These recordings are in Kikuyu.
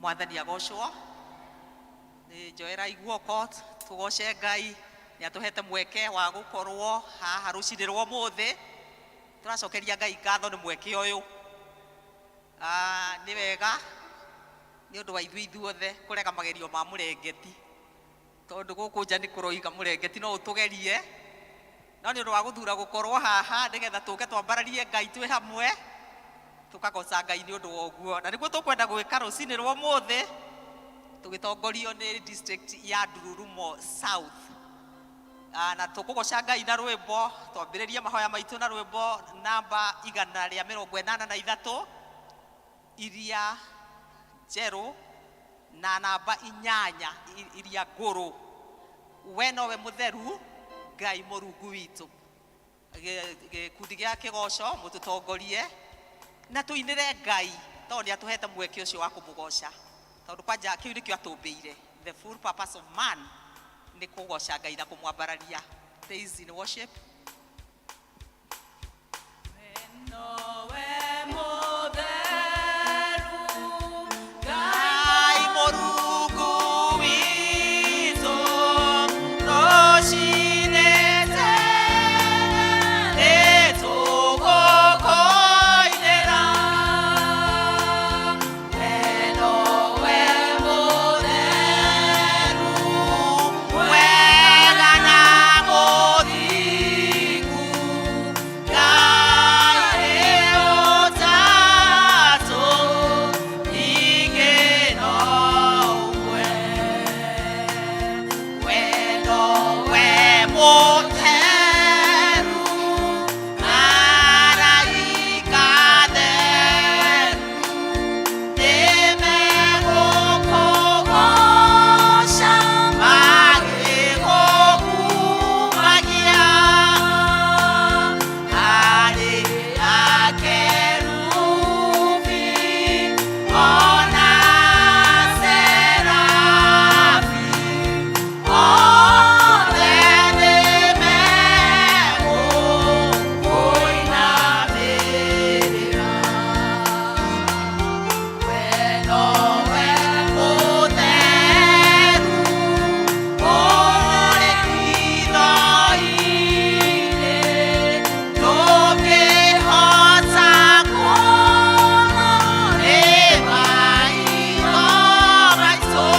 Mwathani agocwo. Nĩ njoerai guoko tũgoce Ngai nĩ atũhete mweke wa gũkorwo haha rũcinĩ rwa ũmũthĩ. Tũracokeria Ngai ngatho nĩ mweke ũyũ. Ah, nĩ wega nĩ ũndũ wa ithuĩ ithuothe kũrega magerio ma mũrengeti, tondũ gũkũ nja nĩ kũroiga mũrengeti no ũtũgerie, no nĩ ũndũ wa gũthura gũkorwo haha nĩgetha tũke twambararie Ngai twĩ hamwe, tũkagoca Ngai nĩ ũndũ wa ũguo. Na nĩguo tũkwenda gwĩka rũcinĩ rwa ũmũthĩ tũgĩtongorio nĩ district ya Ndururumo South. Ah, na tũkũgoca Ngai na rwĩmbo, twambĩrĩrie mahoya maitũ na rwĩmbo namba 183 iria njerũ na namba 8 iria ngũrũ. We nowe mũtheru Ngai Mũrungu witũ. Gĩkundi gĩa kĩgoco mũtũtongorie na tũinĩre Ngai tondũ nĩ atũhete mweke ũcio wa kũmũgoca, tondũ kwanja kĩu nĩkĩo atũmbĩire. The full purpose of man nĩ kũgoca Ngai na kũmwambararia. Praise in worship. We nowe mũtheru Ngai Mũrungu witũ, rũcinĩ tene nĩtũgũkũinĩra. We nowe mũtheru, mwega na mũthingu, Ngai ũtatũ, ningĩ no ũmwe. We nowe mũtheru, araika atheru, nĩmegũkũgooca magĩgũkumagia. Harĩ akerubi ona serafi, othe nĩmegũkũinamĩrĩra. We nowe mũtheru, ũrĩ hitho-inĩ, ndũngĩhota kuonwo nĩ maitho maitũ.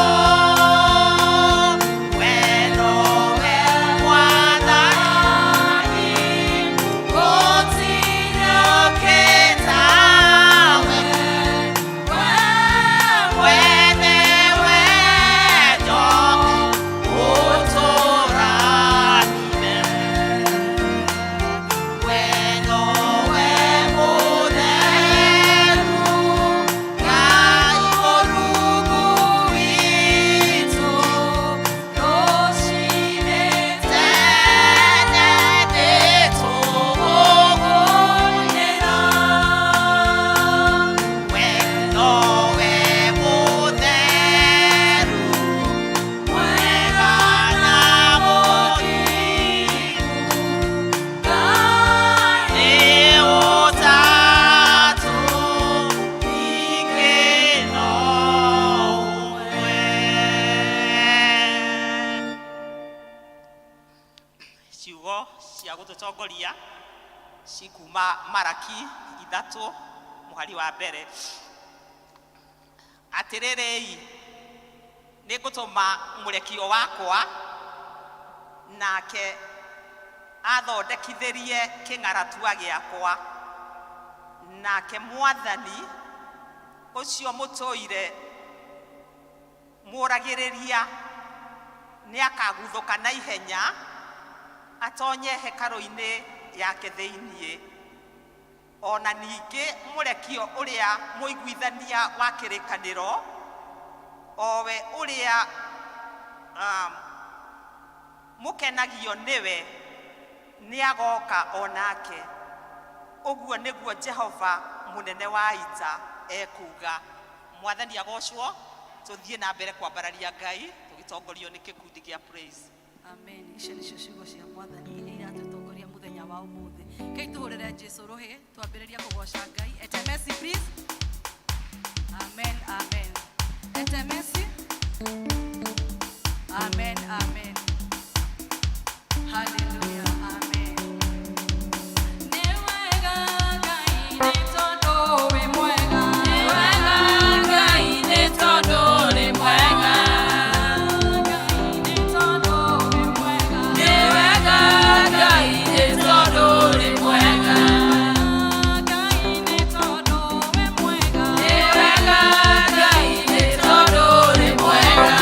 We nowe Mwathani, gũtirĩ ũngĩ tawe. We mwene wendo, ũtũrathime. We nowe mũtheru, Ngai Mũrungu witũ, rũcinĩ tene nĩtũgũkũinĩra. We nowe mũtheru, mwega na mũthingu, Ngai ũtatũ, ningĩ no ũmwe. Ciugo cia gũtũtongoria cikuma Maraki 3 mũhari wa mbere. Atĩrĩrĩi, nĩngũtũma mũrekio wakwa, nake athondekithĩrie kĩng'aratua gĩakwa, nake Mwathani ũcio mũtũire mũragĩrĩria nĩakaguthũka na ihenya atonye hekarũ-inĩ yake thĩinĩ. Ona ningĩ mũrekio ũrĩa mũiguithania wa kĩrĩkanĩro, owe ũrĩa mũkenagio nĩwe, nĩagoka o nake. Ũguo nĩguo Jehova mũnene wa ita ekuuga. Mwathani agocwo. Tũthiĩ na mbere kwambararia Ngai tũgĩtongorio nĩ kĩkundi gĩa praise. Amen. Icio nĩcio ciugo cia Mwathani iria iratũtongoria mũthenya wa ũmũthĩ. Kei tũhũrĩre Jesu rũhĩ twambĩrĩria kũgoca Ngai. Etemesi please. Amen, amen. Etemesi. Amen, amen. Hallelujah, amen. Nĩ wega Ngai nĩ tondũ wĩ mwega. Nĩ wega Ngai nĩ tondũ nĩ mwega. Ngai nĩ tondũ wĩ mwega. Nĩ wega Ngai nĩ tondũ nĩ mwega. Ngai nĩ tondũ wĩ mwega. Nĩ wega Ngai nĩ tondũ nĩ mwega.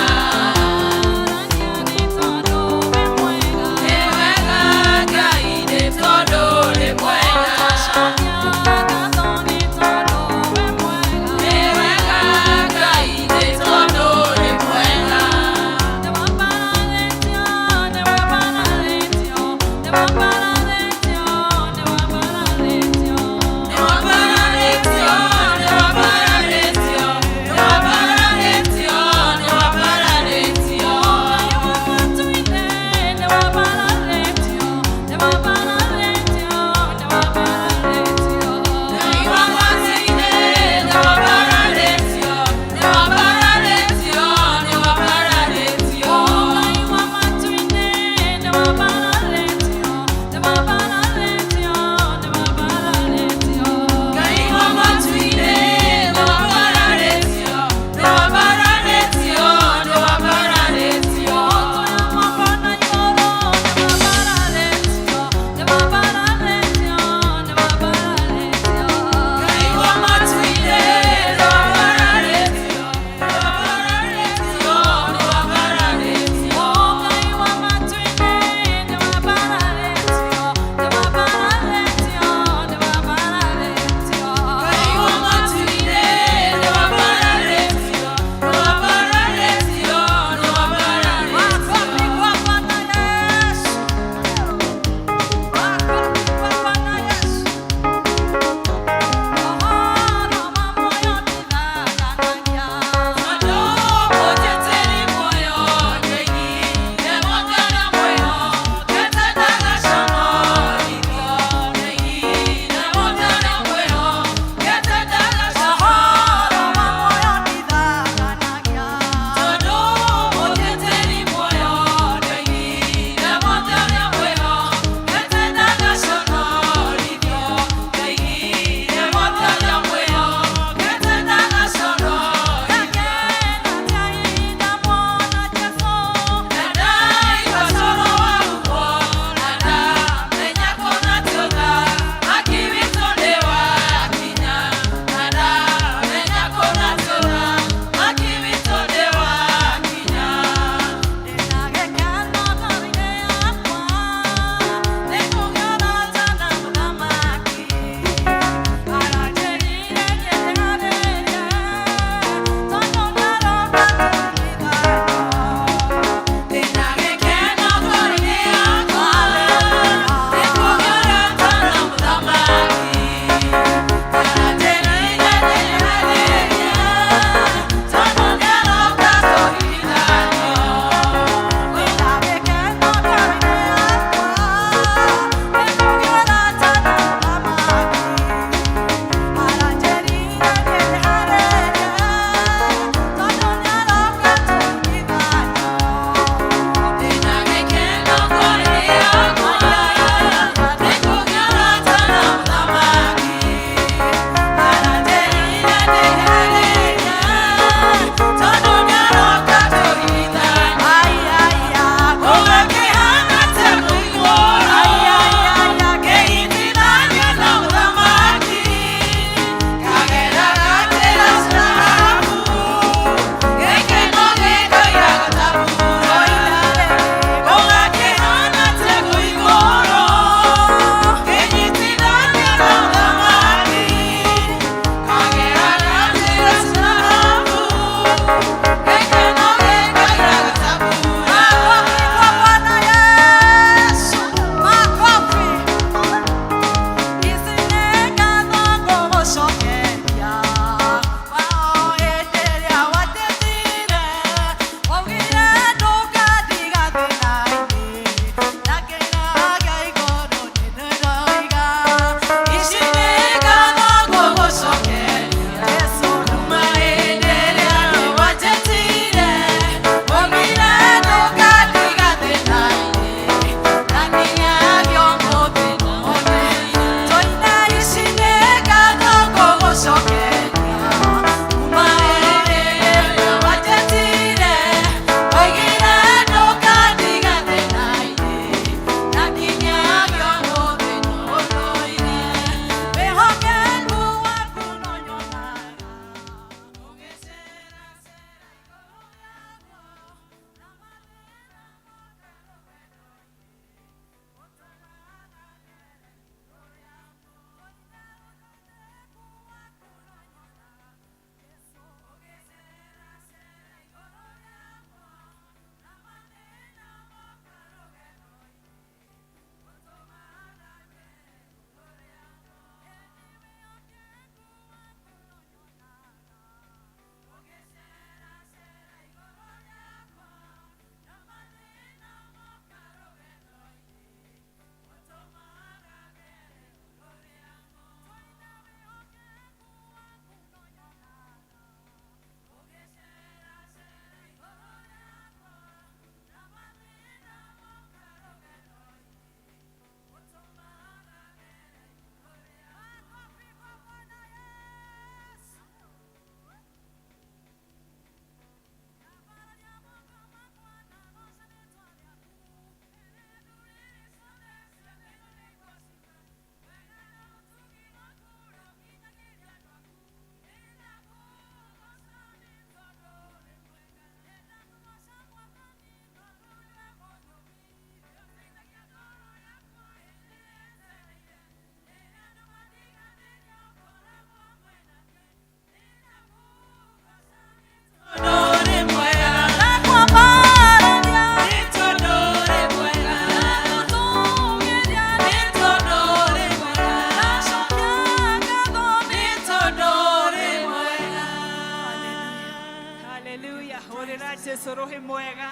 Jesu rũhĩ mwega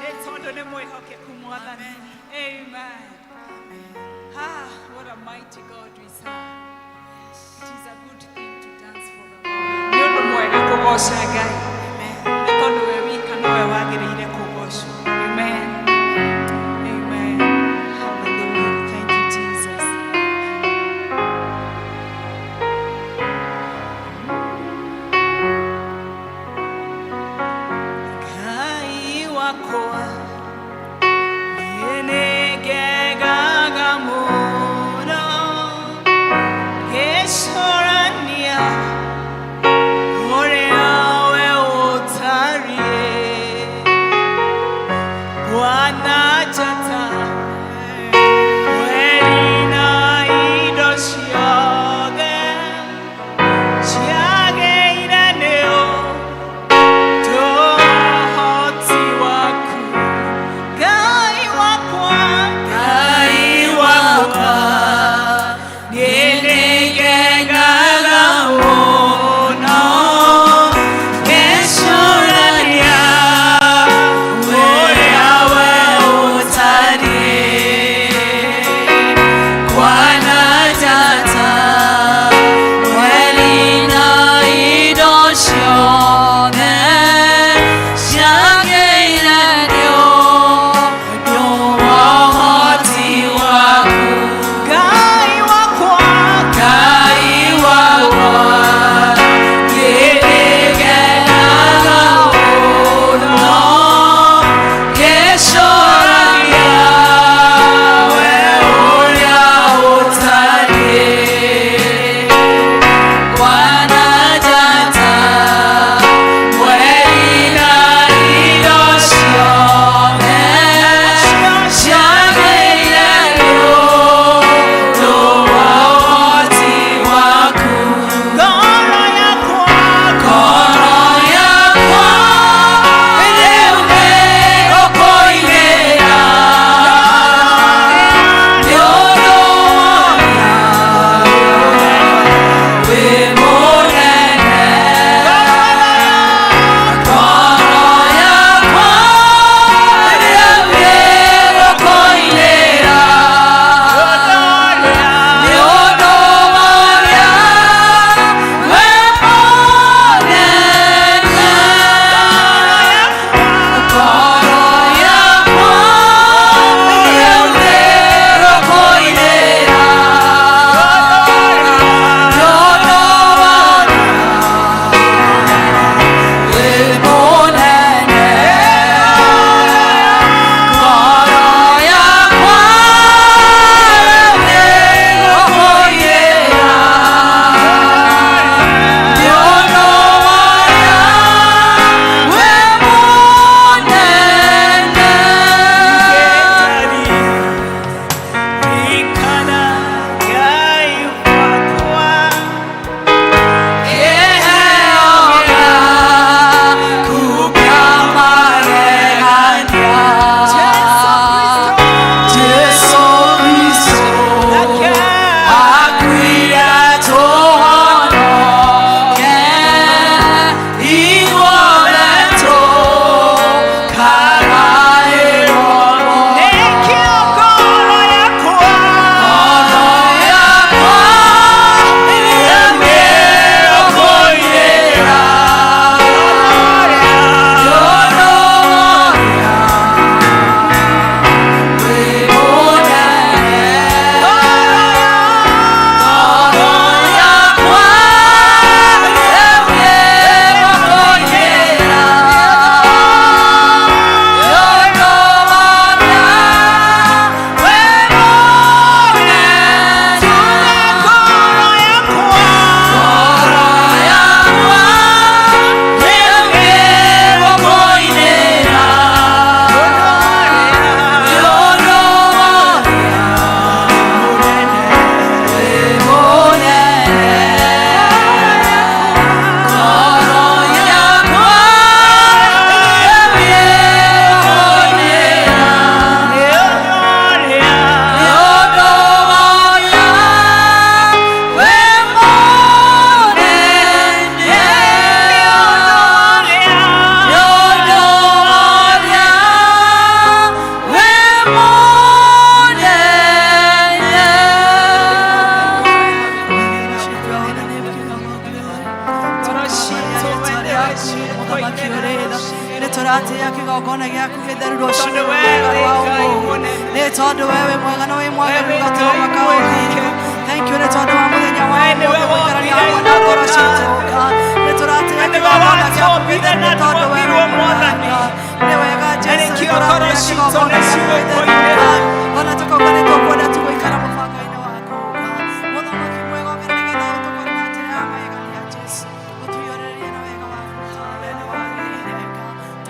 nĩ tondũ nĩ mwĩhokeku Mwathani. Amen. Ah, what a mighty God we serve. It is a good thing to dance for the Lord. Nĩ ũndũ mwega kũgoca Ngai nĩ tondũ we wika nowe wagĩrĩire kũgocwo. Amen. Amen. Hallelujah. Thank you, Jesus. Ngai wakwa, niĩ nĩngegaga mũno ngĩcũrania ũrĩa Mũthamaki ũrĩ tha. Nĩ tũratĩĩa kĩgongona gĩaku gĩtheru rũcinĩ Tondũ we rwega wĩ rwa Ngai ũmũthĩ. mũnene. Nĩ tondũ we wĩ mwega na wĩ mwagĩrĩru We wĩ gaturuma Ngai ka ũthingu. Thank you nĩ tondũ wa mũthenya wa We nĩwe ũmũthĩ gũikarania wombire hamwe na ngoro igũrũ na citũ. thĩ. Nĩ tũratĩĩa Na nĩwe kĩgongona gĩaku watũmbire gĩtheru na nĩ tondũ we wĩ twombirwo Mwathani. mwega. Nĩ wega Na Jesu nĩ nĩkĩo ngoro tũratĩĩa citũ kĩgongona nĩ gĩaku gĩtheru. cigũkũinĩra. Ona tũkauga nĩ tũkwenda tu gũikara mũbango-inĩ waku. Mũthamaki mwega ũkĩra nĩgetha ũtũkore na njĩra ya magegania Jesu. Ũtũiyũrĩrĩrie na wega waku nĩ tondũ we nĩ wagĩrĩire.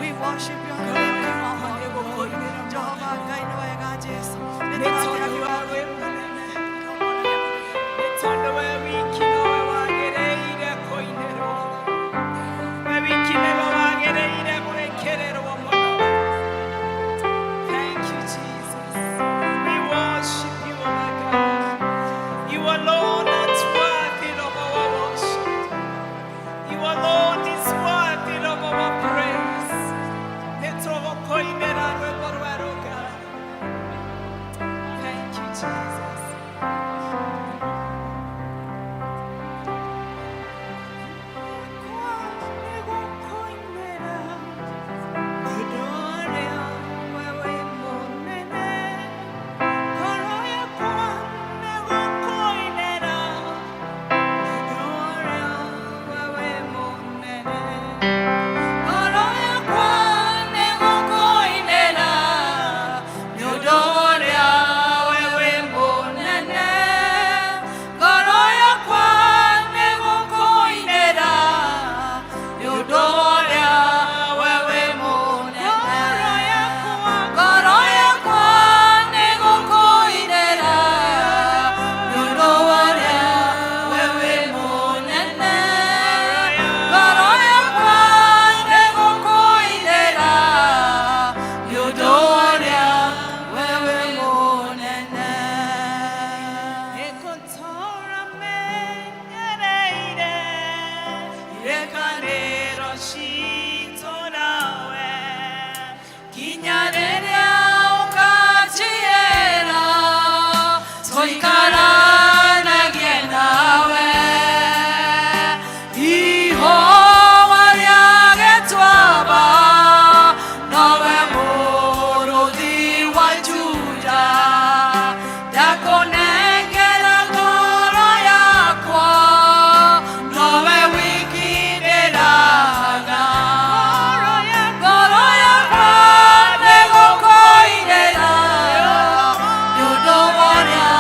We worship your name, King of all glory. Jehovah Ngai nĩ wega Jesu. Nĩ Nĩ tũratĩĩa tondũ we kĩgongona wĩ mũnene. Nĩ tondũ we wiki nowe wagĩrĩire kũinĩrwo. We wiki nĩwe wagĩrĩire gwĩkĩrĩrwo mũno. Thank you, Jesus. We worship you, O my God. You alone are worthy of our worship. You alone is worthy of our praise. Nĩ tũgũkũinĩra rwĩmbo rwerũ, Ngai. Thank you, Jesus. Ngoro yakwa nĩ gũkũinĩra nĩ ũndũ ũrĩa we wĩ mũnene. Ngoro yakwa nĩ gũkũinĩra nĩ ũndũ ũrĩa we wĩ mũnene. Ngoro yakwa nĩ gũkũinĩra nĩ ũndũ ũrĩa we wĩ mũnene. Ngoro yakwa nĩ gũkũinĩra nĩ ũndũ ũrĩa we wĩ mũnene. Nĩngũtũũra menyereire irĩkanĩro citũ nawe. Nginya rĩrĩa ũkanjĩra tũikaranagie nawe. Ihũa rĩa gĩtuamba nowe mũrũthi wa Juda. Ndakũnengera ngoro yakwa nowe wiki ndĩraga. Ngoro yakwa nĩ gũkũinĩra nĩ ũndũ ũrĩa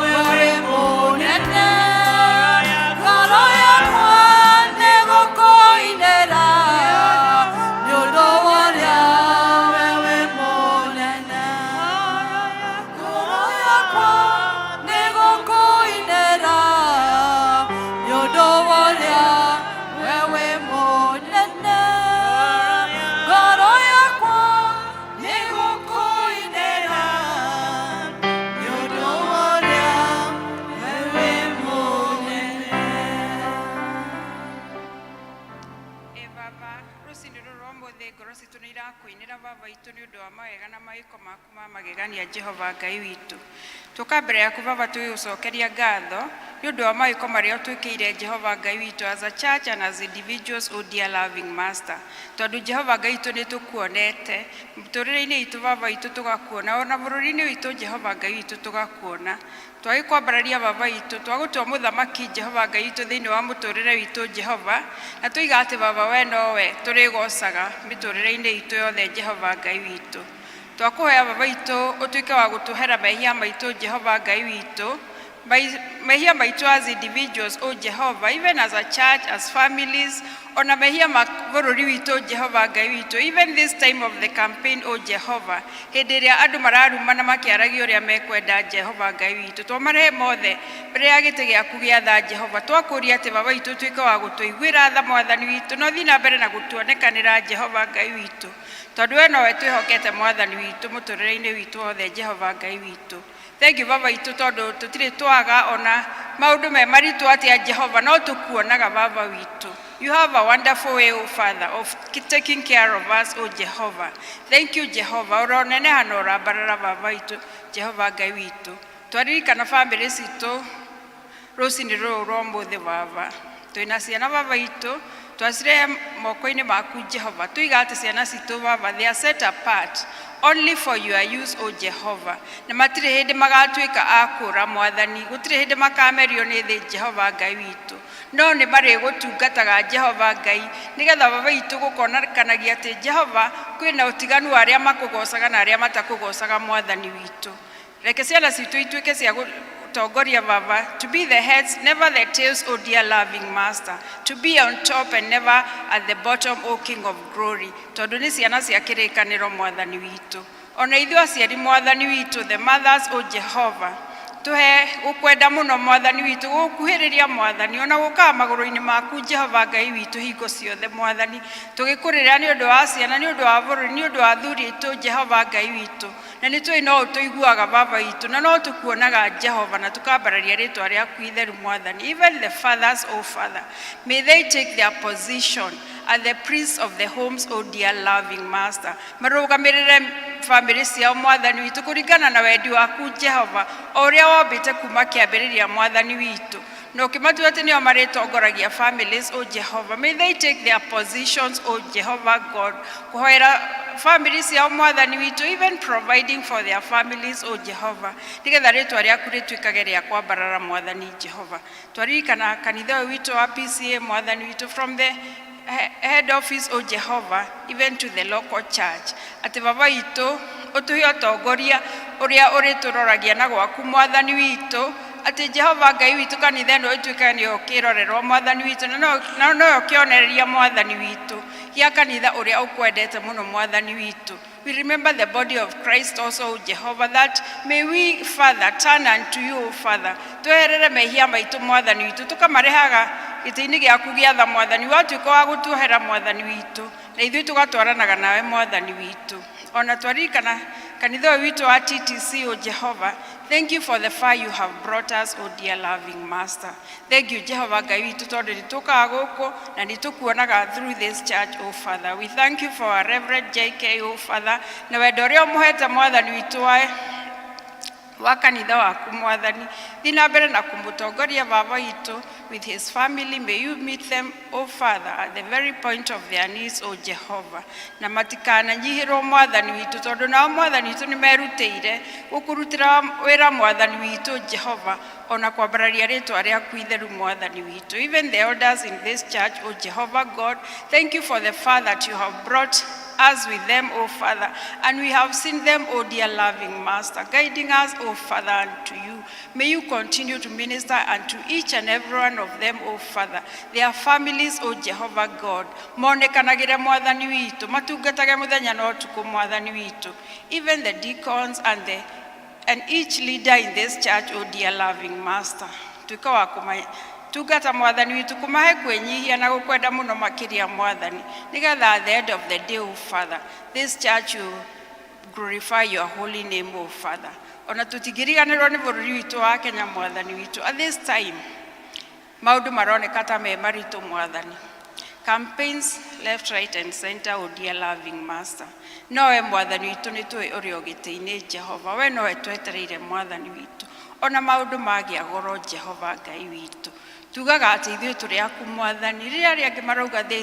we wĩ mũnene. Ngoro yakwa nĩ gũkũinĩra nĩ ũndũ ũrĩa we wĩ mũnene. Ngoro yakwa nĩ gũkũinĩra nĩ ũndũ ũrĩa we wĩ mũnene. Ngoro yakwa nĩ gũkũinĩra nĩ ũndũ ũrĩa we wĩ mũnene. Ĩ baba rũcinĩ rũrũ rwa ũmũthĩ ngoro citũ nĩ irakũinĩra baba witũ nĩ ũndũ wa mawega na mawĩko maku ma magegania Jehova Ngai witũ. Tũka mbere yaku baba tũgĩgũcokeria ngatho nĩ ũndũ wa mawĩko marĩa ũtwĩkĩire Jehova Ngai witũ as a church and as individuals, o dear loving master, tondũ Jehova Ngai witũ nĩ tũkuonete mũtũrĩre-inĩ witũ baba witũ, tũgakuona ona bũrũri-inĩ witũ Jehova Ngai witũ, tũgakuona twagĩkwambararia baba witũ, twagũtua mũthamaki Jehova Ngai witũ thĩinĩ wa mũtũrĩre witũ Jehova, na tũiga atĩ baba we nowe tũrĩgocaga mĩtũrĩre-inĩ itũ yothe Jehova Ngai witũ. Twakũhoya baba witũ ũtuĩke wa gũtũhera mehia maitũ Jehova Ngai witũ, mehia maitũ as individuals, o Jehova, even as a church, as families, ona mehia ma bũrũri witũ Jehova Ngai witũ, even this time of the campaign, o Jehova, hĩndĩ ĩrĩa andũ mararumana makĩaragia ũrĩa mekwenda Jehova Ngai witũ, twamarehe mothe mbere ya gĩtĩ gĩaku gĩa tha Jehova. Twakũria atĩ baba witũ ũtuĩke wa gũtũiguĩra tha mwathani witũ, na ũthiĩ na mbere na gũtuonekanĩra Jehova Ngai witũ, tondũ we nowe twĩhokete mwathani witũ mũtũrĩre-inĩ witũ wothe Jehova Ngai witũ. Thank you baba witũ tondũ tũtirĩ twaga ona maũndũ me maritũ atĩa Jehova no tũkuonaga baba witũ. You have a wonderful way, O Father, of taking care of us, O Jehovah. Thank you, Jehovah. Ũroneneha na ũrambarara baba witũ, Jehova Ngai witũ. Twaririkana bamĩrĩ citũ rũcinĩ rũrũ rwa ũmũthĩ baba. Twĩna ciana baba witũ, Twacirehe moko-inĩ maku Jehova. Tuiga atĩ ciana citũ Baba, they are set apart only for your use, O Jehova. Na matirĩ hĩndĩ magatuĩka a kũũra Mwathani, gũtirĩ hĩndĩ makamerio nĩ thĩ Jehova Ngai witũ, no nĩ marĩgũtungataga Jehova Ngai, nĩgetha Baba witũ gũkonekanagia atĩ Jehova kwĩna ũtiganu wa arĩa makũgocaga na arĩa matakũgocaga Mwathani witũ. Reke ciana citũ ituĩke cia gũtongoria Baba, to be the heads, never the tails, O dear loving Master, to be on top and never at the bottom, O King of Glory, tondũ nĩ ciana cia kĩrĩkanĩro Mwathani witũ. Ona ithuĩ aciari Mwathani witũ, the mothers, O Jehova, tuhe gũkwenda mũno Mwathani witũ, gũkuhĩrĩria Mwathani, ona gũkaga magũrũ-inĩ maku Jehova Ngai witũ hingo ciothe Mwathani, tũgĩkũrĩra nĩ ũndũ wa ciana, nĩ ũndũ wa bũrũri, nĩ ũndũ wa athuri aitũ Jehova Ngai witũ. Na nĩ tũĩ no ũtũiguaga Baba witũ, na no tũkuonaga Jehova, na tũkambararia rĩtwa rĩaku itheru Mwathani. Even the fathers, O Father, may they take their position as the priests of the homes, O dear loving Master, marũgamĩrĩre bamĩrĩ ciao Mwathani witũ kũringana na wendi waku Jehova, o ũrĩa wombĩte kuma kĩambĩrĩria Mwathani witũ, na ũkĩmatua atĩ nĩo marĩtongoragia families, O Jehova. May they take their positions, O Jehovah God, kũhoera family ciao Mwathani witũ, even providing for their families, O Jehova, nĩgetha rĩtwa rĩaku rĩtuĩkage rĩa kwambarara Mwathani Jehova. Twaririkana kanitha ũyũ witũ wa PCA Mwathani witũ, from the head office, O Jehovah, even to the local church, atĩ Baba witũ ũtũhe ũtongoria ũrĩa ũrĩtũroragia na gwaku Mwathani witũ, atĩ Jehova Ngai witũ kanitha ĩno ĩtuĩke nĩyo kĩrorerwa Mwathani witũ, na noyo kĩonereria Mwathani witũ gĩa kanitha ũrĩa ũkwendete mũno Mwathani witũ. We remember the body of Christ also, Jehovah, that may we, Father, turn unto you, O Father. Tweherere mehia maitũ Mwathani witũ, tũkamarehaga gĩtĩ-inĩ gĩaku gĩa tha Mwathani, watuĩka wa gũtuohera Mwathani witũ, na ithuĩ tũgatwaranaga nawe Mwathani witũ. Ona twaririkana kanitha ũyũ witũ wa TTC, O Jehovah, thank you for the far you have brought us, O dear loving Master. Thank you, Jehovah Ngai witũ, tondũ nĩ tũkaga gũkũ na nĩ tũkuonaga through this church, O Father. We thank you for our Reverend JK, O Father, na wendo ũrĩa ũmũhete Mwathani witũ wa kanitha waku Mwathani. Thiĩ na mbere na kũmũtongoria Baba witũ with his family. May you meet them, O Father, at the very point of their needs, O Jehovah. Na matikananyihĩrwo Mwathani witũ, tondũ nao Mwathani witũ nĩ merutĩire gũkũrutĩra wĩra Mwathani witũ Jehova, ona kwambararia rĩtwa rĩaku itheru Mwathani witũ. Even the elders in this church, O Jehovah God, thank you for the far that you have brought us with them, O Father, and we have seen them, O dear loving Master, guiding us, O Father, unto you. May you continue to minister unto each and every one of them, O Father, their families, O Jehovah God. Monekanagĩre Mwathani witũ, matungatage mũthenya na ũtukũ Mwathani witũ. Even the deacons and each leader in this church, O dear loving Master. Tuĩka wa kũmatungata Mwathani witũ, kũmahe kwĩnyihia na gũkwenda mũno makĩria Mwathani, nĩgetha at the end of the day, O Father, this church will glorify your holy name, O Father. Ona tũtingĩriganĩrwo nĩ bũrũri witũ wa Kenya Mwathani witũ. At this time, maũndũ maroneka ta me maritũ Mwathani. Campaigns left, right and center, O dear loving Master. Nowe Mwathani witũ nĩ tũĩ ũrĩ o gĩtĩ-inĩ Jehova, we nowe twetereire Mwathani witũ. Ona maũndũ magĩa goro Jehova Ngai witũ, tugaga atĩ ithuĩ tũrĩ aku Mwathani. Rĩrĩa arĩa angĩ marauga there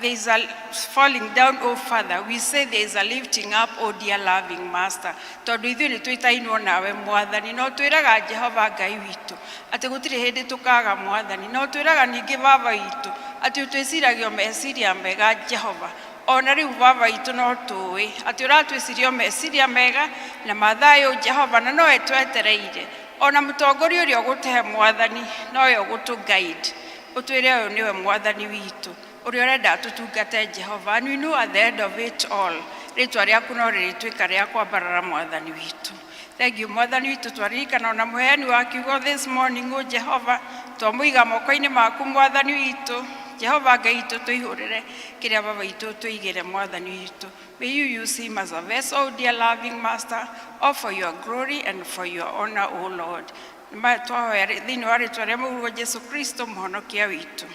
is a falling down, O Father, we say there is a lifting up, O dear loving Master. Tondũ ithuĩ nĩ twĩtainwo nawe Mwathani, no twĩraga Jehova Ngai witũ atĩ gũtirĩ hĩndĩ tũkaga Mwathani, no twĩraga ningĩ Baba witũ atĩ ũtwĩciragia meciria mega Jehova. Ona rĩu Baba witũ no tũĩ atĩ ũratwĩciria meciria mega na mathayũ Jehova, na nowe twetereire. Ona mũtongoria ũrĩa ũgũtũhe Mwathani nowe ũgũtũ guide, ũtwĩre ũyũ nĩwe Mwathani witũ ũrĩa ũrenda tũtungate Jehova. And we know at the end of it all, rĩtwa rĩaku no rĩrĩtuĩka rĩa kwambarara Mwathani witũ. Thank you Mwathani witũ. Twaririkana ona mũheani wa kiugo this morning, o Jehova, twamũiga moko-inĩ maku Mwathani witũ Jehova Ngai witũ, tũihũrĩre kĩrĩa Baba witũ tũigĩre Mwathani witũ. May you use him as a vessel, dear loving Master, all for your glory and for your honor, O Lord. Nĩ twahoya thĩinĩ wa rĩtwa rĩa Mũrũguo Jesu Kristo mũhonokia witũ.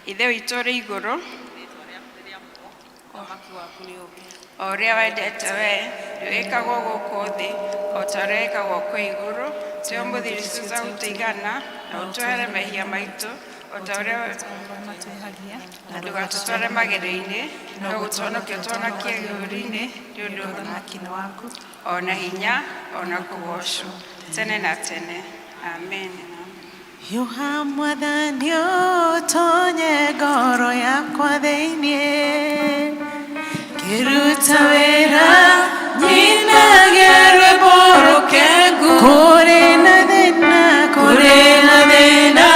Ithe witũ ũrĩ igũrũ, Ũthamaki waku nĩ ũũke. O ũrĩa wendete we nĩwĩkagwo gũkũ thĩ o ta ũrĩa wĩkagwo kwĩ igũrũ. Tũhe ũmũthĩ irio citũ cia gũtũigana, na ũtũhere mehia maitũ O ta ũrĩa Matwĩhagia na ndũgatũtware magerio-inĩ, no gũtũhonokia ũtũhonokie ũũru-inĩ, nĩ ũndũ ũthamaki nĩ waku ona hinya ona kũgoocwo tene na tene. Amen. Hiũha mwathani ũtonye ngoro yakwa thĩinĩ ngĩruta wĩra nyinage rwĩmbo rũkengu kũrĩ na thĩna kũrĩ na thĩna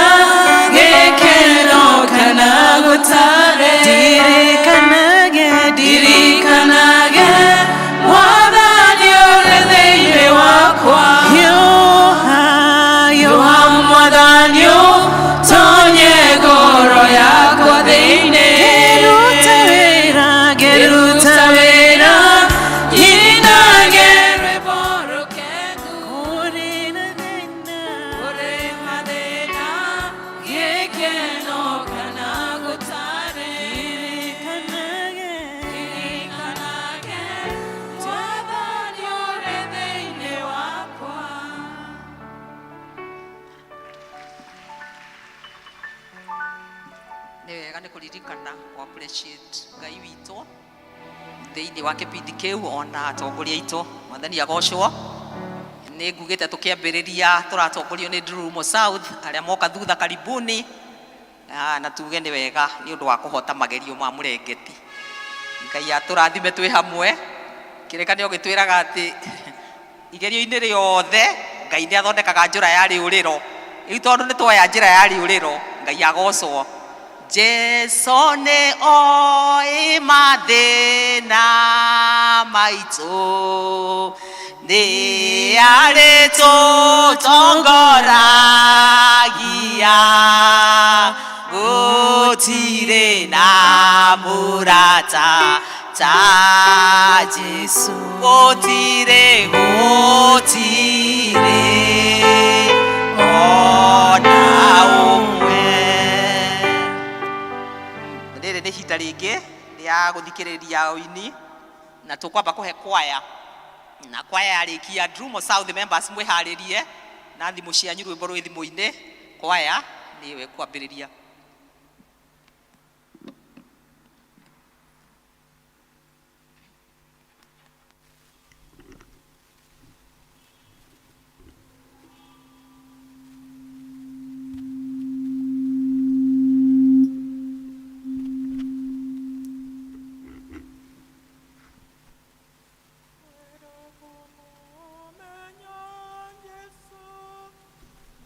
gĩkeno kana gũtarĩ ndirikanage ndirikanage mwathani ũrĩ thĩinĩ wakwa hiũha hiũha mwathani ũtonye ngoro yakwa thĩinĩ ngĩruta wĩra ngĩruta wĩra nyinage rwĩmbo rũkengu kũrĩ na thĩna kũrĩ na thĩna gĩkeno kana gũtarĩ ndirikanage ndirikanage mwathani ũrĩ thĩinĩ wakwa. Nĩ wega nĩ kũririkana ku appreciate Ngai witũ thĩinĩ wa kĩbindi kĩu ona atongoria aitũ. Mwathani agocwo. Nĩ ngugĩte tũkĩambĩrĩria tũratongorio nĩ Ndururumo South arĩa moka thutha karibuni. Na tuge nĩ wega nĩ ũndũ wa kũhota magerio ma mũrengeti. Ngai atũrathime twĩ hamwe. Kĩrĩkanĩro gĩtwĩraga atĩ igerio-inĩ rĩothe Ngai nĩ athondekaga njĩra ya rĩũrĩro. Rĩu tondũ nĩ tuoya njĩra ya rĩũrĩro, Ngai agocwo. Jesu nĩ oĩ mathĩna maitũ, nĩ arĩtũtongoragia, gũtirĩ na mũrata ta Jesu, gũtirĩ gũtirĩ ona ũmwe. Rĩrĩ nĩ ihinda rĩngĩ rĩa gũthikĩrĩria ũini na tũkwamba kũhe kwaya na kwaya yarĩkia Ndururumo South members mwĩharĩrie na thimũ cianyu rwĩmbo rwĩ thimũ-inĩ. Kwaya nĩwe kwambĩrĩria.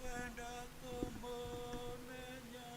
Wenda kumumenya.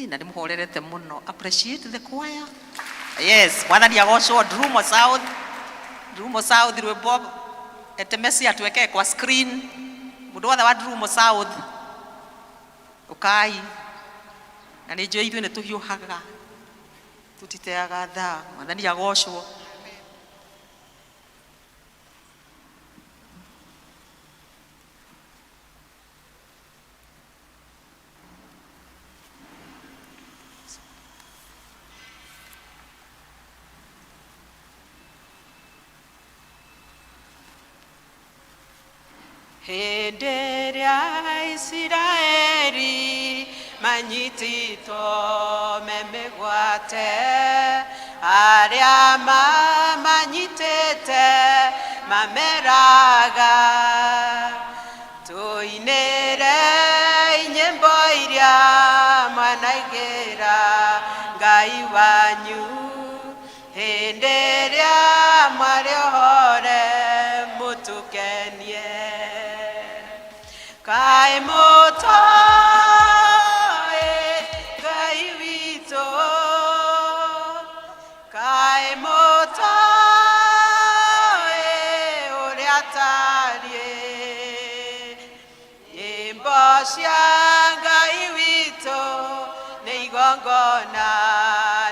Ĩĩ, na nĩ mũhorerete mũno. Appreciate the choir. Yes, mwathani agocwo. Ndurumo South, Ndurumo South, rwĩmbo Etemesi atuwekee kwa screen. Mũndũ wothe wa Ndurumo South, ũkai. Na nĩ njũĩ ithuĩ nĩ tũhiũhaga, tũtiteaga thaa. Mwathani agocwo. Hĩndĩ ĩrĩa Isiraeli manyitĩtwo me mĩgwate, arĩa mamanyitĩte mameraga, tũinĩre nyĩmbo iria mwanaigĩra Ngai wanyu, hĩndĩ ĩrĩa mwarĩ ohore mũtũkenie. Kaĩ mũtoĩ Ngai witũ, kaĩ mũtoĩ ũrĩa atariĩ, nyĩmbo cia Ngai witũ nĩ igongona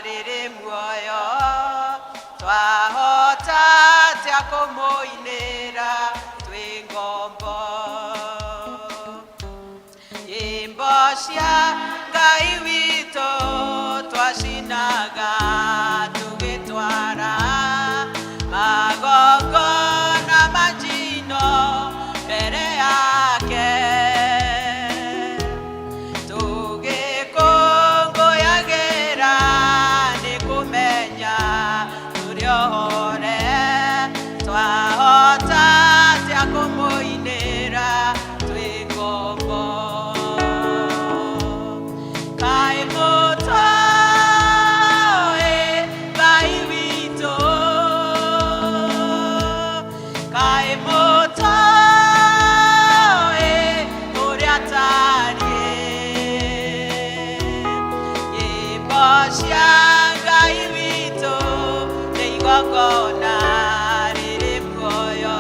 rĩrĩ muoyo, twahota atĩa kũmũinĩra twĩ ngombo. Nyĩmbo cia Ngai witũ twacinaga tũgĩtwara magongona ma njino mbere yake, tũgĩkũngũyagĩra nĩ kũmenya tũrĩ ohore, twahota atĩa kũmũinĩra twĩ ngombo. Kaĩ mũtoĩ Ngai witũ, kaĩ mũtoĩ ũrĩa atariĩ, nyĩmbo cia Ngai witũ nĩ igongona rĩrĩ muoyo,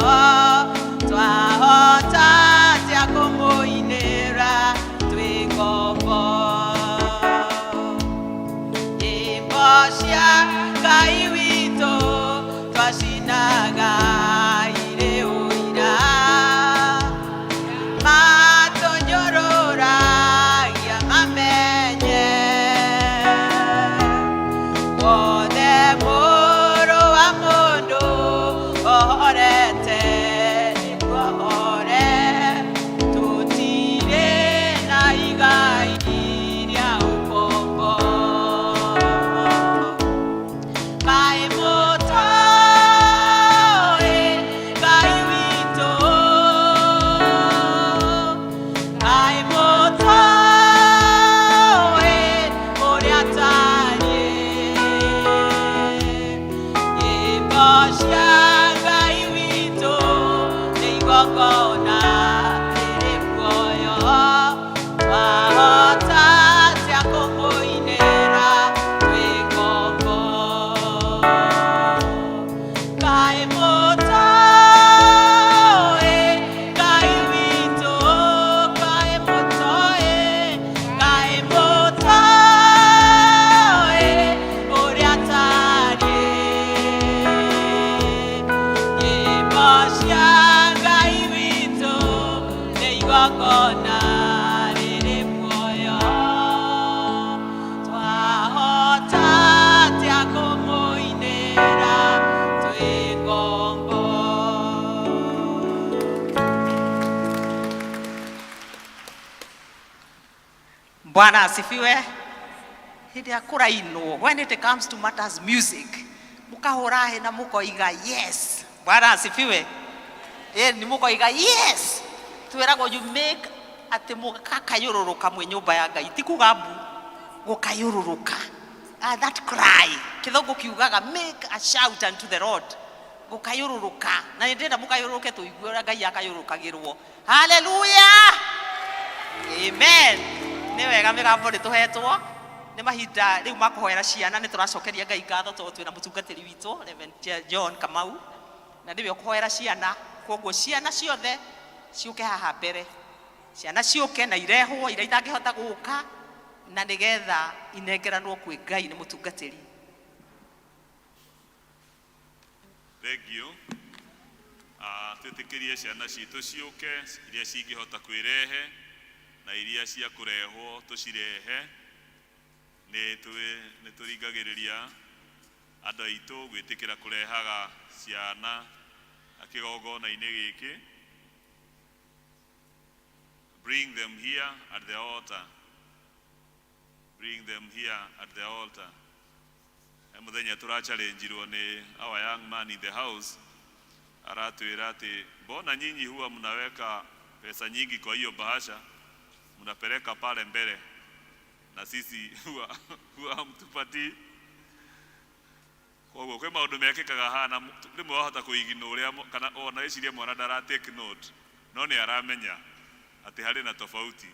twahota atĩa kũmũinĩra twĩ ngombo. Nyĩmbo cia Ngai witũ twacinaga irĩ ũira, matũnyũrũragia mamenye wothe mũrũ wa mũndũ ohorete nĩkuohore, tũtirĩ na igai rĩa ũkombo. Kaĩ mũtoĩ Ngai witũ, kaĩ mũtoĩ ũrĩa atariĩ, nyĩmbo cia Ngai witũ nĩ igongona rĩrĩ muoyo, twahota atĩa kũmũinĩra twĩ ngombo. Kaĩ mũtoĩ Ngai witũ, kaĩ mũtoĩ, kaĩ mũtoĩ ũrĩa atariĩ, nyĩmbo cia Ngai witũ nĩ igongona rĩrĩ muoyo, twahota atĩa kũmũinĩra twĩ ngombo. Bwana asifiwe. Hĩndĩ ĩrĩa kũrainwo, when it comes to matters music, mũkahũra hĩ na mũkoiga yes. Bwana asifiwe. Ĩ nĩ mũkoiga yes. Twĩragwo you make atĩ mũgakayũrũrũka mwĩ nyũmba ya Ngai, ti kuga mbu, gũkayũrũrũka. Ah, that cry. Kĩthũngũ kiugaga make a shout unto the Lord. Gũkayũrũrũka. Na nĩ ndĩrenda mũkayũrũrũke tũigue ũrĩa Ngai akayũrũrũkagĩrwo. Hallelujah. Amen. Nĩ wega mĩgambo nĩ tũhetwo. Nĩ mahinda rĩu ma kũhoera ciana. Nĩ tũracokeria Ngai ngatho tondũ twĩna mũtungatĩri witũ Reverend John Kamau, na nĩwe ũkũhoera ciana. Koguo ciana ciothe ciũke haha mbere, ciana ciũke na irehwo iria itangĩhota gũka, na nĩgetha inengeranwo kwĩ Ngai nĩ mũtungatĩri. Thengiũ. Twĩtĩkĩrie ciana citũ ciũke, iria cingĩhota kwĩrehe na iria cia kũrehwo tũcirehe. Nĩ tũringagĩrĩria andũ aitũ gwĩtĩkĩra kũrehaga ciana kĩgongona-inĩ gĩkĩ. Bring them here at the altar. Bring them here at the altar. He mũthenya tũrachallengeirwo nĩ our young man in the house, aratwĩra atĩ mbona nyinyi huwa mnaweka pesa nyingi kwa hiyo bahasha, mnapeleka pale mbele, na sisi huwa hamtupatii. Koguo kwĩ maũndũ mekĩkaga haha na rĩmwe wahota kũiginwo ũrĩa kana ona wĩcirie mwana ndara take note, no nĩ aramenya atĩ harĩ na tofauti.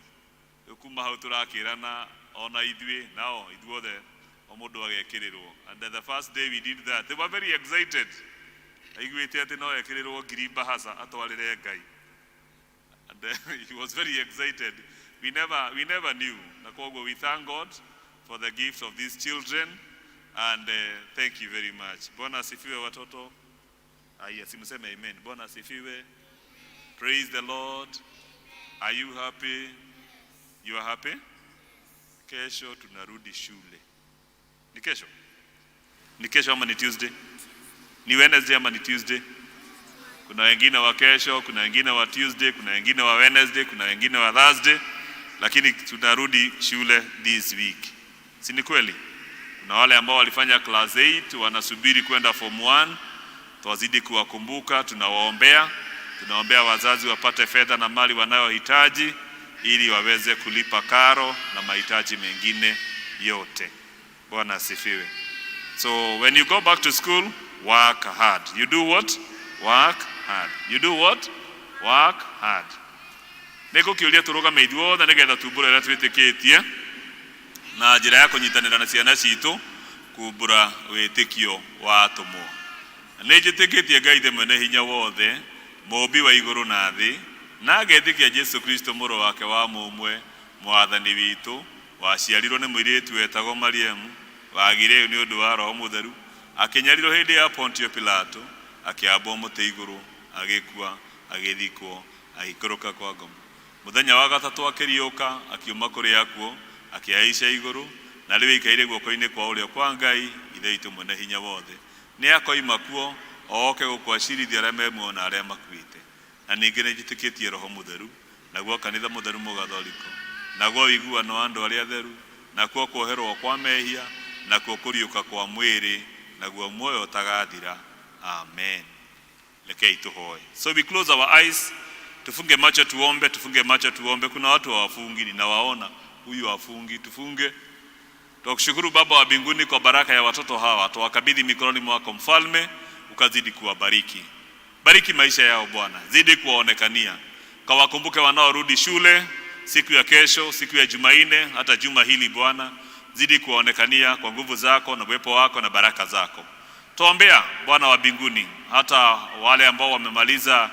Rĩu kuma hau tũrakĩrana ona ithuĩ nao ithuothe o mũndũ agekĩrĩrwo. And the first day we did that, they were very excited, aiguĩte atĩ no ekĩrĩrwo ngiri bahasa atwarĩre Ngai, and he was very excited. We never knew. Na koguo we thank God for the gift of these children, and thank you very much. Bwana asifiwe, watoto. Aya, simseme amen. Bwana asifiwe. Praise the Lord. Are you happy? You are happy? Kesho tunarudi shule. Ni kesho? Ni kesho ama ni Tuesday? Ni Wednesday ama ni Tuesday? Kuna wengine wa kesho, kuna wengine wa Tuesday, kuna wengine wa Wednesday, kuna wengine wa Thursday, lakini tunarudi shule this week. Si ni kweli? Kuna wale ambao walifanya class 8 wanasubiri kwenda form 1, twazidi kuwakumbuka, tunawaombea, tunaombea wazazi wapate fedha na mali wanayohitaji ili waweze kulipa karo na mahitaji mengine yote. Bwana asifiwe. So when you go back to school, work hard. You do what? Work hard. You do what? Work hard. Nĩngũkĩũria tũrũgame ithuothe nĩgetha tumbũre ũrĩa twĩtĩkĩtie na njĩra ya kũnyitanĩra na ciana citũ kumbũra wĩtĩkio wa atũmwo. Nĩ njĩtĩkĩtie Ngai the mwene hinya wothe, mũũmbi wa igũrũ na thĩ, na ngetĩkia Jesu Kristo mũrũ wake wa mũmwe, mwathani witũ, waciarirwo nĩ mũirĩtu wetagwo Mariamu, wagire nĩ ũndũ wa Roho Mũtheru, akĩnyarirwo hĩndĩ ya Pontio Pilato, akĩambwo mũtĩ igũrũ, agĩkua, agĩthikwo, agĩikũrũka kwa ngoma. Mũthenya wa gatatũ akĩriũka, akiuma kũrĩ akuũ, akĩhaica igũrũ, na rĩu aikaire guoko-inĩ kwa ũrĩo kwa Ngai, Ithe witũ mwene hinya wothe. Nĩ akoima kuo, oke gũkũ acirithia arĩa me muoyo na arĩa makuĩte. Na ningĩ nĩ njĩtĩkĩtie Roho Mũtheru, naguo kanitha mũtheru mũgatholiko, naguo ũiguano wa andũ arĩa atheru, nakuo kuoherwo kwa mehia, nakuo kũriũka kwa mwĩrĩ, naguo muoyo ũtagathira. Amen. Rekei tuhoe. So we close our eyes, tufunge macho tuombe, tufunge macho tuombe. Kuna watu hawafungi, ninawaona, huyu hafungi, tufunge. Tunakushukuru Baba wa mbinguni kwa baraka ya watoto hawa, tuwakabidhi mikononi mwako Mfalme, ukazidi kuwabariki. Bariki maisha yao Bwana, zidi kuwaonekania, kawakumbuke wanaorudi shule siku ya kesho, siku ya Jumanne, hata juma hili Bwana, zidi kuwaonekania kwa nguvu zako na uwepo wako na baraka zako. Tuombea Bwana wa mbinguni, hata wale ambao wamemaliza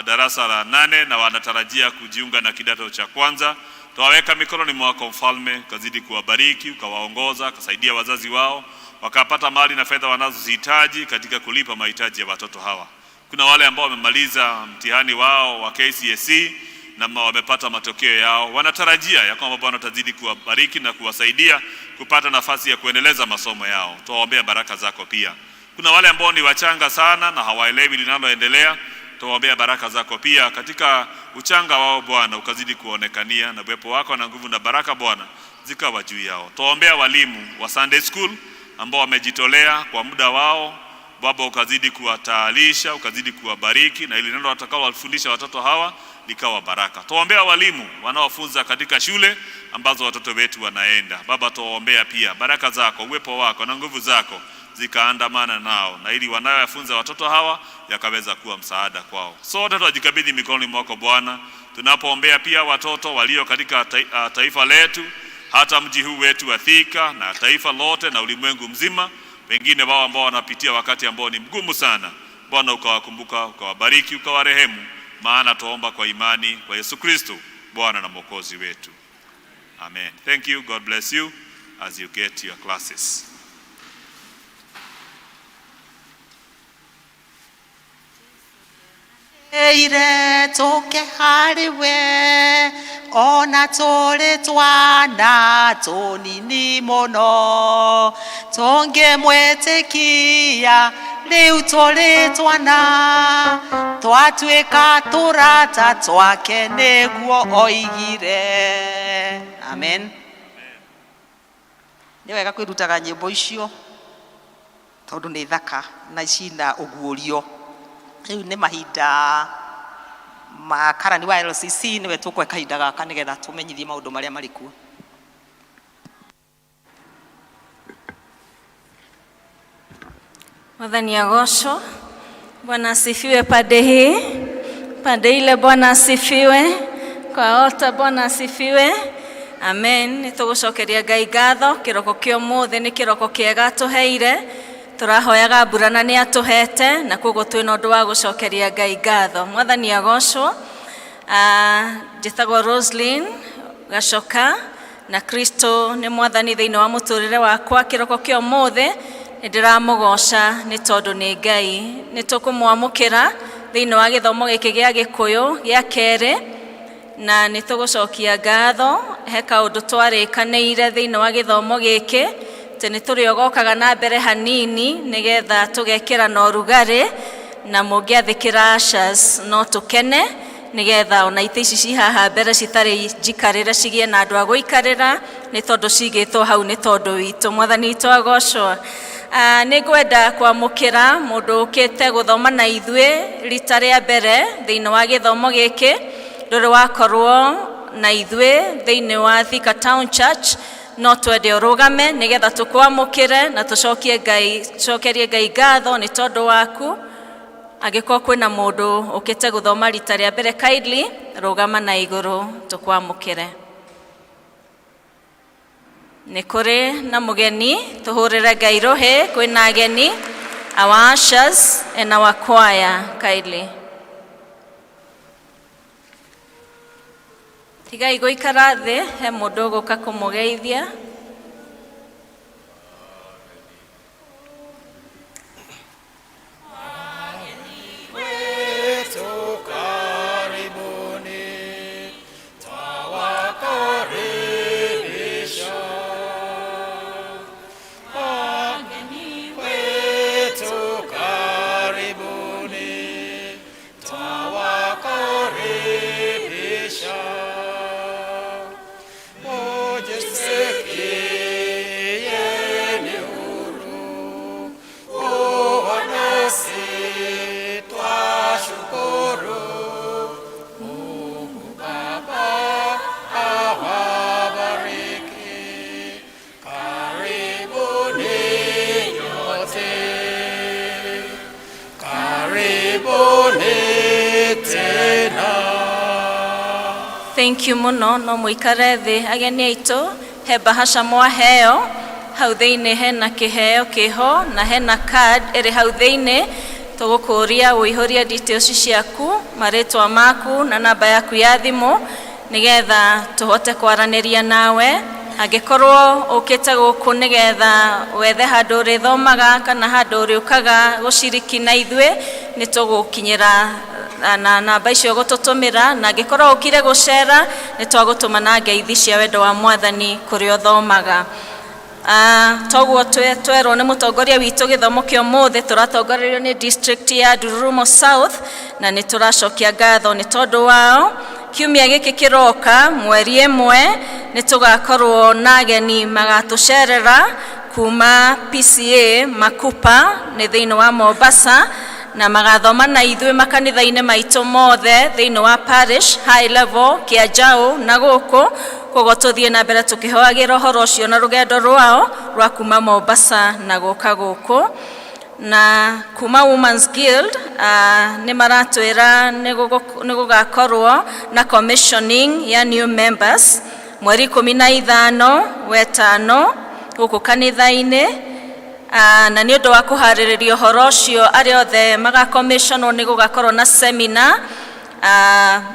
darasa la 8 na wanatarajia kujiunga na kidato cha kwanza, twaweka mikononi mwako Mfalme, ukazidi kuwabariki, ukawaongoza, ukasaidia wazazi wao wakapata mali na fedha wanazozihitaji katika kulipa mahitaji ya watoto hawa. Kuna wale ambao wamemaliza mtihani wao wa KCSE na wamepata matokeo yao, wanatarajia ya kwamba Bwana utazidi kuwabariki na kuwasaidia kupata nafasi ya kuendeleza masomo yao. Tuwaombea baraka zako pia. Kuna wale ambao ni wachanga sana na hawaelewi linaloendelea, tuwaombea baraka zako pia katika uchanga wao Bwana, ukazidi kuonekania na uwepo wako na nguvu na baraka Bwana zikawa juu yao. Tuwaombea walimu wa Sunday school ambao wamejitolea kwa muda wao Baba, ukazidi kuwataalisha, ukazidi kuwabariki na ili neno watakao wafundisha watoto hawa likawa baraka. Tuwaombea walimu wanaofunza katika shule ambazo watoto wetu wanaenda. Baba, tuwaombea pia baraka zako, uwepo wako na nguvu zako zikaandamana nao, na ili wanayoyafunza watoto hawa yakaweza kuwa msaada kwao. Sote tunajikabidhi mikononi mwako Bwana, tunapoombea pia watoto walio katika taifa letu. hata mji huu wetu wa Thika na taifa lote na ulimwengu mzima, wengine wao ambao wanapitia wakati ambao ni mgumu sana. Bwana ukawakumbuka, ukawabariki, ukawarehemu, maana tuomba kwa imani kwa Yesu Kristo Bwana na Mwokozi wetu. Amen. Thank you. God bless you as you get your classes. Ire tũke harĩ we ona tũrĩ twana tũnini mũno tũngĩmwĩtĩkia rĩu tũrĩ twana twatuĩka tũrata twake nĩguo oigire. Amen. Nĩ wega kwĩrutaga nyĩmbo icio tondũ nĩ thaka na cina ũguũrio. Rĩu nĩ mahinda ma karani wa LCC nĩwe tũkũhe kahinda gaka nĩgetha tũmenyithie maũndũ marĩa marĩ kuo. Mwathani agocwo. Bwana asifiwe pande hii, pande ile. Bwana asifiwe kwa altar. Bwana asifiwe. Amen. Nĩ tũgũcokeria Ngai ngatho kĩroko kĩa ũmũthĩ nĩ kĩroko kĩega atũheire. Tũrahoyaga mbura na nĩ atũhete na koguo twĩna ũndũ wa gũcokeria Ngai ngatho. Mwathani agocwo. Njĩtagwo Roslyn Gacoka na Kristo nĩ mwathani thĩinĩ wa mũtũrĩre wakwa. Kĩroko kĩa ũmũthĩ nĩ ndĩramũgoca nĩ tondũ nĩ Ngai. Nĩ tũkũmwamũkĩra thĩinĩ wa gĩthomo gĩkĩ gĩa Gĩkũyũ gĩa kerĩ na nĩ tũgũcokia ngatho. He kaũndũ twarĩkanĩire thĩinĩ wa gĩthomo gĩkĩ atĩ nĩ tũrĩogokaga na mbere hanini nĩgetha tũgekĩra na ũrugarĩ na mũngĩathĩkĩra ushers no tũkene nĩgetha ona itĩ ici ci haha mbere citarĩ njikarĩre cigĩe na andũ a gũikarĩra nĩ tondũ cigĩtwo hau nĩ tondũ witũ. Mwathani witũ agocwo. Nĩ ngwenda kwamũkĩra mũndũ ũkĩte gũthoma na ithuĩ rita rĩa mbere thĩinĩ wa gĩthomo gĩkĩ. Ndũrĩ wakorwo na ithuĩ thĩinĩ wa Thika Town Church, no twende ũrũgame nĩgetha tũkwamũkĩre na tũcokie Ngai, tũcokerie Ngai ngatho nĩ tondũ waku. Angĩkorwo kwĩna mũndũ ũkĩte gũthoma rita rĩa mbere, kindly rũgama na igũrũ tũkwamũkĩre. Nĩ kũrĩ na mũgeni, tũhũrĩre Ngai rũhĩ, kwĩna ageni, our ushers and our choir, kindly. Tigai gũikara thĩ, he mũndũ ũgũka kũmũgeithia. Wetu karibuni, twawakaribisha. Wageni wetu karibuni, twawakaribisha. Mujisikieni huru, kuwa nasi twashukuru. Mungu Baba awabariki. Karibuni nyote, karibuni tena. Thank you mũno. No mũikare thĩ ageni aitũ. He bahasha mwaheo hau thĩinĩ, hena kĩheo kĩho na hena card ĩrĩ hau thĩinĩ. Tũgũkũria ũihũrie details ciaku, marĩtwa maku na namba yaku ya thimũ nĩgetha tũhote kwaranĩria nawe. Angĩkorwo ũkĩte gũkũ nĩgetha wethe handũ ũrĩthomaga kana handũ ũrĩũkaga gũciriki na ithuĩ, nĩ tũgũkinyĩra na namba icio gũtũtũmĩra, na angĩkorwo ũkire gũcera, nĩ twagũtũma na ngeithi cia wendo wa mwathani kũrĩa ũthomaga. Toguo twerwo nĩ mũtongoria witũ, gĩthomo kĩa ũmũthĩ tũratongorerio nĩ district ya Ndururumo South na nĩ tũracokia ngatho nĩ tondũ wao. Kiumia gĩkĩ kĩroka mweri 1 nĩ tũgakorwo na ageni magatũcerera kuma PCEA Makupa nĩ thĩinĩ wa Mombasa, na magathoma na ithuĩ makanitha-inĩ maitũ mothe thĩinĩ wa parish high level Kĩanjaũ na gũkũ. Koguo tũthiĩ na mbere tũkĩhoyagĩra ũhoro ũcio na rũgendo rwao rwa kuma Mombasa na gũka gũkũ. Na kuma Women's Guild nĩ maratwĩra nĩ gũgakorwo na commissioning ya new members. Mweri 15 wetano gũkũ kanitha-inĩ. Na nĩ ũndũ wa kũharĩrĩria ũhoro ũcio arĩa othe magakomĩconwo nĩ gũgakorwo na seminar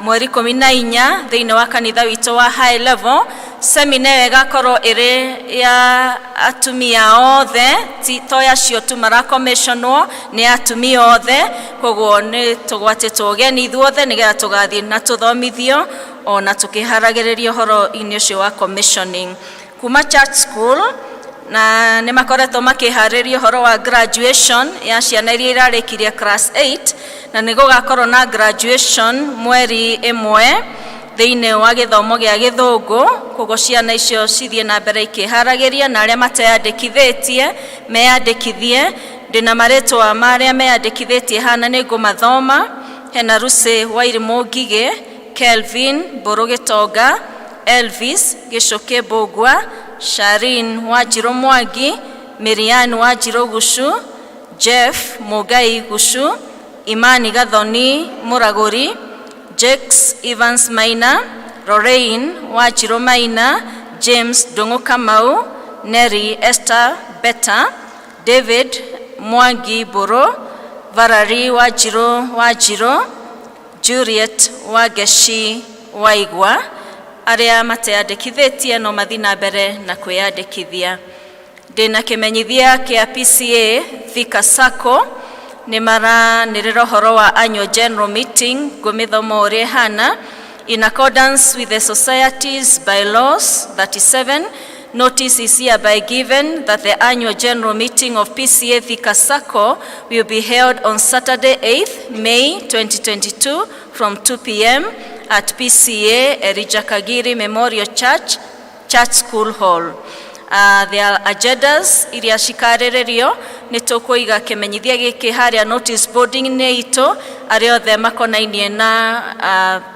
mweri 14 thĩinĩ wa kanitha witũ wa high level. Seminar ĩyo ĩgakorwo ĩrĩ ya atumia othe, ti to acio tu marakomĩconwo, nĩ atumia othe. Koguo nĩ tũgwatĩtwo ũgeni ithuothe nĩgetha tũgathiĩ na tũthomithio ona tũkĩharagĩrĩria ũhoro-inĩ ũcio wa commissioning. Kuma church school na nĩ makoretwo makĩharĩria ũhoro wa graduation ya ciana iria irarĩkirie class 8, na nĩ gũgakorwo na graduation mweri 1 thĩinĩ wa gĩthomo gĩa gĩthũngũ. Koguo ciana icio cithiĩ na mbere ikĩharagĩria, na arĩa mateyandĩkithĩtie meyandĩkithie. Ndĩna marĩtwa ma arĩa meyandĩkithĩtie hana nĩ ngũmathoma. Hena Lucy Wairimũ Ngigĩ, Kelvin Mbũrũ Gĩtonga, Elvis Gĩcũkĩ Mbũgua, Sharin Wanjirũ Mwangi, Mirian Wanjirũ Gucu, Jeff Mũngai Gucu, Imani Gathoni Mũragũri, Jakes Evans Maina, Lorraine Wanjirũ Maina, James Ndung'u Kamau, Neri Esther Beta, David Mwangi Mbũrũ, Valerie Wanjirũ Wanjirũ, Juliet Wangeci Waigwa. Arĩa mateyandĩkithĩtie no mathiĩ na mbere na kwĩyandĩkithia. Ndĩna kĩmenyithia kĩa PCA Thika Sacco, nĩ maranĩrĩra ũhoro wa annual general meeting. Ngũmĩthoma ũrĩa ĩhana. In accordance with the society's bylaws 37, notice is hereby given that the annual general meeting of PCA Thika Sacco will be held on Saturday 8th May 2022 from 2 p.m. at PCA Elijah Kagiri Memorial Church, Church School Hall. There are agendas iria cikarĩrĩrio. Nĩ tũkũiga kĩmenyithia gĩkĩ harĩa notice boarding-inĩ itũ. Arĩa othe makonainie na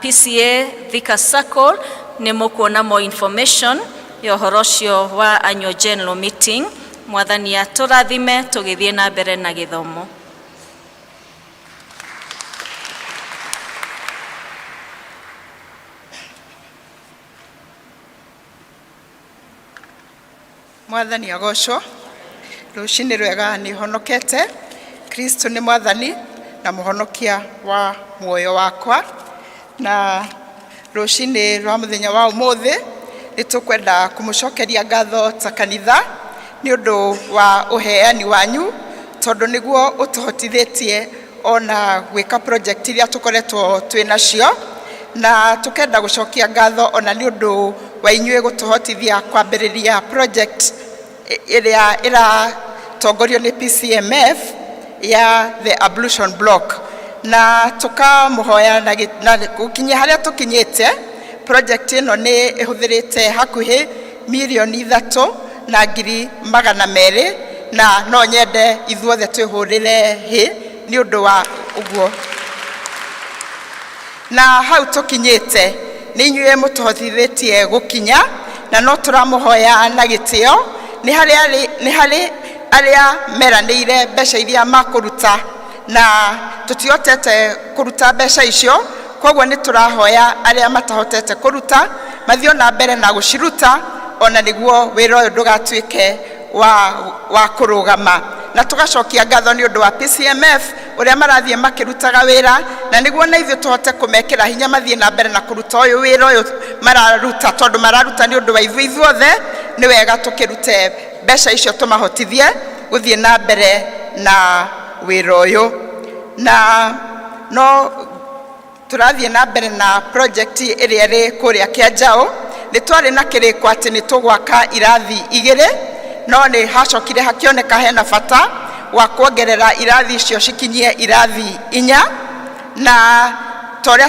PCA Thika Sacco nĩ mũkuona more information ya ũhoro ũcio wa annual general meeting. Mwathani atũrathime tũgĩthiĩ na mbere na gĩthomo. Mwathani agocwo. Rũcinĩ rwega. Nĩ honokete. Kristo nĩ mwathani na mũhonokia wa muoyo wakwa. Na rũcinĩ rwa mũthenya wa ũmũthĩ nĩ tũkwenda kũmũcokeria ngatho ta kanitha nĩ ũndũ wa ũheani wanyu, tondũ nĩguo ũtũhotithĩtie ona gwĩka project iria tũkoretwo twĩ nacio. Na tũkenda gũcokia ngatho ona nĩ ũndũ wa inyuĩ gũtũhotithia kwambĩrĩria project ĩrĩa ĩratongorio nĩ PCMF ya the ablution block. Na tũkamũhoya na gũkinyia harĩa tũkinyĩte, project ĩno nĩ ĩhũthĩrĩte hakuhĩ 3,200,000, na no nyende ithuothe twĩhũrĩre hĩ nĩ ũndũ wa ũguo. Na hau tũkinyĩte nĩ inyuĩ mũtũhotithĩtie gũkinya, na no tũramũhoya na gĩtĩo. Nĩ harĩ arĩa meranĩire mbeca iria makũruta na tũtihotete kũruta mbeca icio. Koguo nĩ tũrahoya arĩa matahotete kũruta mathiĩ na mbere na gũciruta, ona nĩguo wĩra ũyũ ndũgatuĩke wa kũrũgama. Na tũgacokia ngatho nĩ ũndũ wa PCMF ũrĩa marathiĩ makĩrutaga wĩra, na nĩguo na ithuĩ tũhote kũmekĩra hinya mathiĩ na mbere na kũruta ũyũ wĩra ũyũ mararuta, tondũ mararuta nĩ ũndũ wa ithuĩ ithuothe. Nĩ wega tũkĩrute mbeca icio tũmahotithie gũthiĩ na mbere na wĩra ũyũ. Na no tũrathiĩ na mbere na project ĩrĩa ĩrĩ kũrĩa Kĩanjaũ. Nĩ twarĩ na kĩrĩko atĩ nĩ tũgwaka irathi 2, no nĩ hacokire hakĩoneka hena bata wa kuongerera irathi icio cikinyie irathi 4. Na ta ũrĩa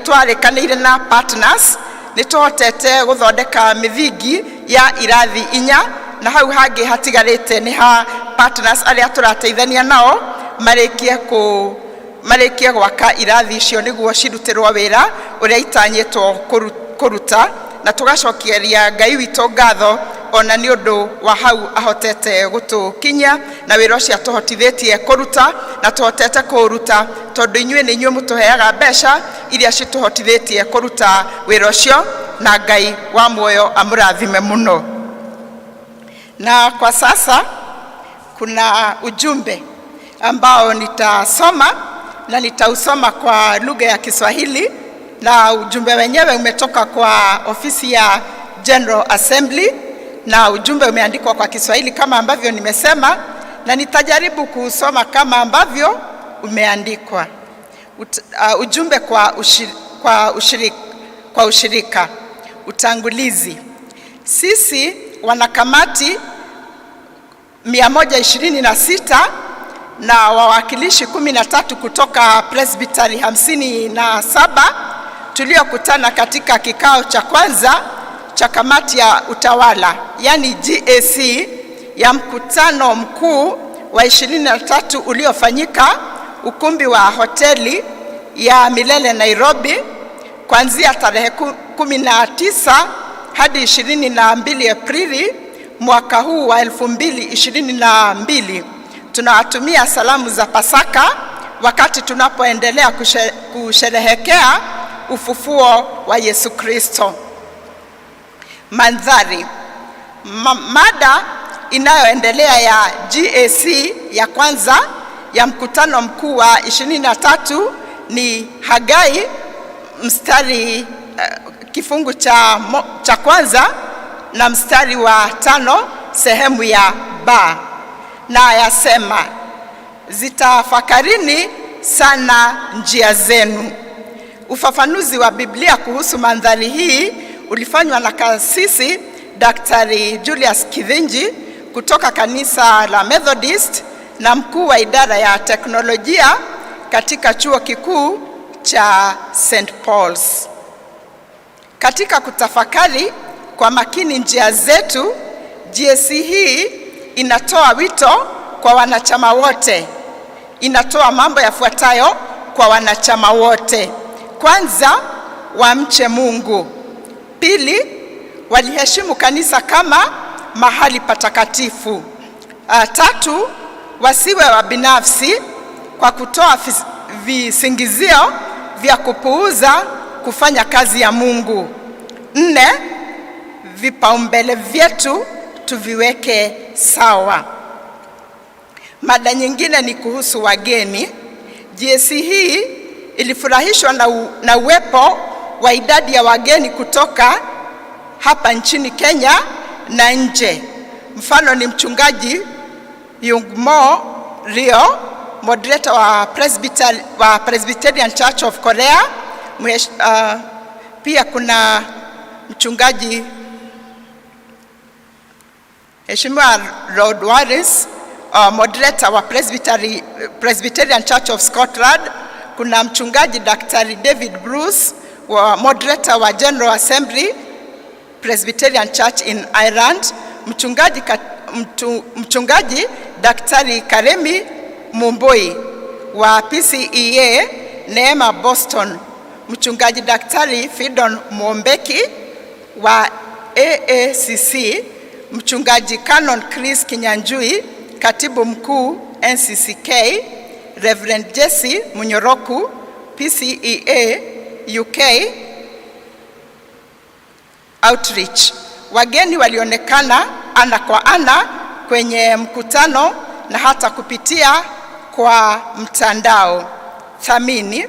twarĩkanĩire na partners, nĩ tũhotete gũthondeka mĩthingi ya irathi 4, na hau hangĩ hatigarĩte nĩ ha partners arĩa tũrateithania nao marĩkie gwaka irathi icio nĩguo cirutĩrwo wĩra ũrĩa itanyĩtwo kũruta. Na tũgacokeria Ngai witũ ngatho ona nĩ ũndũ wa hau ahotete gũtũkinyia na wĩra ũcio atũhotithĩtie kũruta, na tũhotete kũũruta tondũ inyuĩ nĩ inyuĩ mũtũheaga mbeca iria citũhotithĩtie kũruta wĩra ũcio. Na Ngai wa muoyo amũrathime mũno. Na kwa sasa kuna ujumbe ambao nitasoma na nitausoma kwa lugha ya Kiswahili, na ujumbe wenyewe umetoka kwa ofisi ya General Assembly, na ujumbe umeandikwa kwa Kiswahili kama ambavyo nimesema, na nitajaribu kuusoma kama ambavyo umeandikwa. Ujumbe kwa ushirika. Utangulizi. Sisi wanakamati 126 na wawakilishi 13 kutoka Presbytery 57 tuliokutana katika kikao cha kwanza cha kamati ya utawala, yani GAC, ya mkutano mkuu wa 23 uliofanyika ukumbi wa hoteli ya Milele Nairobi kuanzia tarehe 19 hadi 22 Aprili mwaka huu wa 2022. Tunawatumia salamu za Pasaka wakati tunapoendelea kusherehekea ufufuo wa Yesu Kristo. Mandhari. Mada inayoendelea ya GAC ya kwanza ya mkutano mkuu wa 23 ni Hagai mstari kifungu cha kwanza na mstari wa 5 sehemu ya ba, na yasema, zitafakarini sana njia zenu. Ufafanuzi wa Biblia kuhusu mandhari hii ulifanywa na kasisi Daktari Julius Kithinji kutoka kanisa la Methodist na mkuu wa idara ya teknolojia katika chuo kikuu cha St. Paul's. Katika kutafakari kwa makini njia zetu, GAC hii inatoa wito kwa wanachama wote. Inatoa mambo yafuatayo kwa wanachama wote. Kwanza, wamche Mungu. Pili, waliheshimu kanisa kama mahali patakatifu. Tatu, wasiwe wa binafsi kwa kutoa visingizio vya kupuuza kufanya kazi ya Mungu. Nne, vipaumbele vyetu tuviweke sawa. Mada nyingine ni kuhusu wageni. GAC hii ilifurahishwa na uwepo wa idadi ya wageni kutoka hapa nchini Kenya na nje. Mfano ni mchungaji Yungmo Rio, moderator wa Presbyterian Church of Korea. Pia kuna mchungaji Heshimiwa Rod Waris, moderator wa Presbyterian Church of Scotland. Kuna mchungaji Daktari David Bruce, wa moderator wa General Assembly Presbyterian Church in Ireland. Mchungaji Daktari Karemi Mumbui wa PCEA Neema Boston. Mchungaji Daktari Fidon Mwombeki wa AACC. Mchungaji Canon Chris Kinyanjui, katibu mkuu NCCK. Reverend Jesse Munyoroku, PCEA UK Outreach. Wageni walionekana ana kwa ana kwenye mkutano na hata kupitia kwa mtandao. Thamini.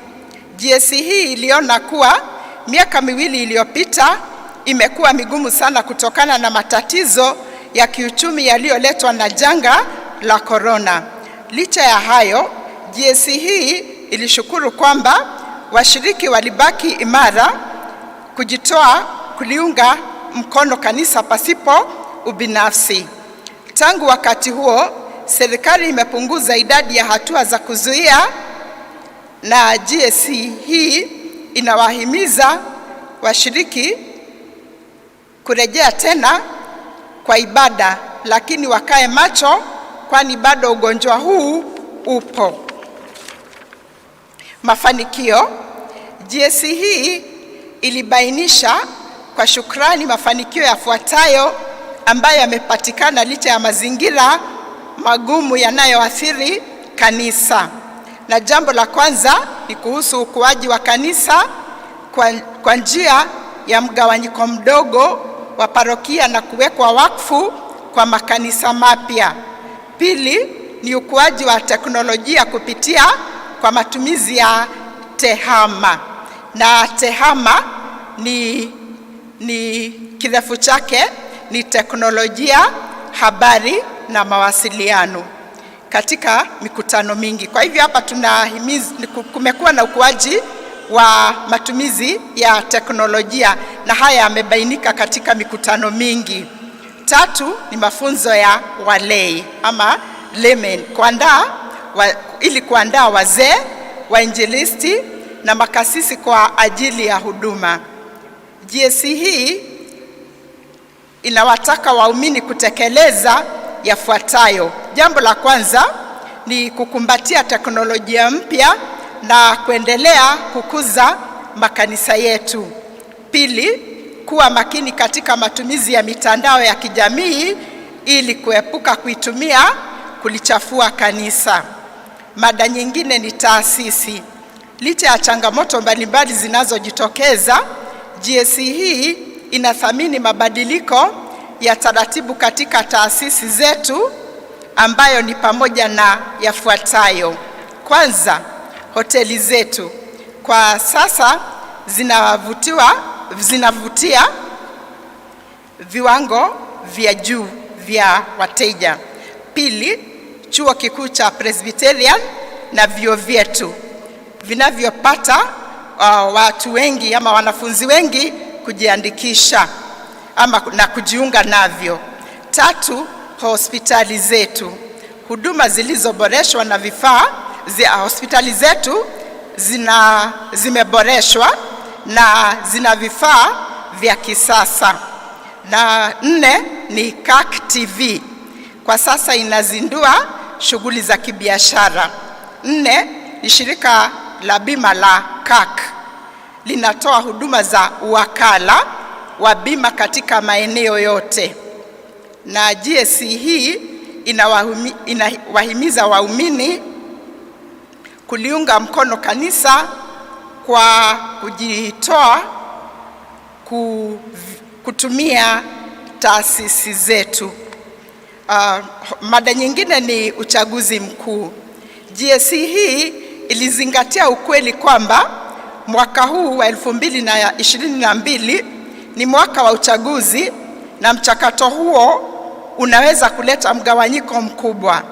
GAC hii iliona kuwa miaka miwili iliyopita imekuwa migumu sana kutokana na matatizo ya kiuchumi yaliyoletwa na janga la corona. Licha ya hayo, GAC hii ilishukuru kwamba washiriki walibaki imara kujitoa kuliunga mkono kanisa pasipo ubinafsi. Tangu wakati huo, serikali imepunguza idadi ya hatua za kuzuia, na GAC hii inawahimiza washiriki kurejea tena kwa ibada, lakini wakae macho, kwani bado ugonjwa huu upo. Mafanikio. GAC hii ilibainisha kwa shukrani mafanikio yafuatayo ambayo yamepatikana licha ya mazingira magumu yanayoathiri kanisa. Na jambo la kwanza ni kuhusu ukuaji wa kanisa kwa njia ya mgawanyiko mdogo wa parokia na kuwekwa wakfu kwa makanisa mapya. Pili ni ukuaji wa teknolojia kupitia kwa matumizi ya TEHAMA. Na TEHAMA ni kirefu chake ni teknolojia, habari na mawasiliano katika mikutano mingi. Kwa hivyo hapa tunahimiza, kumekuwa na ukuaji wa matumizi ya teknolojia na haya yamebainika katika mikutano mingi. Tatu ni mafunzo ya walei ama laymen, ili kuandaa wazee, wainjilisti na makasisi kwa ajili ya huduma. GSC hii inawataka waumini kutekeleza yafuatayo. Jambo la kwanza ni kukumbatia teknolojia mpya na kuendelea kukuza makanisa yetu. Pili, kuwa makini katika matumizi ya mitandao ya kijamii ili kuepuka kuitumia kulichafua kanisa. Mada nyingine ni taasisi. Licha ya changamoto mbalimbali zinazojitokeza, GSC hii inathamini mabadiliko ya taratibu katika taasisi zetu ambayo ni pamoja na yafuatayo. Kwanza, hoteli zetu kwa sasa zinavutia viwango vya juu vya wateja. Pili, chuo kikuu cha Presbyterian na vyuo vyetu vinavyopata watu wengi ama wanafunzi wengi kujiandikisha ama na kujiunga navyo. Tatu, hospitali zetu, huduma zilizoboreshwa na vifaa hospitali zetu zimeboreshwa na zina vifaa vya kisasa. Na nne ni CAC TV, kwa sasa inazindua shughuli za kibiashara. Nne ni shirika la bima la CAC, linatoa huduma za uwakala wa bima katika maeneo yote. Na GSC hii inawahimiza waumini kuliunga mkono kanisa kwa kujitoa kutumia taasisi zetu. Mada nyingine ni uchaguzi mkuu. GSC hii ilizingatia ukweli kwamba mwaka huu wa 2022 ni mwaka wa uchaguzi na mchakato huo unaweza kuleta mgawanyiko mkubwa.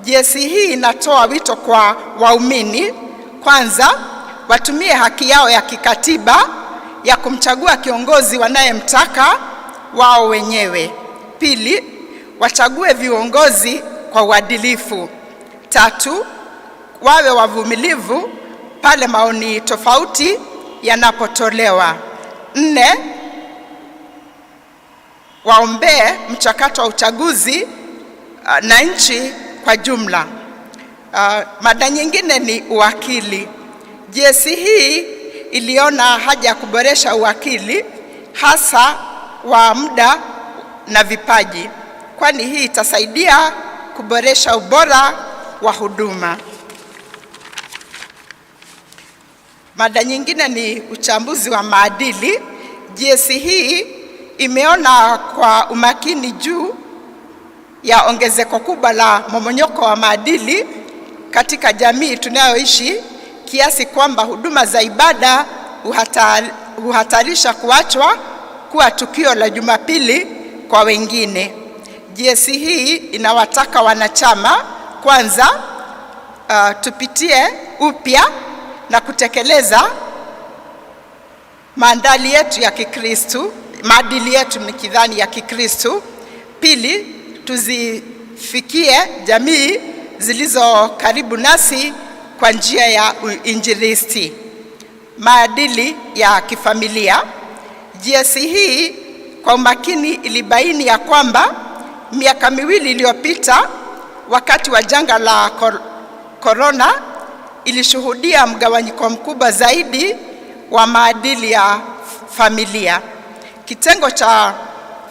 GSC hii inatoa wito kwa waumini, kwanza watumie haki yao ya kikatiba ya kumchagua kiongozi wanayemtaka wao wenyewe. Pili, wachague viongozi kwa uadilifu. Tatu, wawe wavumilivu pale maoni tofauti yanapotolewa. Nne, waombee mchakato wa uchaguzi na nchi kwa jumla. Mada nyingine ni uwakili. GSC hii iliona haja ya kuboresha uwakili hasa wa muda na vipaji, kwani hii itasaidia kuboresha ubora wa huduma. Mada nyingine ni uchambuzi wa maadili. GSC hii imeona kwa umakini juu ya ongezeko kubwa la momonyoko wa maadili katika jamii tunayoishi, kiasi kwamba huduma za ibada huhatarisha kuachwa kuwa tukio la Jumapili kwa wengine. GSC hii inawataka wanachama kwanza, tupitie upya na kutekeleza maadili yetu ya Kikristu, maadili yetu nikidhani ya Kikristu. Pili, tuzifikie jamii zilizo karibu nasi kwa njia ya uinjilisti. Maadili ya kifamilia. GSC hii kwa umakini ilibaini ya kwamba miaka miwili iliyopita wakati wa janga la corona ilishuhudia mgawanyiko mkubwa zaidi wa maadili ya familia. Kitengo cha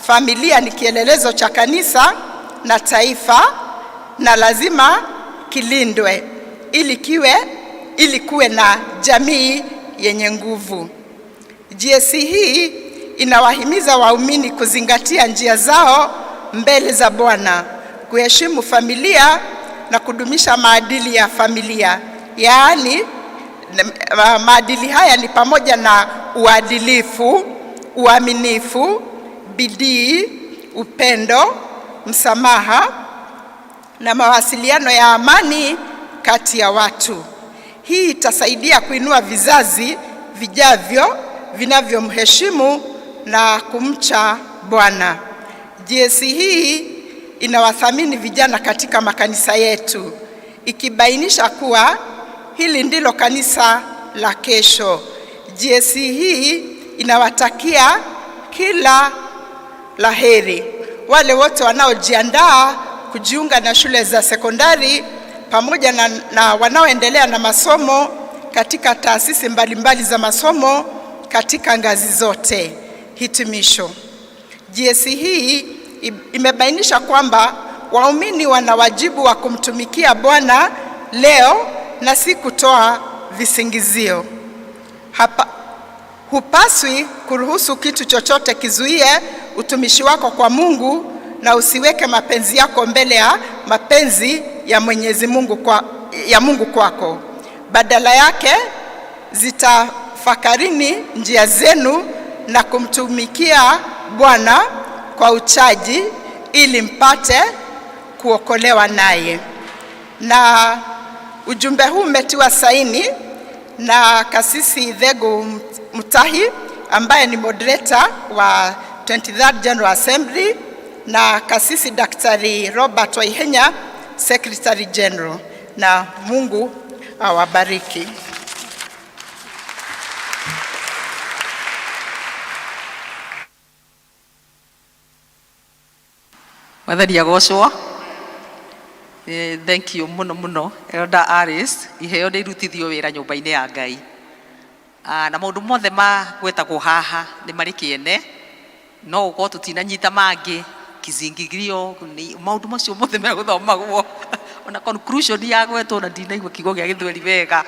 familia ni kielelezo cha kanisa na taifa na lazima kilindwe ili kuwe na jamii yenye nguvu. GSC hii inawahimiza waumini kuzingatia njia zao mbele za Bwana, kuheshimu familia na kudumisha maadili ya familia. Yaani, maadili haya ni pamoja na uadilifu, uaminifu, bidii, upendo, msamaha na mawasiliano ya amani kati ya watu. Hii itasaidia kuinua vizazi vijavyo vinavyomheshimu na kumcha Bwana. GSC hii inawathamini vijana katika makanisa yetu, ikibainisha kuwa hili ndilo kanisa la kesho. GSC hii inawatakia kila la heri wale wote wanaojiandaa kujiunga na shule za sekondari pamoja na wanaoendelea na masomo katika taasisi mbalimbali za masomo katika ngazi zote. Hitimisho. GSC hii imebainisha kwamba waumini wana wajibu wa kumtumikia Bwana leo na si kutoa visingizio. Hapa hupaswi kuruhusu kitu chochote kizuie utumishi wako kwa Mungu, na usiweke mapenzi yako mbele ya mapenzi ya Mwenyezi Mungu ya Mungu kwako. Badala yake zitafakarini njia zenu na kumtumikia Bwana kwa uchaji ili mpate kuokolewa naye. Na ujumbe huu umetiwa saini na Kasisi Dhegu Mutahi ambaye ni moderator wa 23rd General Assembly na Kasisi Daktari Robert Waihenya, Secretary General. Na Mungu awabariki. Mwathani agocwo. Thank you muno muno Elder Alice, iheo nĩ irutithio wĩra nyũmba-inĩ ya Ngai. Na maũndũ mothe magwetagwo haha nĩ marĩ kĩene, no ũkorwo tũtinanyita mangĩ kizingigrio maũndũ macio mothe megũthomagwo ona conclusion ya gwetwo na ndinaigua kiugo gĩa gĩthweri wega.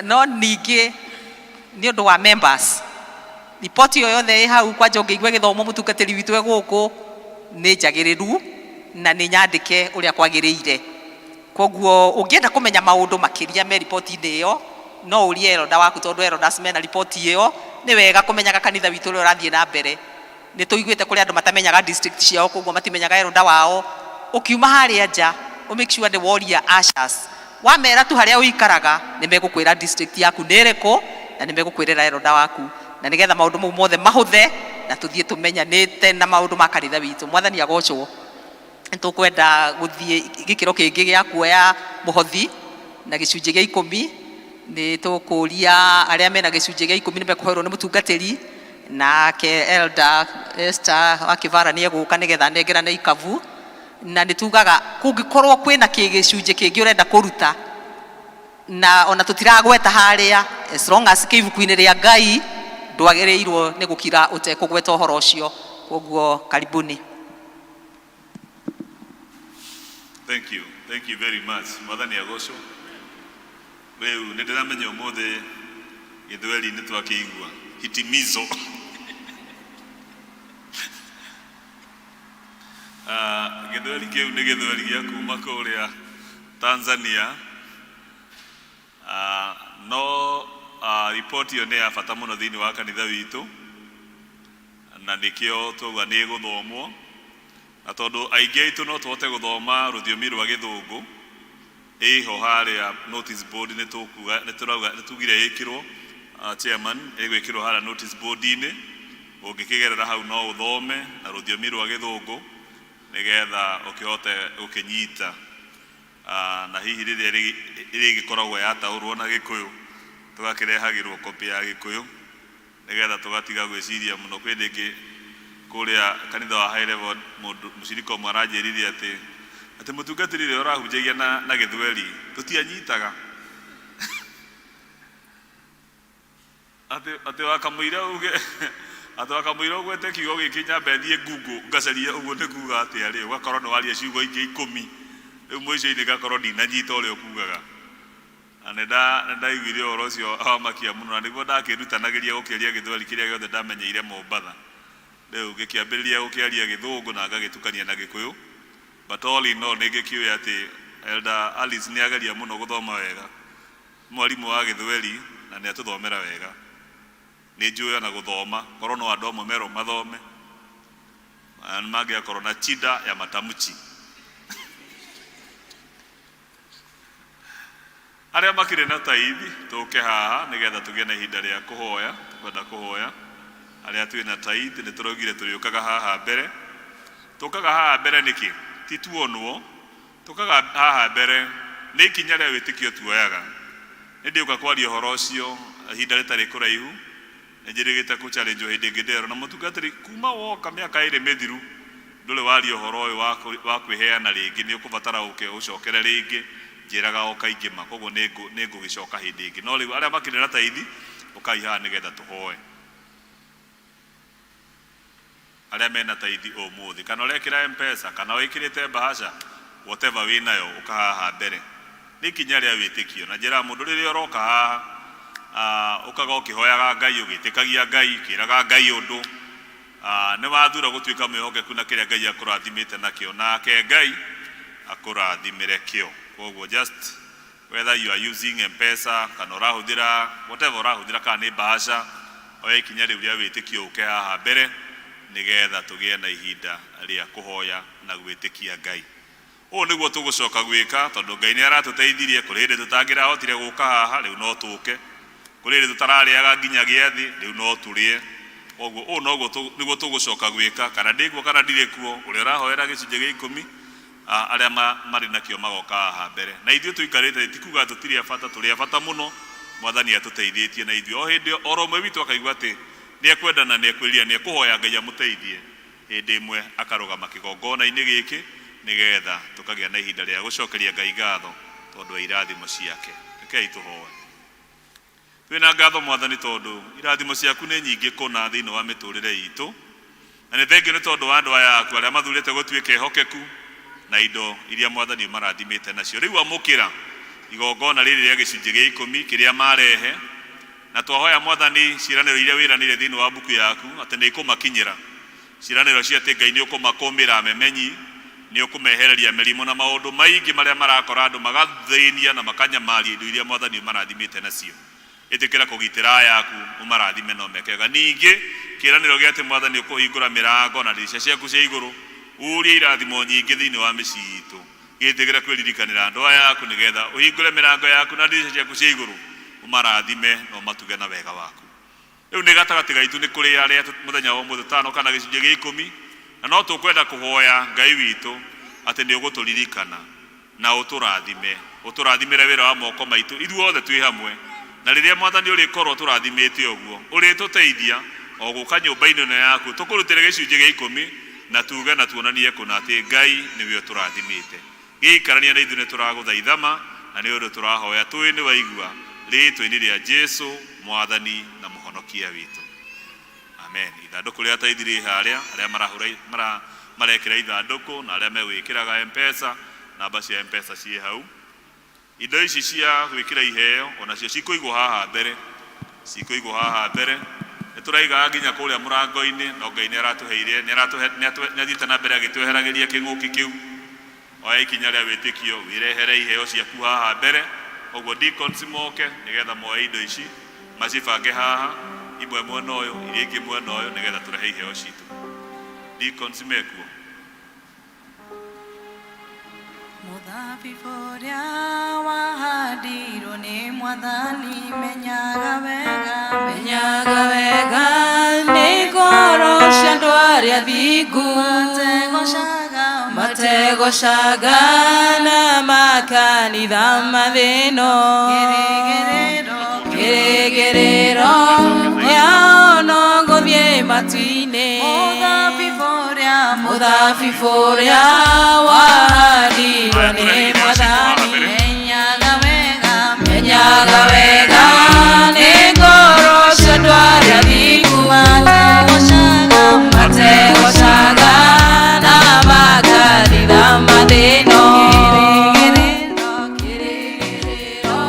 No ningĩ nĩ ũndũ wa members, riboti ĩyo yothe ĩ hau kwanja ũngĩigua gĩthomo mũtungatĩri witũ e gũkũ nĩ njagĩrĩru na nĩ nyandĩke ũrĩa kwagĩrĩire. Koguo ũngĩenda kũmenya maũndũ makĩria me riboti-inĩ ĩyo no ũrie elder waku, tondũ elders mena riboti ĩyo. Nĩ wega kũmenyaga kanitha witũ ũrĩa ũrathiĩ na mbere. Nĩ tũiguĩte kũrĩ andũ matamenyaga district ciao, koguo matimenyaga elder wao. Ũkiuma harĩa nja ũ make sure nĩ woria ushers, wamera tu harĩa ũikaraga nĩ megũkwĩra district yaku nĩ ĩrĩkũ na nĩ megũkwĩrĩra elder waku, na nĩgetha maũndũ mau mothe mahũthe na tũthiĩ tũmenyanĩte na maũndũ ma kanitha witũ. Mwathani agocwo. Nĩ tũkwenda gũthiĩ gĩkĩro kĩngĩ gĩa kuoya mũhothi na gĩcunjĩ gĩa 10. Nĩ tũkũria arĩa mena gĩcunjĩ gĩa 10 nĩ mekũhoerwo nĩ mũtungatĩri, nake Elder Esther wa Kĩvara nĩ egũka nĩgetha anengerane ikabu. Na nĩ tugaga kũngĩkorwo kwĩna gĩcunjĩ kĩngĩ ũrenda kũruta na ona tũtiragweta harĩa, as long as kĩ ibuku-inĩ rĩa Ngai ndwagĩrĩirwo nĩ gũkira ũtekũgweta ũhoro ũcio. Koguo karibuni. Thank you. Thank you very much. Mwathani agocwo. Rĩu nĩ ndĩramenya ũmũthĩ gĩthweri nĩ twakĩigua hitimizo. Gĩthweri kĩu nĩ gĩthweri gĩa kuma kũrĩa Tanzania. No ripoti ĩyo nĩ ya bata mũno thĩinĩ wa kanitha witũ, na nĩkĩo twauga nĩ ĩgũthomwo, na tondũ aingĩ aitũ no tũhote gũthoma rũthiomi rwa gĩthũngũ, ĩho harĩa notice board nĩ tũkuga nĩ tũrauga nĩ tugire ĩkĩrwo, chairman, ĩgwĩkĩrwo harĩa notice board-inĩ. Ũngĩkĩgerera hau no ũthome na rũthiomi rwa gĩthũngũ nĩgetha ũkĩhote gũkĩnyita. Na hihi rĩrĩa ĩrĩgĩkoragwo yataũrwo na gĩkũyũ tũgakĩrehagĩrwo kopi ya gĩkũyũ nĩgetha tũgatiga gwĩciria mũno. Kwĩ rĩngĩ kũrĩa kanitha wa high level mũndũ mũcirika ũmwe aranjĩrire atĩ mũtungatĩri ũrĩa ũrahunjagia na gĩthweri tũtianyitaga atĩ wakamũira uge atĩ wakamũira ũgwete kiugo gĩkĩ nyambe thiĩ Google ngacarie ũguo nĩ kuga atĩa rĩ, ũgakorwo nĩ waria ciugo ingĩ 10 rĩu mũico-inĩ ngakorwo ndinanyita ũrĩa ũkugaga. Na nĩ ndaiguire ũhoro ũcio wamakia mũno, na nĩguo ndakĩrutanagĩria gũkĩaria gĩthweri kĩrĩa gĩothe ndamenyeire Mombatha. Rĩu ngĩkĩambĩrĩria gũkĩaria gĩthũngũ na ngagĩtukania na gĩkũyũ, but all in all nĩ ngĩkĩũĩ atĩ Elder Alice nĩ ageria mũno gũthoma wega, mwarimũ wa gĩthweri, na nĩ atũthomera wega. Nĩ njũĩ ona gũthoma korwo no andũ amwe merwo mathome na nĩ mangĩakorwo na chida ya matamchi. Arĩa makĩrĩ na tithe, tũke haha nĩgetha tũgĩe na ihinda rĩa kũhoya. Tũkwenda kũhoya arĩa twĩ na tithe. Nĩ tũraugire tũrĩũkaga haha mbere. Tũkaga haha mbere nĩkĩ? Ti tuonwo. Tũkaga haha mbere nĩ ikinya rĩa wĩtĩkio tuoyaga. Nĩ ndĩũka kwaria ũhoro ũcio ihinda rĩtarĩ kũraihu. Nĩ njĩrĩgĩte kũ challenge hĩndĩ ĩngĩ nderwo na mũtungatĩri kuma woka mĩaka 2 mĩthiru ndũrĩ waria ũhoro ũyũ wa kwĩheana rĩngĩ. Nĩ ũkũbatara ũke ũcokere rĩngĩ. Njĩraga o kaingĩ ma koguo nĩ ngũgĩcoka hĩndĩ ĩngĩ, no rĩu arĩa makĩrĩ na tithe, ũkai haha nĩgetha tũhoe. Arĩa mena tithe ũmũthĩ, kana ũrekĩra Mpesa, kana wĩkĩrĩte bahasha, whatever wĩ nayo, ũka haha mbere. Nĩ ikinya rĩa wĩtĩkio. Na njĩra mũndũ rĩrĩa ũroka haha, ũkaga ũkĩhoyaga Ngai, ũgĩtĩkagia Ngai, ũkĩraga Ngai ũndũ, nĩ wathura gũtuĩka mwĩhokeku na kĩrĩa Ngai akũrathimĩte nakĩo, nake Ngai akũrathimĩre kĩo. Koguo just whether you are using Mpesa kana ũrahũthĩra whatever ũrahũthĩra, kana nĩ bahasha, oya ikinya rĩu rĩa wĩtĩkio, ũke haha mbere nĩgetha tũgĩe na ihinda rĩa kũhoya na gwĩtĩkia Ngai. Ũũ nĩguo tũgũcoka gwĩka, tondũ Ngai nĩ aratũteithirie. Kũrĩ hĩndĩ tũtangĩrahotire gũka haha, rĩu no tũke. Kũrĩ hĩndĩ tũtararĩaga nginya gĩathĩ, rĩu no tũrĩe. Koguo ũũ noguo nĩguo tũgũcoka gwĩka, kana ndĩkuo kana ndirĩ kuo. Ũrĩa ũrahoera gĩcunjĩ gĩa 10, arĩa marĩ nakĩo magoka haha mbere. Na ithuĩ tũikarĩte, ti kuga tũtirĩ a bata, tũrĩ a bata mũno. Mwathani atũteithĩtie na ithuĩ o hĩndĩ oro ũmwe witũ akaigua atĩ nĩ ekwenda na nĩ ekwĩrira, nĩ ekũhoya Ngai amũteithie, hĩndĩ ĩmwe akarũgama kĩgongona-inĩ gĩkĩ nĩgetha tũkagĩa na ihinda rĩa gũcokeria Ngai ngatho tondũ wa irathimo ciake. Rekei tũhoe. Twĩna ngatho Mwathani, tondũ irathimo ciaku nĩ nyingĩ kũna thĩinĩ wa mĩtũrĩre itũ, na nĩ thengio nĩ tondũ wa andũ aya aku arĩa mathurĩte gũtuĩka ehokeku na indo iria Mwathani marathimĩte nacio. Rĩu amũkĩra igongona rĩrĩ rĩa gĩcunjĩ gĩa 10 kĩrĩa marehe, na twahoya Mwathani ciĩranĩro iria wĩranĩire thĩinĩ wa mbuku yaku atĩ nĩ ikũmakinyĩra, ciĩranĩro cia atĩ Ngai nĩ ũkũmakũmĩra memenyi, nĩ ũkũmehereria mĩrimũ na maũndũ maingĩ marĩa marakora andũ magathĩnia na makanyamaria indo iria Mwathani marathimĩte nacio. Ĩtĩkĩra kũgitĩra aya aku, ũmarathime no meke wega. Ningĩ kĩĩranĩro gĩa atĩ Mwathani ũkũhingũra mĩrango na ndirica ciaku cia igũrũ, urie irathimo nyingĩ thĩinĩ wa mĩciĩ itũ, gĩtĩkĩra kwĩririkanĩra andũ aya aku nĩgetha ũhingũre mĩrango yaku na ndirica ciaku cia igũrũ, ũmarathime na ũmatuge na wega waku. Rĩu nĩ gatagatĩ gaitũ nĩ kũrĩ arĩa mũthenya wa ũmũthĩ tũtanoka na gĩcunjĩ gĩa 10, na no tũkwenda kũhoya Ngai witũ atĩ nĩ ũgũtũririkana na ũtũrathime, ũtũrathimĩre wĩra wa moko maitũ ithuothe twĩ hamwe. Na rĩrĩa Mwathani ũrĩkorwo tũrathimĩte ũguo, ũrĩtũteithia o gũka nyũmba-inĩ ĩno yaku tũkũrutĩre gĩcunjĩ gĩa 10 na tuge na tuonanie kũna atĩ Ngai nĩwe ũtũrathimĩte. Gĩikarania na ithuĩ, nĩ tũragũthaithama na nĩ ũndũ tũrahoya tũĩ nĩ waigua, rĩĩtwa-inĩ rĩa Jesu Mwathani na Mũhonokia witũ, amen. Ithandũkũ rĩa tithe rĩ harĩa, arĩa marahũra marekĩra ithandũkũ na arĩa megwĩkĩraga Mpesa, namba cia Mpesa ciĩ hau. Indo ici cia gwĩkĩra iheo onacio cikũigwo haha mbere, cikũigwo haha mbere. Nĩ tũraigaga nginya kũrĩa mũrango-inĩ, no Ngai nĩ aratũheire, nĩ athiĩte na mbere agĩtweheragĩria kĩng'ũki kĩu. Oya ikinya rĩa wĩtĩkio, wĩrehere iheo ciaku haha mbere. Ũguo deacons moke nĩgetha moe indo ici macibange haha, imwe mwena ũyũ, iria ingĩ mwena ũyũ, nĩgetha tũrehe iheo citũ. Deacons mekuo. Mũthabibũ ũrĩa wahandirwo nĩ Mwathani, menyaga wega, menyaga wega nĩ ngoro cia andũ arĩa thingu, mategocaga, mategocaga na makanitha mathĩno, kĩrĩgĩrĩro, kĩrĩgĩrĩro kĩao no gũthiĩ matu-inĩ. Mũthabibũ ũrĩa, mũthabibũ ũrĩa wahandirwo nĩ Mwathani, menyaga wega, menyaga wega nĩ ngoro cia andũ arĩa thingu, mategocaga, mategocaga na makanitha mathĩno, kĩrĩgĩrĩro, kĩrĩgĩrĩro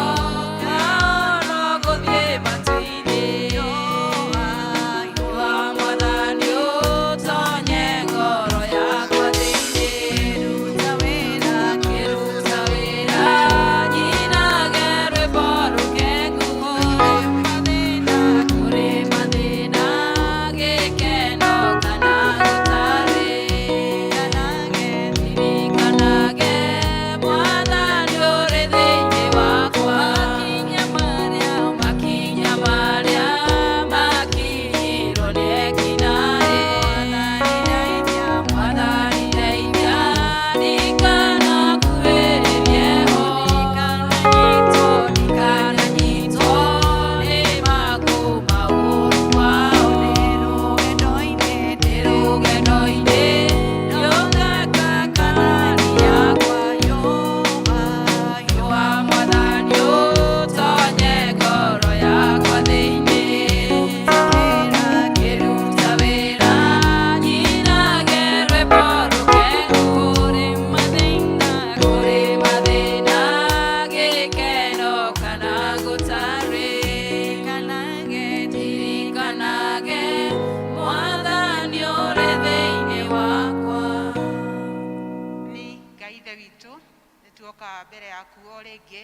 yaku o rĩngĩ,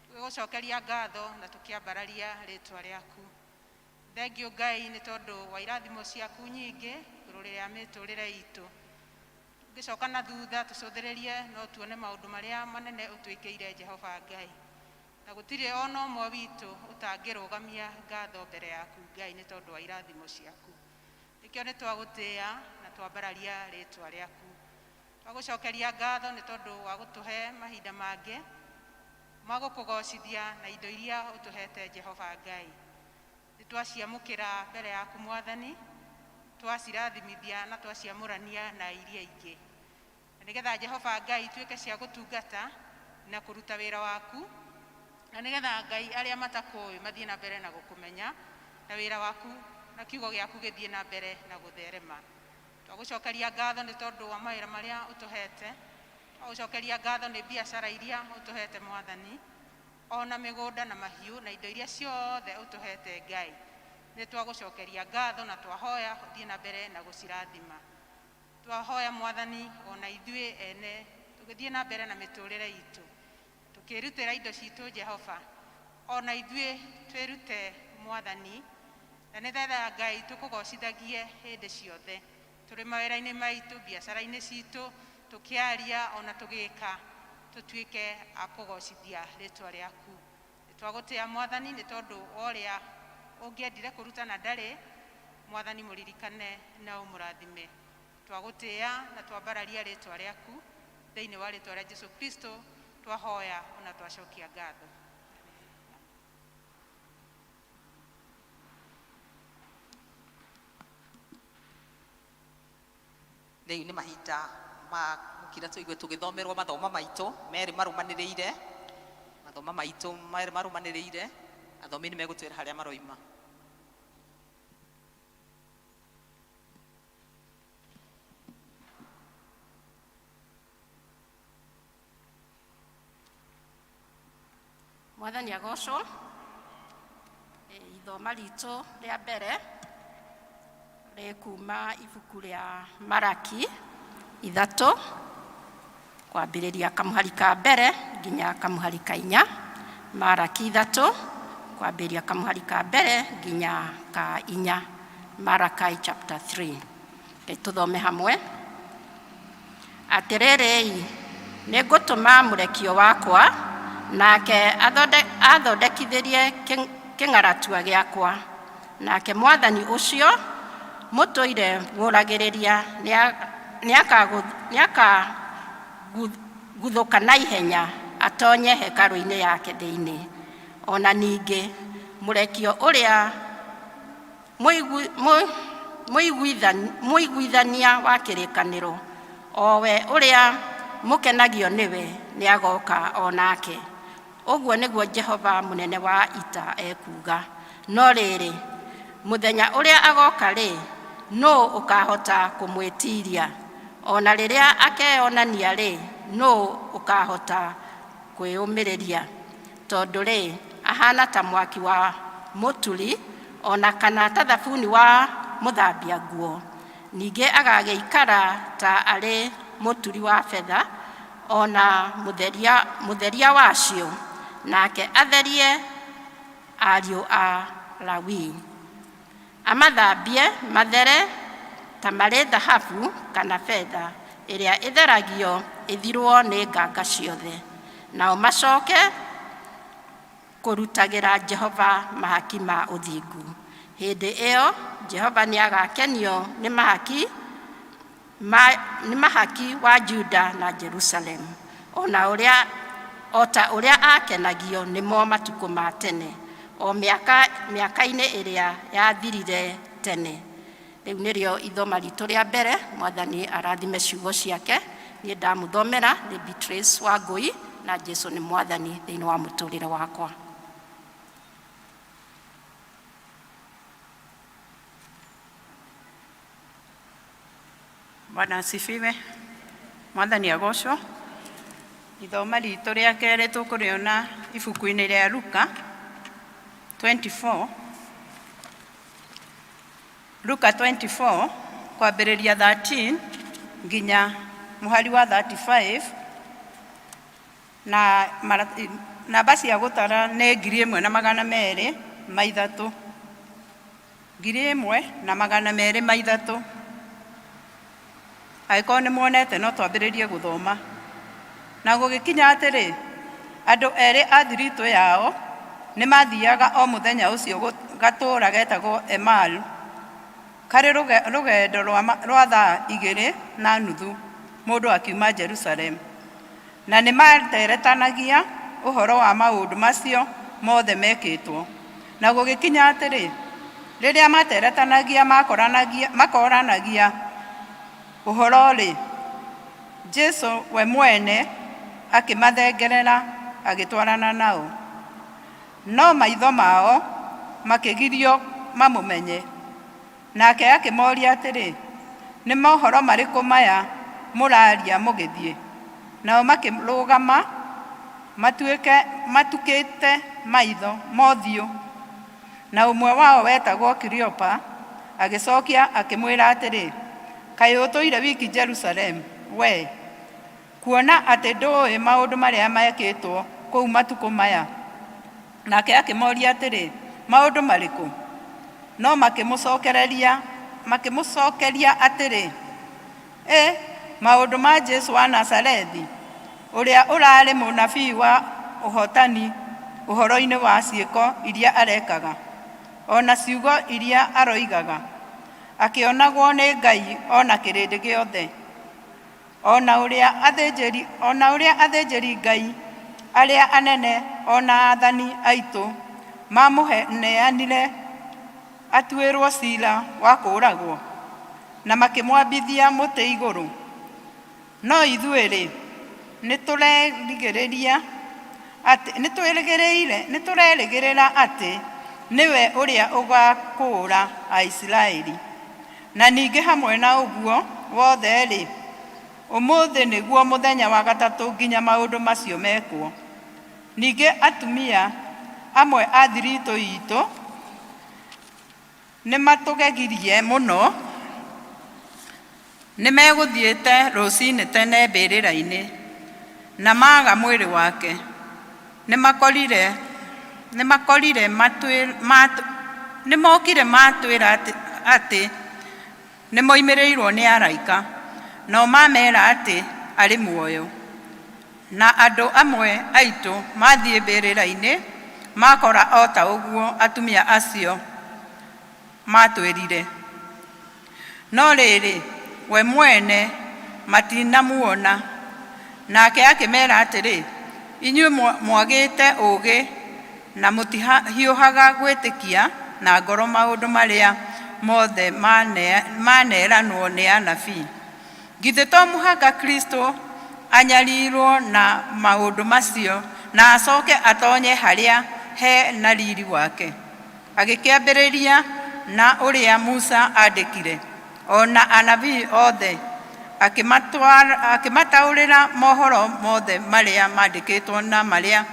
tũgĩgũcokeria ngatho na tũkĩambararia rĩtwa rĩaku. Thengiũ Ngai nĩ tondũ wa irathimo ciaku nyingĩ igũrũ rĩa mĩtũrĩre itũ. Tũngĩcoka na thutha tũcũthĩrĩrie no tuone maũndũ marĩa manene ũtwĩkĩire Jehova Ngai. Na gũtirĩ ona ũmwe witũ ũtangĩrũgamia ngatho mbere yaku Ngai nĩ tondũ wa irathimo ciaku. Nĩkĩo nĩ twagũtĩĩa na twambararia rĩtwa rĩaku. Twagũcokeria ngatho nĩ tondũ wa gũtũhe mahinda mangĩ ma gũkũgocithia na indo iria ũtũhete Jehova Ngai. Nĩ twaciamũkĩra mbere yaku Mwathani, twacirathimithia na twaciamũrania na iria ingĩ. Na nĩgetha Jehova Ngai ituĩke cia gũtungata na kũruta wĩra waku, na nĩgetha Ngai arĩa matakũĩ mathiĩ na mbere na gũkũmenya, na wĩra waku na kiugo gĩaku gĩthiĩ na mbere na gũtherema. Twagũcokeria ngatho nĩ tondũ wa mawĩra marĩa ũtũhete, twagũcokeria ngatho nĩ biacara iria ũtũhete Mwathani, ona mĩgũnda na mahiũ na indo iria ciothe ũtũhete Ngai. Nĩ twagũcokeria ngatho na twahoya ũthiĩ na mbere na gũcirathima. Twahoya Mwathani ona ithuĩ ene tũgĩthiĩ na mbere na mĩtũrĩre itũ, tũkĩrutĩra indo citũ Jehova, ona ithuĩ twĩrute Mwathani, na nĩgetha Ngai tũkũgocithagie hĩndĩ ciothe tũrĩ mawĩra-inĩ maitũ, biacara-inĩ citũ, tũkĩaria ona tũgĩka, tũtuĩke a kũgocithia rĩtwa rĩaku. Nĩ twagũtĩa Mwathani nĩ tondũ wa ũrĩa ũngĩendire kũruta na ndarĩ, Mwathani mũririkane na ũmũrathime. Twagũtĩa na twambararia rĩtwa rĩaku thĩinĩ wa rĩtwa rĩa Jesu Kristo twahoya ona twacokia ngatho. Rĩu nĩ mahinda ma gũkira tũigue tũgĩthomerwo mathomo maitũ merĩ marũmanĩrĩire, mathomo maitũ merĩ marũmanĩrĩire, athomi nĩ megũtwĩra harĩa maroima. Mwathani agocwo. Ithoma ritũ rĩa mbere rĩkuma ibuku rĩa Maraki 3 kwambĩrĩria kamũhari ka mbere nginya kamũhari ka 4. Maraki 3 kwambĩrĩria kamũhari ka mbere nginya ka 4. Malachi chapter 3. Reke tũthome hamwe. Atĩrĩrĩi, nĩngũtũma mũrekio wakwa, nake athondekithĩrie kĩng'aratua gĩakwa. Nake mwathani ũcio mũtũire mũragĩrĩria nĩakaguthũka na ihenya atonye hekarũ-inĩ yake thĩinĩ. O na ningĩ mũrekio ũrĩa mũiguithania wa kĩrĩkanĩro, o we ũrĩa mũkenagio nĩwe, nĩagoka o nake. Ũguo nĩguo Jehova mũnene wa ita ekuuga. No rĩrĩ, mũthenya ũrĩa agoka-rĩ, nũũ ũkahota kũmwĩtiiria? O na rĩrĩa akeyonania-rĩ, nũũ ũkahota kwĩũmĩrĩria? Tondũ-rĩ, ahaana ta mwaki wa mũturi, o na kana ta thabuni wa mũthambia nguo. Ningĩ agagĩikara ta arĩ mũturi wa betha, o na mũtheria wacio, nake atherie ariũ a Lawi. Amathambie mathere ta marĩ thahabu kana betha ĩrĩa ĩtheragio ĩthirwo nĩ nganga ciothe. Nao macoke kũrutagĩra Jehova mahaki ma ũthingu. Hĩndĩ ĩyo Jehova nĩagakenio nĩ mahaki wa Juda na Jerusalemu, o ta ũrĩa aakenagio nĩmo matukũ ma tene, o mĩaka-inĩ ĩrĩa yathirire tene. Rĩu nĩrĩo ithoma ritũ rĩa mbere. Mwathani arathime ciugo ciake. Niĩ ndamũthomera nĩ Beatrice Wangũi, na Jesu nĩ Mwathani thĩinĩ wa mũtũrĩre wakwa. Bwana asifiwe. Mwathani agocwo. Ithoma ritũ rĩa kerĩ tũkũrĩona ibuku-inĩ rĩa Luka 24. Luka 24 kwambĩrĩria 13 nginya mũhari wa 35. Na namba cia gũtara nĩ 1203, 1203. Angĩkorwo nĩ muonete, no twambĩrĩrie gũthoma. Na gũgĩkinya atĩrĩ, andũ erĩ a thiritũ yao nĩ mathiaga o mũthenya ũcio gatũũra getagwo Emau, karĩ rũgendo rwa thaa 2.30 mũndũ akiuma Jerusalemu, na nĩ materetanagia ũhoro wa maũndũ macio mothe mekĩtwo. Na gũgĩkinya atĩrĩ, rĩrĩa materetanagia makoranagia ũhoro-rĩ, Jesu we mwene akĩmathengerera agĩtwarana nao. No maitho mao makĩgirio mamũmenye. Nake akĩmoria atĩrĩ, Nĩ mohoro marĩkũ maya mũraaria mũgĩthiĩ? Nao makĩrũgama matukĩte maitho mothiũ. Na ũmwe wao wetagwo Kiliopa agĩcokia akĩmwĩra atĩrĩ, Kaĩ ũtũire wiki Jerusalemu, wee, kuona atĩ ndũũĩ maũndũ marĩa mekĩtwo kũu matukũ maya? Nake akĩmoria atĩrĩ, Maũndũ marĩkũ? No makĩmũcokeria atĩrĩ, Ĩ, maũndũ ma Jesu wa Nazarethi, ũrĩa ũrarĩ mũnabii wa ũhotani ũhoro-inĩ wa ciĩko iria arekaga, o na ciugo iria aroigaga, akĩonagwo nĩ Ngai o na kĩrĩndĩ gĩothe, o na ũrĩa athĩnjĩri-Ngai arĩa anene o na aathani aitũ mamũneanire atuĩrwo cira wa kũũragwo, na makĩmwambithia mũtĩ igũrũ. No ithuĩ-rĩ, nĩtũrerĩgĩrĩra atĩ nĩwe ũrĩa ũgaakũũra Aisiraeli. Na ningĩ hamwe na ũguo wothe-rĩ, ũmũthĩ nĩguo mũthenya wa gatatũ nginya maũndũ macio mekwo. Ningĩ atumia amwe a thiritũ iitũ nĩmatũgegirie mũno, nĩmegũthiĩte rũcinĩ tene mbĩrĩra-inĩ, na maaga mwĩrĩ wake. Nĩmakorire nĩmakorire nĩmokire matwĩra atĩ nĩmoimĩrĩirwo nĩ araika, nao mamera atĩ arĩ muoyo. Na andũ amwe aitũ mathiĩ mbĩrĩra-inĩ, makora o ta ũguo atumia acio matwĩrire. No rĩrĩ, we mwene matinamuona. Nake akĩmera atĩrĩ, Inyuĩ mwagĩte ũũgĩ na mũtihiũhaga gwĩtĩkia na ngoro maũndũ marĩa mothe maneranwo nĩ anabii. Githĩ to mũhaka Kristo anyarirwo na maũndũ macio na acoke atonye harĩa he na riri wake? Agĩkĩambĩrĩria na ũrĩa Musa aandĩkire, o na anabii othe, akĩmataũrĩra mohoro mothe marĩa maandĩkĩtwo na marĩa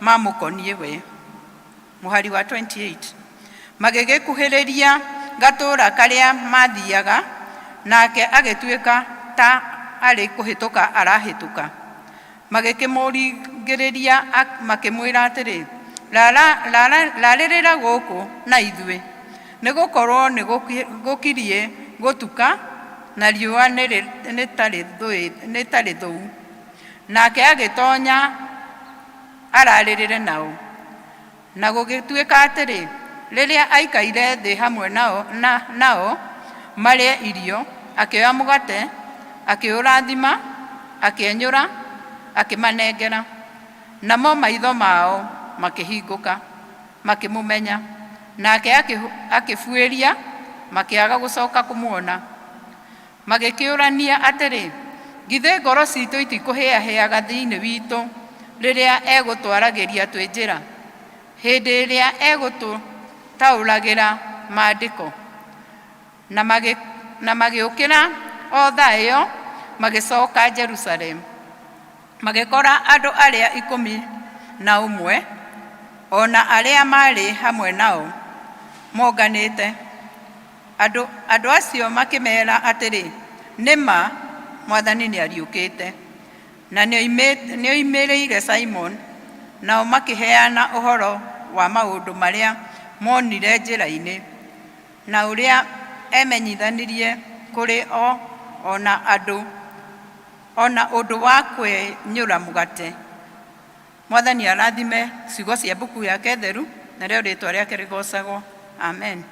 mamũkoniĩ we. Mũhari wa 28. Magĩgĩkuhĩrĩria gatũũra karĩa maathiaga, nake agĩtuĩka ta arĩ kũhĩtũka arahĩtũka. Magĩkĩmũringĩrĩria makĩmwĩra atĩrĩ, Rarĩrĩra gũkũ na ithuĩ, nĩ gũkorũo nĩ gũkiriĩ gũtuka, na riũa nĩ ta rĩthũu. Nake agĩtonya ararĩrĩre nao. Na gũgĩtuĩka atĩrĩ, rĩrĩa aikaire thĩ hamwe nao, na, nao marĩe irio, akĩoya mũgate, akĩũrathima, akĩenyũra, akĩmanengera. Namo maitho mao makĩhingũka, makĩmũmenya. Nake akĩbuĩria, makĩaga gũcoka kũmuona. Magĩkĩũrania atĩrĩ, Githĩ ngoro ciitũ itikũhĩahĩaga thĩinĩ witũ rĩrĩa egũtwaragĩria twĩ njĩra, hĩndĩ ĩrĩa egũtũtaũragĩra Maandĩko? Na magĩũkĩra o thaa ĩyo magĩcoka Jerusalemu, magĩkora andũ arĩa 11 o na arĩa maarĩ hamwe nao monganĩte. Andũ, andũ acio makĩmeera atĩrĩ, Nĩ ma, Mwathani nĩariũkĩte. Na nĩoimĩrĩire Simon, nao makĩheana ũhoro wa maũndũ marĩa monire njĩra-inĩ, na ũrĩa emenyithanirie kũrĩ o ona andũ ona ũndũ wa kwenyũra mũgate. Mwathani arathime ciugo cia mbuku yake theru, narĩo rĩtwa rĩake rĩgocagwo. Amen.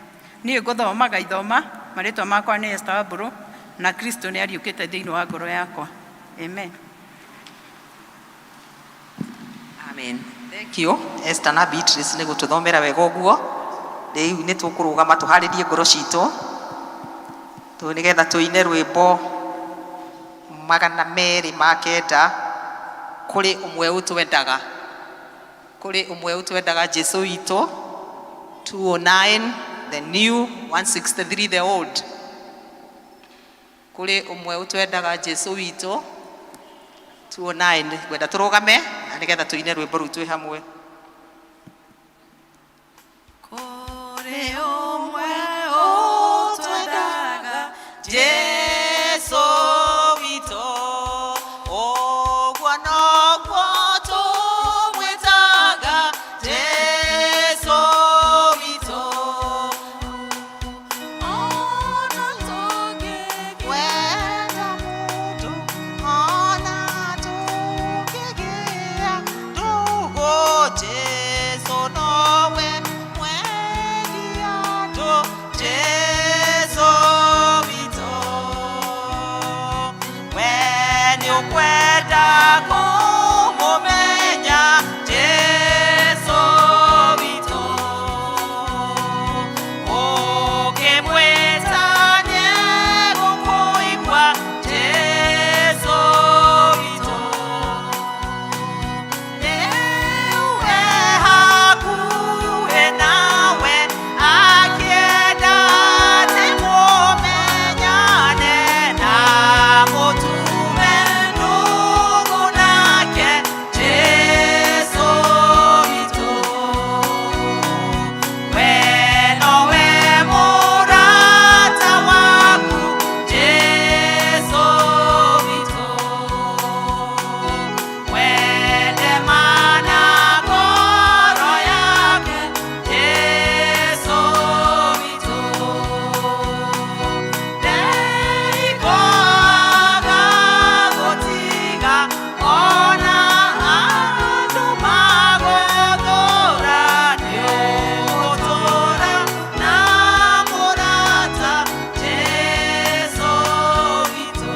Niĩ ngũthomaga ithoma, marĩtwa makwa nĩ Esther Wambũrũ, na Kristo nĩ ariũkĩte thĩinĩ wa ngoro yakwa. Amen. Amen. Thank you Esther na Beatrice nĩ gũtũthomera wega ũguo. Rĩu nĩ tũkũrũgama tũharĩrie ngoro citũ tũ nĩgetha tũine rwĩmbo 209, kũrĩ ũmwe ũtwendaga, kũrĩ ũmwe ũtwendaga, Jesu witũ. 209 the new, 163 the old. Kũrĩ ũmwe ũtwendaga, Jesu witũ, 209. Ngwenda tũrũgame na nĩgetha tũine rwĩmbo rũu twĩ hamwe. Kũrĩ ũmwe ũtwendaga, Jesu witũ, ũguo noguo tũmwĩtaga, Jesu witũ. Ona tũngĩkwenda mũndũ, ona tũngĩgĩa ndũgũ, Jesu nowe mwendi andũ, Jesu witũ. We nĩ ũkwenda kũmũmenya Jesu witũ, ũkĩmwĩta nĩegũkũigua, Jesu witũ. Rĩu e hakuhĩ nawe, akĩenda atĩ mũmenyane na mũtume ndũgũ nake, Jesu witũ. We nowe mũrata waku, Jesu witũ. Wende mana ngoro yaku, Jesu witũ. Ndeikwaga gũtiga ona andũ magũthũra, nĩũgũtũũra na mũrata, Jesu witũ.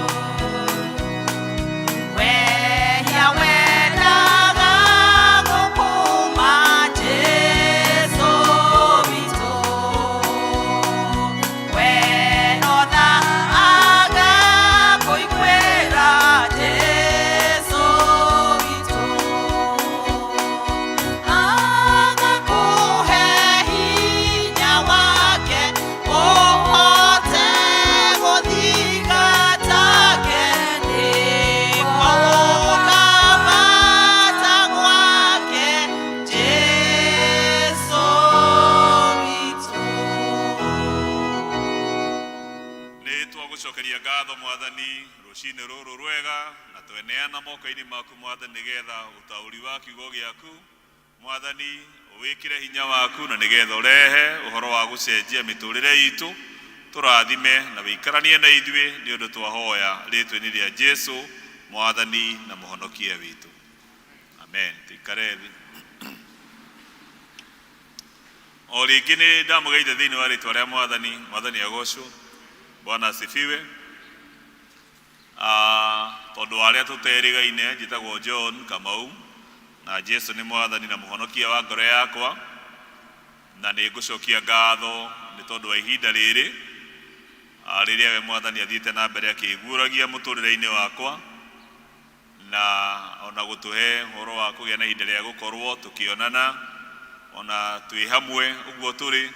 Wehia wendaga gũkũma, Jesu witũ. We no tha agakũiguĩra, Jesu witũ. Agakũhe hinya wake, ũhote gũthingatake, nĩguo ũkambata gwake, Jesu witũ. Nĩ twagũcokeria ngatho, Mwathani, rũcinĩ rũrũ rwega, na tweneana moko-inĩ maku, Mwathani, nĩgetha ũtaũri wa kiugo gĩaku, Mwathani, ũwĩkĩre hinya waku na nĩgetha ũrehe ũhoro wa gũcenjia mĩtũrĩre itũ. Tũrathime na wĩikaranie na ithuĩ, nĩ ũndũ twahoya rĩtwa-inĩ rĩa Jesu, Mwathani na Mũhonokia witũ. Amen. Tũikare thĩ. O rĩngĩ nĩ ndamũgeithia thĩinĩ wa rĩtwa rĩa Mwathani. Mwathani agocwo. Bwana asifiwe. Tondũ wa arĩa tũterĩgaine, njĩtagwo John Kamau, na Jesu nĩ Mwathani na Mũhonokia wa ngoro yakwa, na nĩ ngũcokia ngatho nĩ tondũ wa ihinda rĩrĩ rĩrĩa we Mwathani athiĩte na mbere akĩguũragia mũtũrĩre-inĩ wakwa, na ona gũtũhe ũhoro wa kũgĩa na ihinda rĩa gũkorwo tũkĩonana ona twĩ hamwe ũguo tũrĩ,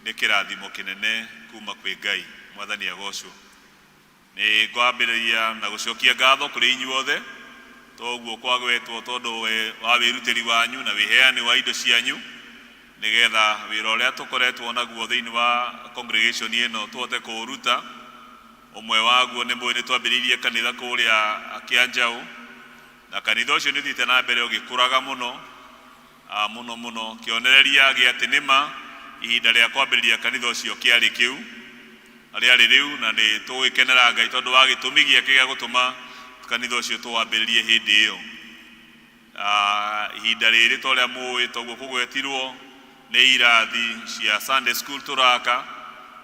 nĩ kĩrathimo kĩnene kuma kwĩ Ngai. Mwathani agocwo. Nĩ ngwambĩrĩria na gũcokia ngatho kũrĩ inyuothe toguo kwagwetwo, tondũ wa wĩrutĩri wanyu na wĩheani wa indo cianyu, nĩgetha wĩra ũrĩa tũkoretwo naguo thĩinĩ wa congregation ĩno tũhote kũũruta. Ũmwe waguo nĩ mũĩ nĩ twambĩrĩirie kanitha kũrĩa Kĩanjaũ. Na kanitha ũcio nĩ ũthiĩte na mbere ũgĩkũraga mũno, mũno mũno, kĩonereria gĩa atĩ nĩma ihinda rĩa kwambĩrĩria kanitha ũcio kĩarĩ kĩu rĩarĩ rĩu, na nĩ tũgũgĩkenera Ngai tondũ wa gĩtũmi gĩake gĩa gũtũma kanitha ũcio tũwambĩrĩrie hĩndĩ ĩyo. Ihinda rĩrĩ ta ũrĩa mũĩ, toguo kũgwetirwo, nĩ irathi cia Sunday school tũraka,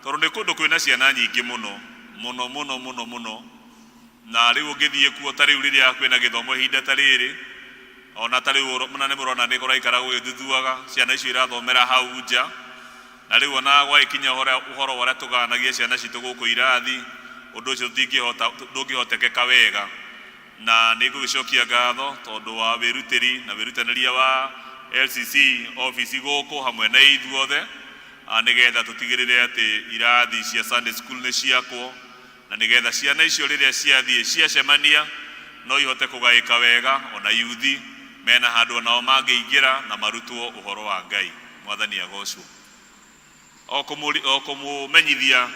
tondũ nĩ kũndũ kwĩna ciana nyingĩ mũno mũno mũno mũno mũno, na rĩu ũngĩthiĩ kuo ta rĩu rĩrĩa kwĩna gĩthomo ihinda ta rĩrĩ, ona ta rĩu na nĩ mũrona nĩ kũraikara gũgĩthuthuaga, ciana icio irathomera hau nja, na rĩu ona gwagĩkinya ũhoro wa ũrĩa tũganagia ciana citũ gũkũ irathi, ũndũ ũcio ndũngĩhotekeka wega. Na nĩ ngũgĩcokia ngatho tondũ wa wĩrutĩri na wĩrutanĩria wa LCC office gũkũ hamwe na ithuothe, nĩgetha tũtigĩrĩre atĩ irathi cia Sunday school nĩ ciakwo, na nĩgetha ciana icio rĩrĩa ciathiĩ ciacemania no ihote kũgaĩka wega, ona yuthi mena handũ onao mangĩingĩra na marutwo ũhoro wa Ngai. Mwathani agocwo. O kũmũmenyithia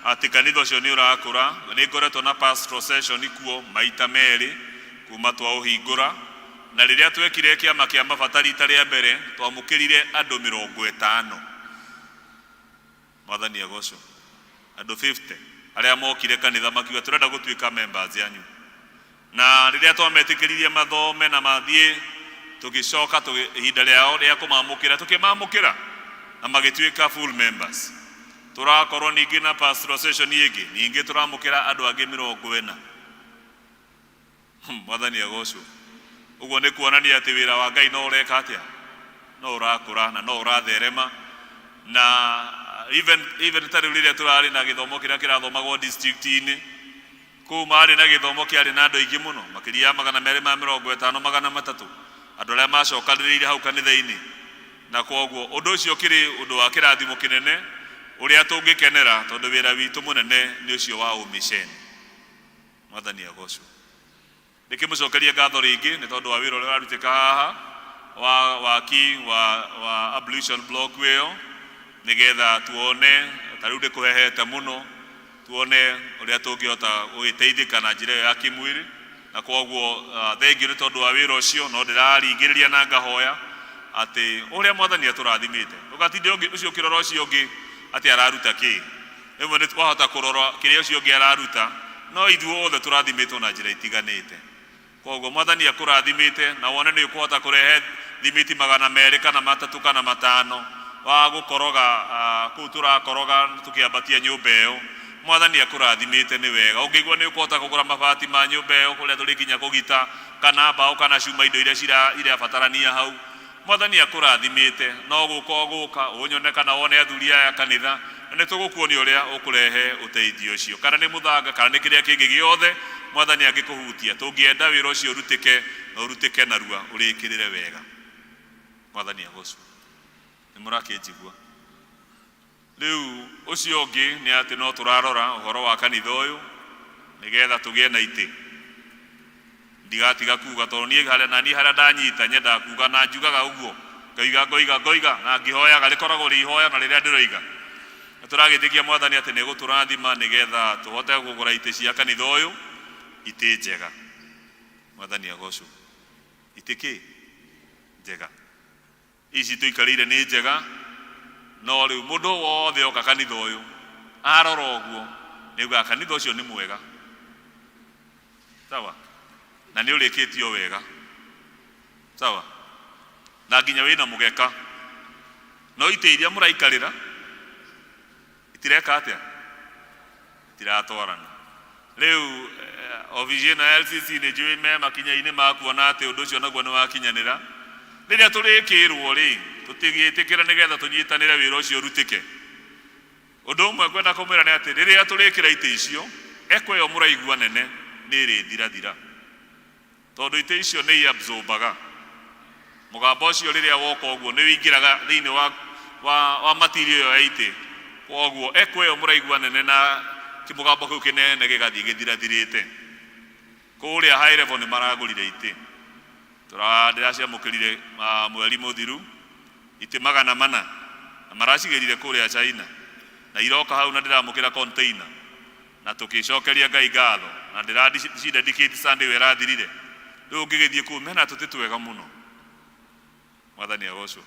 atĩ kanitha ũcio nĩ ũrakũra, nĩ ngoretwo na pastoral session kuo maita merĩ kuma twaũhingũra, na rĩrĩa twekire kĩama kĩa mabata rita rĩa mbere twamũkĩrire andũ 50. Mwathani agocwo. Andũ 50 arĩa mokire kanitha makiuga tũrenda gũtuĩka members yanyu, na rĩrĩa twametĩkĩririe mathome na mathiĩ, tũgĩcoka ihinda rĩao rĩa kũmamũkĩra tũkĩmamũkĩra na magĩtuĩka full members. Tũrakorwo ningĩ na pastoral session ĩngĩ, ningĩ tũramũkĩra andũ angĩ 40. Mwathani agocwo. Ũguo nĩ kuonania atĩ wĩra wa Ngai no ũreka atĩa, no ũrakũra na no ũratherema. Na even ta rĩu rĩrĩa tũrarĩ na gĩthomo kĩrĩa kĩrathomagwo district-inĩ kũu, marĩ na gĩthomo kĩarĩ na andũ aingĩ mũno, makĩria ya 250, 300, andũ arĩa macokanĩrĩire hau kanitha-inĩ. Na kwoguo ũndũ ũcio ũkĩrĩ ũndũ wa kĩrathimo kĩnene ũrĩa tũngĩkenera, tondũ wĩra witũ mũnene nĩ ũcio wa ũmĩceni. Mwathani agocwo. Ndĩkĩmũcokerie ngatho rĩngĩ nĩ tondũ wa wĩra ũrĩa ũrarutĩka haha wa waki wa ablution block ĩyo, nĩgetha tuone ta rĩu ndĩkũhehete mũno, tuone ũrĩa tũngĩhota gũgĩteithĩka na njĩra ĩyo ya kĩmwĩrĩ. Na kwoguo thengiũ nĩ tondũ wa wĩra ũcio, no ndĩraringĩrĩria na ngahoya atĩ ũrĩa Mwathani atũrathimĩte, ndũgatinde ũcio ũkĩrora ũcio ũngĩ atĩ araruta kĩ. Rĩmwe nĩ wahota kũrora kĩrĩa ũcio ũngĩ araruta, no ithuothe tũrathimĩtwo na njĩra itiganĩte. Koguo Mwathani akũrathimĩte na wone nĩ ũkũhota kũrehe thimiti 200 kana 3 kana 5 wa gũkoroga, kũu tũrakoroga tũkĩambatia nyũmba ĩyo. Mwathani akũrathimĩte nĩ wega. Ũngĩigua nĩ ũkũhota kũgũra mabati ma nyũmba ĩyo kũrĩa tũrĩkinya kũgita, kana mbaũ kana cuma, indo iria irabatarania hau, Mwathani akũrathimĩte, no gũka ũgũka ũnyone kana wone athuri aya kanitha, na nĩ tũgũkuonia ũrĩa ũkũrehe ũteithio ũcio, kana nĩ mũthanga kana nĩ kĩrĩa kĩngĩ gĩothe Mwathani angĩkũhutia. Tũngĩenda wĩra ũcio ũrutĩke na ũrutĩke narua, ũrĩkĩrĩre wega. Mwathani agocwo. Nĩ mũrakĩnjigua? Rĩu ũcio ũngĩ nĩ atĩ no tũrarora ũhoro wa kanitha ũyũ nĩgetha tũgĩe na itĩ. Ndigatiga kuga, tondũ niĩ harĩa na niĩ harĩa ndanyita nyendaga kuga, na njugaga ũguo, ngoiga ngoiga ngoiga na ngĩhoyaga, rĩkoragwo rĩ ihoya na rĩrĩa ndĩroiga. Nĩ tũragĩtĩkia Mwathani atĩ nĩ egũtũrathima nĩgetha tũhote kũgũra itĩ cia kanitha ũyũ, itĩ njega. Mwathani agocwo. Itĩ kĩ njega ici tũikarĩire nĩ njega, no rĩu mũndũ wothe oka kanitha ũyũ arora ũguo nĩ augaga kanitha ũcio nĩ mwega, sawa, na nĩ ũrĩkĩtio wega, sawa, na nginya wĩna mũgeka, no itĩ iria mũraikarĩra itireka atĩa, itiratwarana. Rĩu obici ĩno ya LCC nĩ njũĩ me makinya-inĩ ma kuona atĩ ũndũ ũcio naguo nĩ wakinyanĩra. Rĩrĩa tũrĩkĩrwo rĩ, tũtigĩtĩkĩra nĩgetha tũnyitanĩre wĩra ũcio ũrutĩke. Ũndũ ũmwe ngwenda kũmwĩra nĩ atĩ rĩrĩa tũrĩkĩra itĩ icio, eko ĩyo mũraigua nene nĩ ĩrĩthirathira, tondũ itĩ icio nĩ iabsorbaga mũgambo ũcio. Rĩrĩa woka ũguo nĩ ũingĩraga thĩinĩ wa material ĩyo ya itĩ. Koguo eko ĩyo mũraigua nene na kĩmũgambo kĩu kĩnene gĩgathiĩ gĩthirathirĩte. Kũrĩa high level nĩ maragũrire itĩ, ndĩraciamũkĩrire mweri mũthiru, itĩ 400, na maracigĩrire kũrĩa China na iroka hau, na ndĩramũkĩra container, na tũkĩcokeria Ngai ngatho, na ndĩracidedicate Sunday ĩyo ĩrathirire. Rĩu ũngĩgĩthiĩ kũu mena tũtĩ twega mũno. Mwathani agocwo.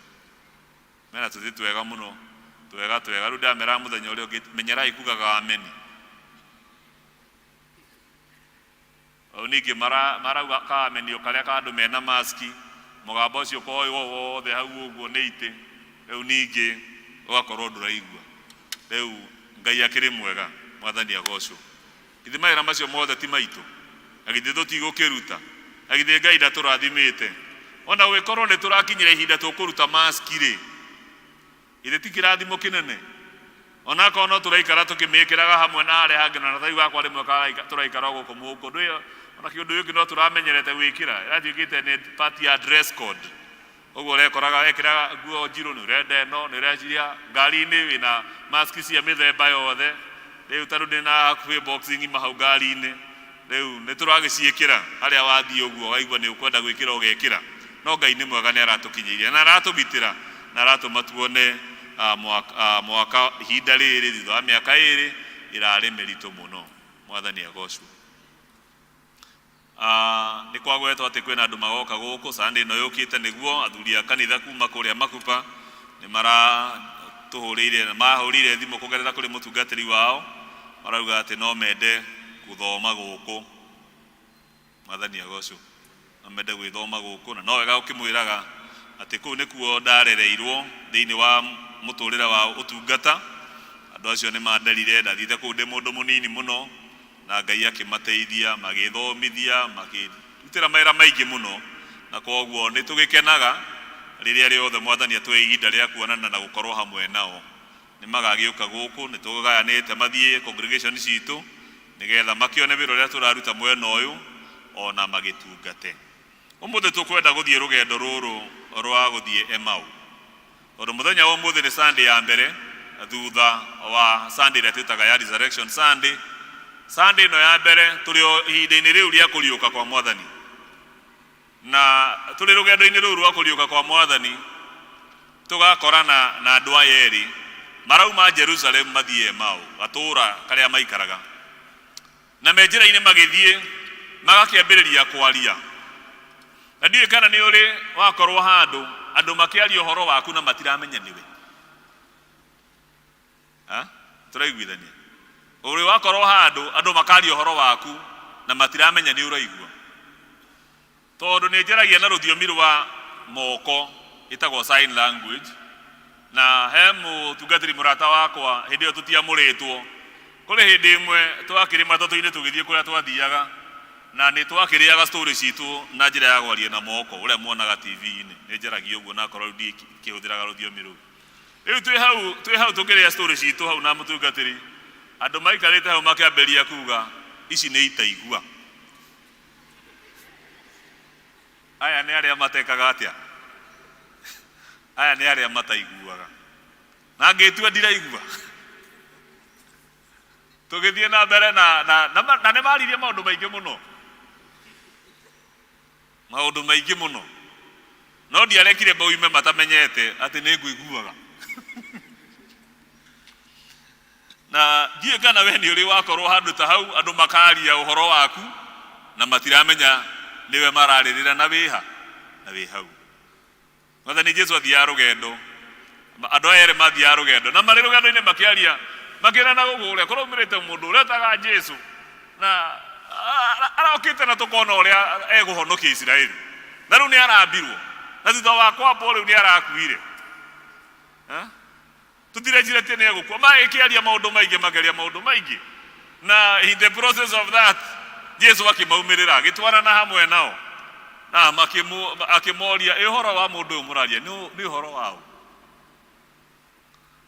Mena tũtĩ twega mũno, twega twega. Rĩu ndameraga mũthenya ũrĩa ũngĩ, menyerai kugaga ameni. Rĩu ningĩ marauga kaameni o karĩa ka andũ mena maski, mũgambo ũcio ũkoywo wothe hau ũguo nĩ itĩ, rĩu ningĩ ũgakorwo ndũraigua. Rĩu Ngai akĩrĩ mwega, Mwathani agocwo. Githĩ mawĩra macio mothe ti maitũ? Na githĩ tũtigũkĩruta? Na githĩ Ngai ndatũrathimĩte? Ona gũgĩkorwo nĩ tũrakinyĩra ihinda tũkũruta maski-rĩ, Githĩ ti kĩrathimo kĩnene? Ona akorwo no tũraikara tũkĩmĩkĩraga hamwe na harĩa hangĩ, na tarĩu gakwa rĩmwe tũraikara o gũkũ mũhuko, ndũĩ ona kĩũndũ gĩkĩ no tũramenyerete gwĩkĩra, ĩratuĩkĩte nĩ part ya dress code. Ũguo ũrekoraga wekĩra nguo njirũ nĩ ũrenda ĩno, nĩ ũreciria ngari-inĩ wĩna mask cia mĩthemba yothe. Rĩu tondũ ndĩna hakuhĩ box ng'ima hau ngari-inĩ, Rĩu nĩ tũragĩciĩkĩra, harĩa wathiĩ ũguo ũkaigua nĩ ũkwenda gwĩkĩra ũgekĩra. No Ngai nĩ mwega nĩ aratũkinyĩirie na aratũgitĩra na aratũma tuone mwaka ihinda rĩrĩ thutha wa mĩaka ĩrĩ ĩrarĩ mĩritũ mũno. Mwathani agocwo. Nĩ kwagwetwo atĩ kwĩna andũ magoka gũkũ Sunday ĩno yũkĩte nĩguo athuri a kanitha kuma kũrĩa Makupa nĩ maratũhũrĩire mahũrĩire thimũ kũgerera kũrĩ mũtungatĩri wao marauga atĩ no mende gũthoma gũkũ. Mwathani agocwo. No mende gwĩthoma gũkũ na no wega ũkĩmwĩraga atĩ kũu nĩkuo ndarereirwo thĩinĩ wa mũtũrĩre wa ũtungata. Andũ acio nĩ manderire, ndathiĩte kũu ndĩ mũndũ mũnini mũno na Ngai akĩmateithia, magĩthomithia, makĩrutĩra mawĩra maingĩ mũno, na kwoguo nĩ tũgĩkenaga rĩrĩa rĩothe Mwathani atũhe ihinda rĩa kuonana na gũkorwo hamwe nao. Nĩ magagĩũka gũkũ, nĩ tũgayanĩte mathiĩ congregation citũ, nĩgetha makĩone wĩra ũrĩa tũraruta mwena ũyũ, ona magĩtungate. Ũmũthĩ tũkwenda gũthiĩ rũgendo rũrũ rwa gũthiĩ Emau. Tondũ mũthenya wa ũmũthĩ nĩ Sunday ya mbere thutha wa Sunday ĩrĩa twĩtaga ya Resurrection Sunday. Sunday ĩno ya mbere tũrĩ o ihinda-inĩ rĩu rĩa kũriũka kwa Mwathani. Na tũrĩ rũgendo-inĩ rũu rwa kũriũka kwa Mwathani, tũgakorana na andũ aya erĩ marauma Jerusalem mathiĩ Emau, gatũũra karĩa maikaraga. Na me njĩra-inĩ magĩthiĩ, magakĩambĩrĩria kwaria. Na ndiũĩ kana nĩ ũrĩ wakorwo handũ andũ makĩaria ũhoro waku na matiramenya nĩwe. Ha? Tũraiguithania? Ũrĩ wakorwo handũ andũ makaria ũhoro waku na matiramenya nĩ ũraigua. Tondũ nĩ njaragia na rũthiomi rwa moko ĩtagwo sign language, na he mũtungatĩri mũrata wakwa hĩndĩ ĩyo tũtiamũrĩtwo, kũrĩ hĩndĩ ĩmwe twakĩrĩ matatũ-inĩ tũgĩthiĩ kũrĩa twathiaga, na nĩ twakĩrĩaga story citũ na njĩra ya kwaria na moko ũrĩa muonaga TV-inĩ, nĩ njaragia ũguo na akorwo rĩu ndikĩhũthĩraga rũthiomi rũu. Rĩu twĩ hau, twĩ hau tũkĩrĩa story citũ hau na mũtungatĩri, andũ maikarĩte hau makĩambĩrĩria kuga ici nĩ itaigua. Aya nĩ arĩa matekaga atĩa? Aya nĩ arĩa mataiguaga. Na ngĩtua ndiraigua. Tũgĩthiĩ na mbere na, na, na, na nĩ maririe maũndũ maingĩ mũno. Maũndũ maingĩ mũno. No ndiarekire moime matamenyete atĩ nĩ ngũiguaga. Na ndiũĩ kana we nĩ ũrĩ wakorwo handũ ta hau andũ makaria ũhoro waku na matiramenya nĩwe mararĩrĩra na wĩha na wĩ hau. Mwathani Jesu athiaga rũgendo, andũ aya erĩ mathiaga rũgendo na marĩ rũgendo-inĩ makĩaria makĩrana gũkũ ũrĩa kũraumĩrĩte mũndũ ũrĩa etaga Jesu na arokĩte na tũkona ũrĩa egũhonokia Isiraeli na rĩu nĩ arambirwo na thutha wa kwambwo rĩu nĩ arakuire. Tũtireciretie nĩ egũkua. Magĩkĩaria maũndũ maingĩ, makĩaria maũndũ maingĩ. Na in the process of that, Jesu akĩmaumĩrĩra, agĩtwarana hamwe nao. Na akĩmoria, ĩ ũhoro wa mũndũ ũyũ mũraria, nĩ ũhoro wa ũ?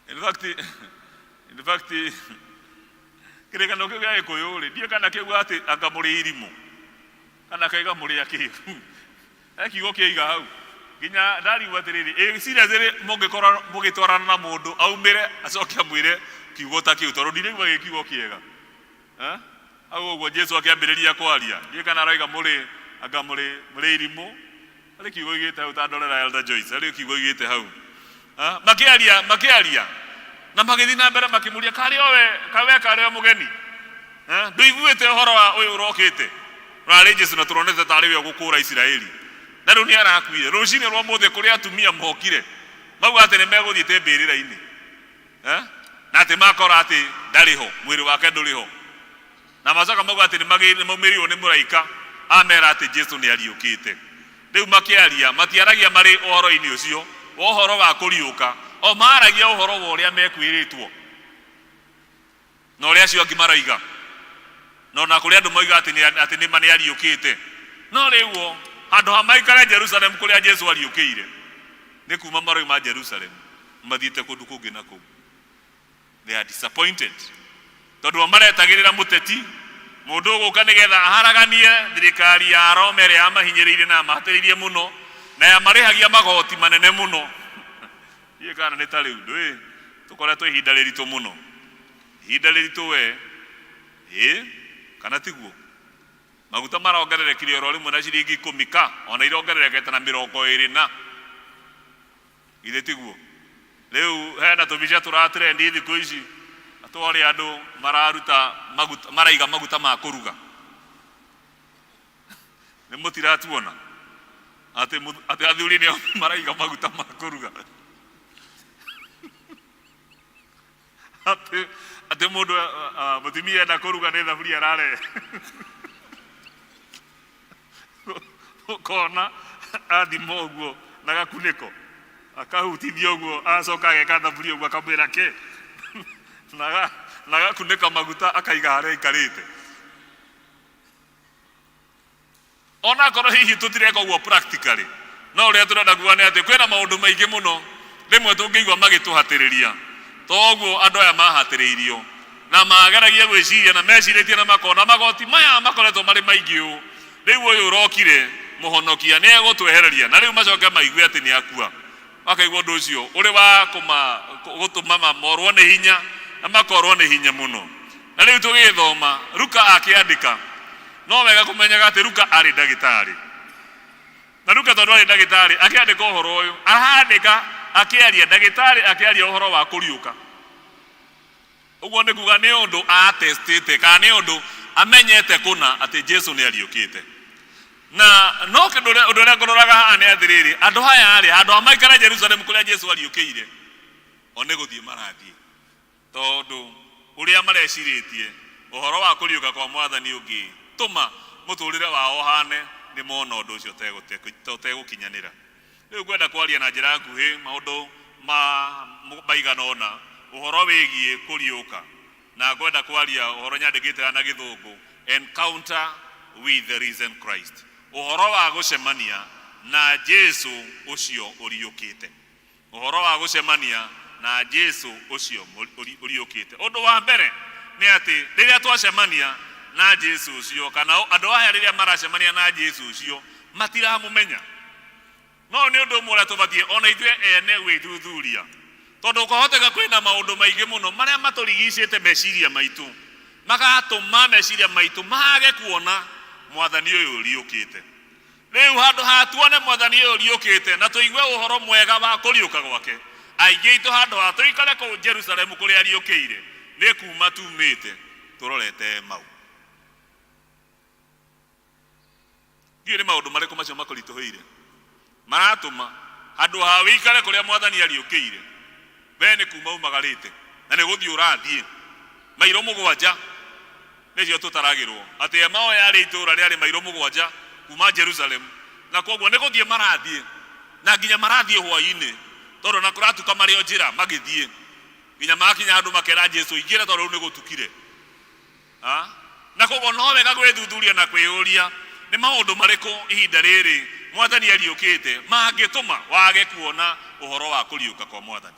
In fact, in fact, kĩrĩkanĩro kĩu gĩa Gĩkũyũ rĩ, ndiũĩ kana kĩuga atĩ anga mũrĩ irimũ, kana kaiga mũrĩ akĩgu. He kiugo kĩaiga hau nginya ndarigwo atĩrĩrĩ, ĩ seriously mũngĩkorwo mũgĩtwarana na mũndũ aumĩre acoke amwĩre kiugo ta kĩu tondũ ndiraigua gĩ kiugo kĩega. Eh? Hau ũguo Jesu akĩambĩrĩria kwaria, ndiũĩ kana aroiga mũrĩ anga mũrĩ mũrĩ irimũ. Harĩ kiugo oigĩte hau ta ndorera Elder Joyce, harĩ kiugo oigĩte hau. Eh? Makĩaria makĩaria na magĩthiĩ na mbere makĩmũria karĩ o we, kawe karĩ o mũgeni. Eh? Ndũiguĩte ũhoro wa ũyũ ũrokĩte? Ũrarĩ Jesu na tũronete tarĩ we ũgũkũũra Isiraeli. Na rĩu nĩ arakuire. Rũcinĩ rwa mũthĩ kũrĩ atumia mokire. Mauga atĩ nĩ megũthiĩte mbĩrĩra-inĩ. Eh? Na atĩ makora atĩ ndarĩ ho, mwĩrĩ wake ndũrĩ ho. Na macoka mauga atĩ nĩ maumĩrĩirwo nĩ mũraika amera atĩ Jesu nĩ ariũkĩte. Rĩu makĩaria, matiaragia marĩ ũhoro-inĩ ũcio wa ũhoro wa kũriũka, o maragia ũhoro wa ũrĩa mekwĩrĩtwo na ũrĩa acio angĩ maroiga, na ona kũrĩ andũ moiga atĩ atĩ nĩ ma nĩ ariũkĩte. No rĩu o, handũ ha maikare Jerusalemu kũrĩa Jesu ariũkĩire, nĩ kuma maroima Jerusalemu mathiĩte kũndũ kũngĩ na kũu. They are disappointed tondũ o maretagĩrĩra mũteti mũndũ ũgũka nĩgetha aharaganie thirikari ya Roma ĩrĩa yamahinyĩrĩirie na yamahatĩrĩirie mũno na yamarĩhagia magoti manene mũno. Ndiũĩ kana nĩ ta rĩu, ndũĩ tũkoretwo ihinda rĩritũ mũno, ihinda rĩritũ we, ĩĩ kana tiguo? Maguta marongererekire oro rĩmwe na ciringi ikũmi ka, ona irongererekete na mĩrongo ĩrĩ na. Githĩ tiguo? Rĩu hena tũbica tũra trend thikũ ici twa ũrĩa andũ mararuta maguta, maraiga maguta ma kũruga. Nĩ mũtiratuona atĩ atĩ athuri nĩo maraiga maguta ma kũruga atĩ atĩ mũndũ mũtumia enda kũruga nĩ thaburia ararehe ũkona athima ũguo na gakunĩko akahutithia ũguo agacoka ageka thaburia ũguo akamwĩra ke na gakunĩka maguta akaiga harĩa aikarĩte. Onakorwo hihi tũtireka ũguo practically, no ũrĩa tũrenda kuga nĩ atĩ kwĩna maũndũ maingĩ mũno rĩmwe tũngĩigua magĩtũhatĩrĩria toguo andũ aya mahatĩrĩirio na mageragia gwĩciria na mecirĩtie na makona magoti maya makoretwo marĩ maingĩ ũũ, rĩu ũyũ ũrokire mũhonokia nĩ egũtwehereria, na rĩu macoke maigue atĩ nĩ akua. Makaigua ũndũ ũcio ũrĩ wa gũtũma morwo nĩ hinya na makorwo nĩ hinya mũno. Na rĩu tũgĩthoma Luka akĩandĩka, no wega kũmenyaga atĩ Luka arĩ ndagĩtarĩ. Na Luka tondũ arĩ ndagĩtarĩ akĩandĩka ũhoro ũyũ, arandĩka akĩaria ndagĩtarĩ akĩaria ũhoro wa kũriũka. Ũguo nĩ kuga nĩ ũndũ atestĩte kana nĩ ũndũ amenyete kũna atĩ Jesu nĩ ariũkĩte. Na no kĩndũ ũndũ ũrĩa ngũroraga haha nĩ atĩrĩrĩ, andũ aya rĩ, handũ ha maikare Jerusalemu kũrĩa Jesu ariũkĩire, o nĩ gũthiĩ marathiĩ. Tondũ ũrĩa marecirĩtie ũhoro wa kũriũka kwa Mwathani ũngĩtũma mũtũrĩre wao ũhane, nĩ mona ũndũ ũcio ũtegũkinyanĩra. Rĩu ngwenda kwaria na njĩra nguhĩ maũndũ maigana ũna ũhoro wĩgiĩ kũriũka. Na ngwenda kwaria ũhoro nyandĩkĩte na gĩthũngũ, encounter with the risen Christ. Ũhoro wa gũcemania na Jesu ũcio ũriũkĩte. Ũhoro wa gũcemania na Jesu ũcio ũriũkĩte. Ũndũ wa mbere nĩ atĩ rĩrĩa twacemania na Jesu ũcio, kana andũ aya rĩrĩa maracemania na Jesu ũcio, matiramũmenya. No nĩ ũndũ ũmwe ũrĩa tũbatiĩ ona ithuĩ ene gwĩthuthuria, tondũ kwahoteka kwĩna maũndũ maingĩ mũno marĩa matũrigicĩte meciria maitũ, magatũma meciria maitũ mage kuona Mwathani ũyũ ũriũkĩte. Rĩu handũ ha tuone Mwathani ũyũ ũriũkĩte na tũigue ũhoro mwega wa kũriũka gwake, aingĩ aitũ handũ ha tũikare kũu Jerusalemu kũrĩa ariũkĩire, nĩ kuma tumĩte tũrorete Emau. Ndiũĩ nĩ maũndũ marĩkũ macio makũritũhĩire maratũma handũ ha wĩikare kũrĩa Mwathani ariũkĩire, we nĩ kuma umagarĩte na nĩ gũthiĩ ũrathiĩ mairo mũgwanja. Nĩcio tũtaragĩrwo atĩ Emau yarĩ itũũra rĩarĩ mairo mũgwanja kuma Jerusalemu, na kwoguo nĩ gũthiĩ marathiĩ, na nginya marathiĩ hwaĩ-inĩ, tondũ na kũratuka marĩ o njĩra magĩthiĩ, nginya makinya handũ makera Jesu, ingĩra tondũ rĩu nĩ gũtukire. Na kwoguo no wega gwĩthuthuria na kwĩyũria, nĩ maũndũ marĩkũ ihinda rĩrĩ Mwathani ariũkĩte mangĩtũma wage kuona ũhoro wa kũriũka kwa Mwathani?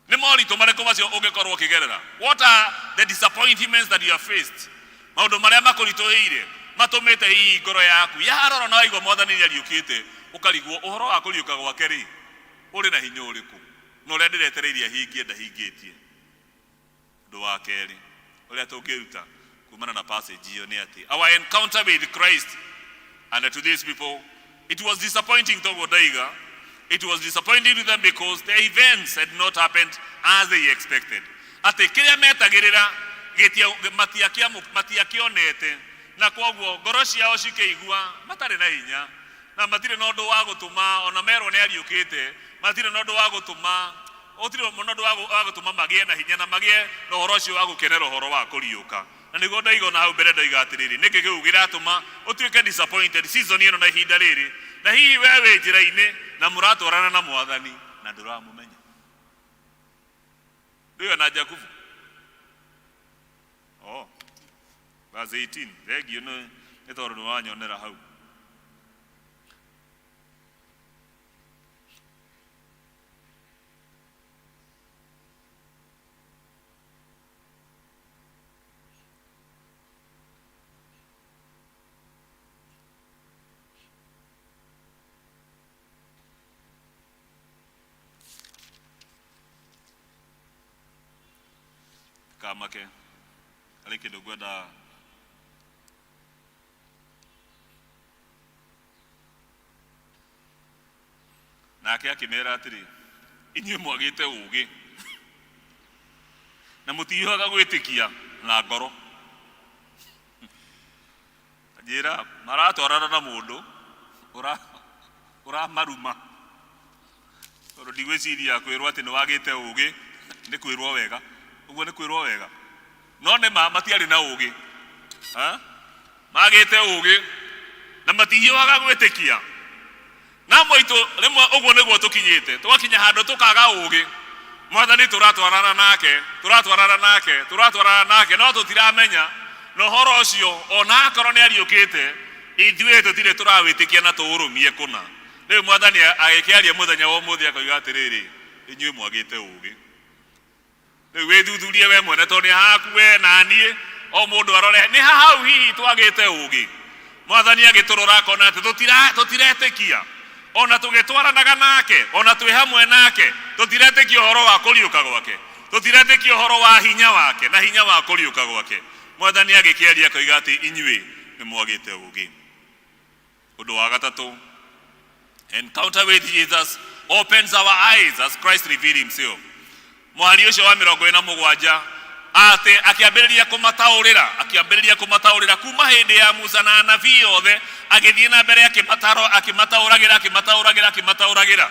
Nĩ moritũ marĩkũ macio ũngĩkorwo ũkĩgerera? What are the disappointments that you have faced? Maũndũ marĩa makũritũhĩire matũmĩte hihi ngoro yaku yarora na waigua Mwathani nĩ ariũkĩte, ũkarigwo ũhoro wa kũriũka gwake rĩ, ũrĩ na hinya ũrĩkũ? Na ũrĩa ndĩretereire ahingie ndahingĩtie. Ũndũ wa kerĩ ũrĩa tũngĩruta kumana na passage ĩyo nĩ atĩ our encounter with Christ and to these people it was disappointing, toguo ndaiga, it was disappointing to them because the events had not happened as they expected. Atĩ kĩrĩa metagĩrĩra matiakĩonete. Na kwoguo ngoro ciao cikĩigua matarĩ na hinya na matirĩ na ũndũ wa gũtũma ona merwo nĩ ariũkĩte, matirĩ na ũndũ wa gũtũma, gũtirĩ na ũndũ wa gũtũma magĩe na hinya na magĩe na ũhoro ũcio wa gũkenera ũhoro wa kũriũka. Na nĩguo ndoiga ona hau mbere ndoiga atĩrĩrĩ, nĩkĩ kĩu kĩratũma ũtuĩke disappointed season ĩno na ihinda rĩrĩ, na hihi we wĩ njĩra-inĩ na mũratwarana na Mwathani na ndũramũmenya. Ndũĩ na Jakubu? Oh, verse 18. Thengiũ nĩ nĩ tondũ nĩ wanyonera hau. Kamake harĩ kĩndũ ngwenda nake akĩmera atĩrĩ, inyuĩ mwagĩte ũũgĩ na mũtihiũhaga gwĩtĩkia na ngoro. Njĩra maratwarana na mũndũ ũramaruma, tondũ ndigwĩciria kwĩrwo atĩ nĩ wagĩte ũũgĩ nĩ kwĩrwo wega, ũguo nĩ kwĩrwo wega, no nĩ ma matiarĩ na ũũgĩ. Magĩte ũũgĩ na matihiũhaga gwĩtĩkia. Na amwe aitũ rĩmwe ũguo nĩguo tũkinyĩte, tũgakinya handũ tũkaga ũũgĩ. Mwathani tũratwarana nake, tũratwarana nake, tũratwarana nake, no tũtiramenya na ũhoro ũcio ona akorwo nĩ ariũkĩte, ithuĩ tũtirĩ tũrawĩtĩkia na tũũrũmie kũna. Rĩu Mwathani agĩkĩaria mũthenya wa ũmũthĩ akoiga atĩrĩrĩ, inyuĩ mwagĩte ũũgĩ. Rĩu wĩthuthurie we mwene tondũ nĩ haku we na niĩ, o mũndũ arore nĩ ha hau hihi twagĩte ũũgĩ. Mwathani agĩtũrora akona atĩ tũtiretĩkia ona tũgĩtwaranaga nake, ona twĩ hamwe nake, tũtiretĩkia ũhoro wa kũriũka gwake, tũtiretĩkia ũhoro wa hinya wake na hinya wa kũriũka gwake. Mwathani agĩkĩaria akoiga atĩ inyuĩ nĩ mwagĩte ũũgĩ. Ũndũ wa gatatũ, encounter with Jesus opens our eyes as Christ revealed himself. Mũhari ũcio wa 47 atĩ akĩambĩrĩria kũmataũrĩra, akĩambĩrĩria kũmataũrĩra kuma hĩndĩ ya Musa na anabii othe, agĩthiĩ na mbere akĩmataũragĩra, akĩmataũragĩra, akĩmataũragĩra.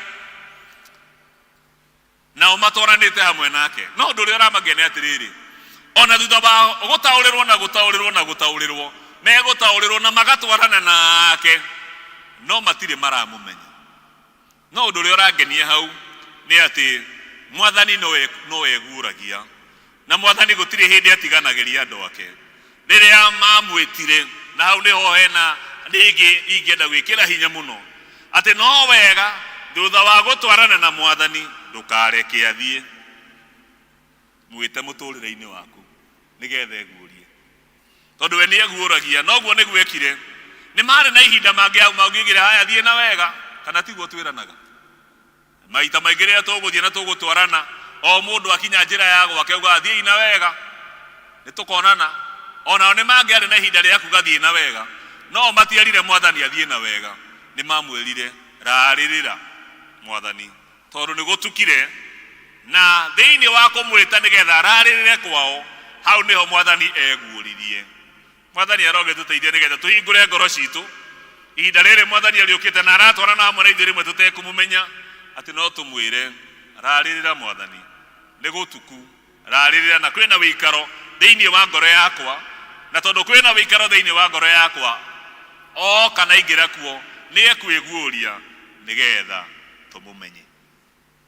Nao matwaranĩte hamwe nake. No ũndũ ũrĩa ũramakia nĩ atĩrĩrĩ, o na thutha wa gũtaũrĩrwo na gũtaũrĩrwo na gũtaũrĩrwo, megũtaũrĩrwo na magatwarana nake, no matirĩ maramũmenya. No ũndũ ũrĩa ũrangenia hau nĩ atĩ Mwathani no eguũragia, na Mwathani gũtirĩ hĩndĩ atiganagĩria andũ ake. Rĩrĩa mamwĩtire, na hau nĩho hena rĩngĩ ingĩenda gwĩkĩra hinya mũno, atĩ no wega thutha wa gũtwarana na Mwathani ndũkareke athiĩ, mwĩte mũtũrĩre-inĩ waku nĩgetha eguũrie, tondũ we nĩ eguũragia. Noguo nĩguo ekire. Nĩ marĩ na ihinda mangĩaugire haya thiĩ na wega, kana tiguo twĩranaga? Maita maingĩ rĩrĩa tũgũthiĩ na tũgũtwarana, o mũndũ akinya njĩra ya gwake augaga thiĩi na wega, nĩ tũkonana. Onao nĩ mangĩarĩ na ihinda rĩa kuga thiĩ na wega, no matierire Mwathani athiĩ na wega. Nĩ mamwĩrire rarĩrĩra Mwathani, tondũ nĩ gũtukire, na thĩinĩ wa kũmwĩta nĩgetha ararĩrĩre kwao, hau nĩho Mwathani eguũririe. Mwathani arogĩtũteithia nĩgetha tũhingũre ngoro citũ ihinda rĩrĩ Mwathani ariũkĩte na aratwarana hamwe na ithuĩ rĩmwe tũtekũmũmenya, atĩ no tũmwĩre rarĩrĩra Mwathani, nĩ gũtuku, rarĩrĩra, na kwĩna wĩikaro thĩinĩ wa ngoro yakwa, na tondũ kwĩna wĩikaro thĩinĩ wa ngoro yakwa, oka na aingĩra kuo nĩ ekwĩguũria nĩgetha tũmũmenye.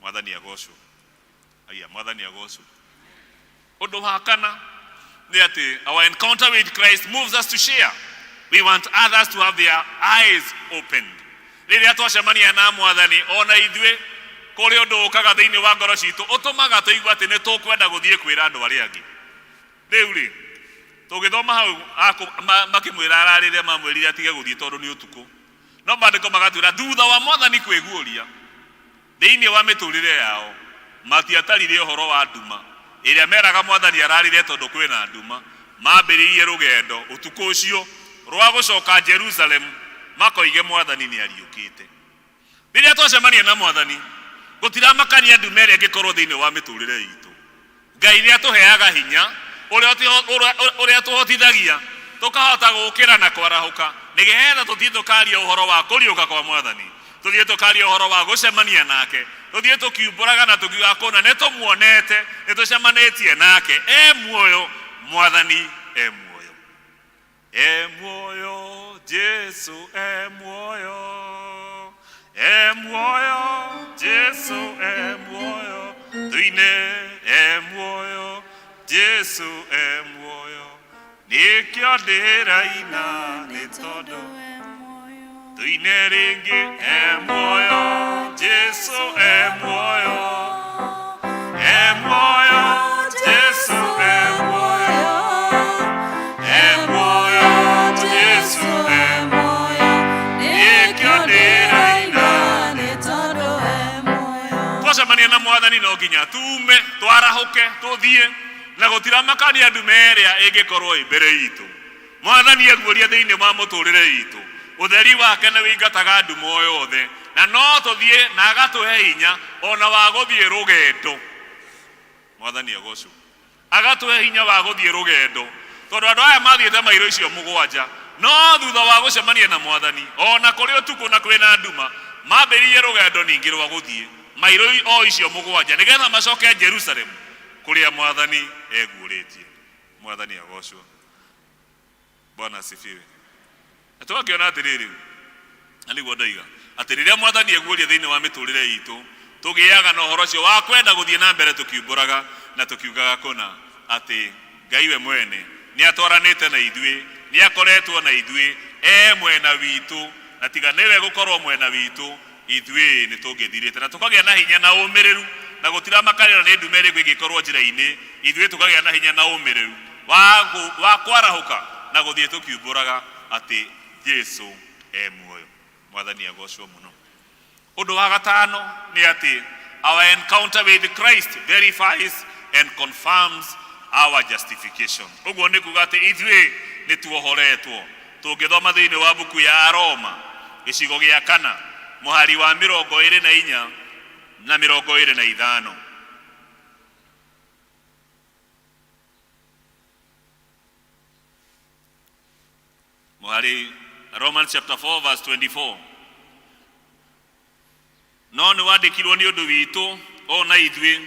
Mwathani agocwo. Aya, Mwathani agocwo. Ũndũ wa kana nĩ atĩ our encounter with Christ moves us to share. We want others to have their eyes opened. Rĩrĩa twacemania na Mwathani, ona ithuĩ kũrĩ ũndũ ũkaga thĩinĩ wa ngoro citũ ũtũmaga tũigue atĩ nĩ tũkwenda gũthiĩ kwĩra andũ arĩa angĩ. Rĩu rĩ, tũgĩthoma hau makĩmwĩra ararĩre, mamwĩrire atige gũthiĩ tondũ nĩ ũtukũ. No maandĩko magatwĩra thutha wa Mwathani kwĩguũria thĩinĩ wa mĩtũrĩre yao, matiatarire ũhoro wa nduma ĩrĩa meraga Mwathani ararĩre tondũ kwĩna nduma. Mambĩrĩirie rũgendo ũtukũ ũcio rwa gũcoka Jerusalemu makoige Mwathani nĩ ariũkĩte. Rĩrĩa twacemania na Mwathani, gũtiramakania nduma ĩrĩa ĩngĩkorwo thĩinĩ wa mĩtũrĩre itũ. Ngai nĩ atũheaga hinya ũrĩa ũtũhotithagia Tũkahota gũkĩra na kwarahũka nĩgetha tũthiĩ tũkaria ũhoro wa kũriũka kwa Mwathani, tũthiĩ tũkaria ũhoro wa gũcemania nake, tũthiĩ tũkiumbũraga na tũkiugaga kũna nĩ tũmuonete, nĩ tũcemanĩtie nake, e muoyo, Mwathani e muoyo. E muoyo, Jesu e muoyo, e muoyo, Jesu e muoyo, tuine e muoyo, Jesu e muoyo, nĩkĩo ndĩraina nĩ tondũ tuine rĩngĩ e muoyo, Jesu e muoyo, e muoyo, Jesu e muoyo, e muoyo, Jesu e muoyo, nĩkĩo ndĩraina nĩ tondũ e muoyo. Twacemania na Mwathani no nginya tume twarahũke tũthiĩ na gũtiramakania ndume ĩrĩa ĩngĩkorwo ĩ mbere itũ. Mwathani eguũria thĩinĩ wa mũtũrĩre witũ, ũtheri wake nĩ wĩingataga nduma o yothe, na no tũthiĩ na agatũhe hinya ona wa gũthiĩ rũgendo. Mwathani agocwo, agatũhe hinya wa gũthiĩ rũgendo, tondũ andũ aya mathiĩte mairo icio mũgwanja, no thutha wa gũcemania na Mwathani ona kũrĩ ũtukũ na kwĩna nduma, mambĩrĩirie rũgendo ningĩ rwa gũthiĩ mairo o icio mũgwanja nĩgetha macoke Jerusalemu kũrĩa Mwathani eguũrĩtie. Mwathani agocwo. Bwana asifiwe. Na tũgakĩona atĩrĩrĩ, na nĩguo ndoiga atĩ rĩrĩa Mwathani eguũria thĩinĩ wa mĩtũrĩre itũ, tũgĩaga na ũhoro ũcio wa kwenda gũthiĩ na mbere tũkiumbũraga na tũkiugaga kũna atĩ Ngai we mwene nĩ atwaranĩte na ithuĩ, nĩ akoretwo na ithuĩ, e mwena witũ, na tiga nĩwe gũkorwo mwena witũ, ithuĩ nĩ tũngĩthirĩte. Na tũkagĩa na hinya na ũmĩrĩru, na gũtiramakanĩra nĩ ndume ĩrĩkũ ĩngĩkorwo njĩra-inĩ, ithuĩ tũkagĩa na hinya na ũmĩrĩru wa kwarahũka na gũthiĩ tũkiumbũraga atĩ Jesu e muoyo. Mwathani agocwo mũno. Ũndũ wa gatano nĩ atĩ our encounter with Christ verifies and confirms our justification. Ũguo nĩ kuga atĩ ithuĩ nĩ tuohoretwo. Tũngĩthoma thĩinĩ wa mbuku ya Aroma gĩcigo gĩa kana mũhari wa 24 na 25. Mũhari Romans chapter 4 verse 24. No nĩ wandĩkirwo nĩ ũndũ witũ o na ithuĩ,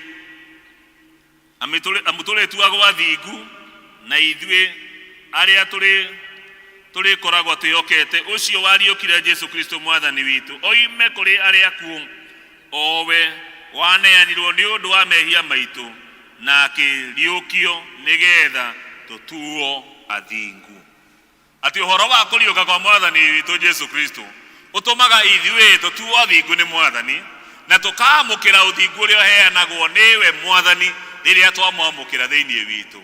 amu tũrĩtuagwo athingu na ithuĩ arĩa tũrĩkoragwo twĩhokete ũcio wariũkire Jesu Kristo Mwathani witũ oime kũrĩ arĩa akuũ, o we waneanirwo nĩ ũndũ wa mehia maitũ na akĩriũkio nĩgetha tũtuo athingu. Atĩ ũhoro wa kũriũka kwa Mwathani witũ Jesu Kristo ũtũmaga ithuĩ tũtuo athingu nĩ Mwathani, na tũkaamũkĩra ũthingu ũrĩa ũheanagwo nĩwe Mwathani rĩrĩa twamwamũkĩra thĩinĩ witũ.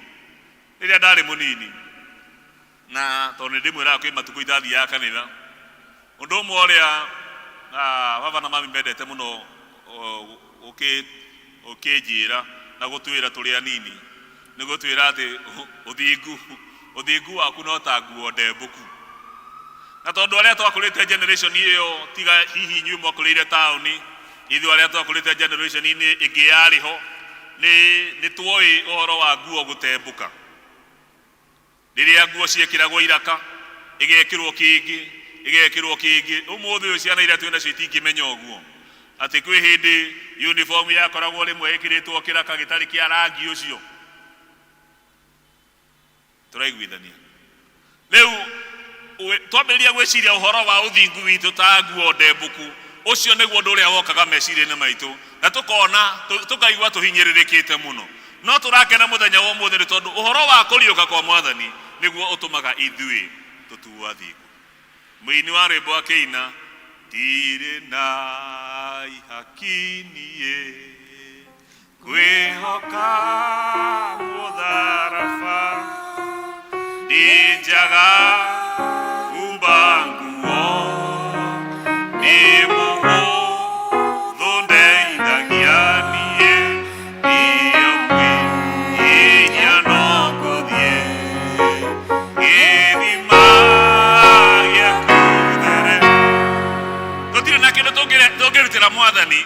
Rĩrĩa ndarĩ mũnini, na tondũ nĩ ndĩmwĩraga kwĩ matukũ itathiaga kanitha, ũndũ ũmwe ũrĩa baba na mami mendete mũno gũkĩnjĩra na gũtwĩra tũrĩ anini nĩ gũtwĩra atĩ ũthingu waku no ta nguo ndembũku. Na tondũ arĩa twakũrĩte generation ĩyo, tiga hihi inyuĩ mwakũrĩire taũni, ithuĩ arĩa twakũrĩte generation-inĩ ĩngĩ yarĩ ho, nĩ tuoĩ ũhoro wa nguo gũtembũka. Rĩrĩa nguo ciekĩragwo iraka, ĩgekĩrwo kĩngĩ, ĩgekĩrwo kĩngĩ. Ũmũthĩ ũyũ ciana iria twĩ nacio itingĩmenya ũguo, atĩ kwĩ hĩndĩ uniform yakoragwo rĩmwe ĩkĩrĩtwo kĩraka gĩtarĩ kĩa rangi ũcio. Tũraiguithania. Rĩu twambĩrĩria gwĩciria ũhoro wa ũthingu witũ ta nguo ndembũku, ũcio nĩguo ũndũ ũrĩa wokaga meciria-inĩ maitũ, na tũkona tũkaigua tũhinyĩrĩrĩkĩte mũno. No tũrakena mũthenya wa ũmũthĩ nĩ tondũ ũhoro wa kũriũka kwa Mwathani nĩguo ũtũmaga ithuĩ tũtuo athingu. Mũini wa rwĩmbo akĩina, ndirĩ na ihaki niĩ kwĩhoka mũtharaba, ndinjaga kumba nguo, ndĩ mũhũthũ ndeithagia niĩ, ndiyo kwĩnyihia no ngũthiĩ gĩthima gĩaku there. Tũtirĩ na kĩndũ tũngĩrutĩra Mwathani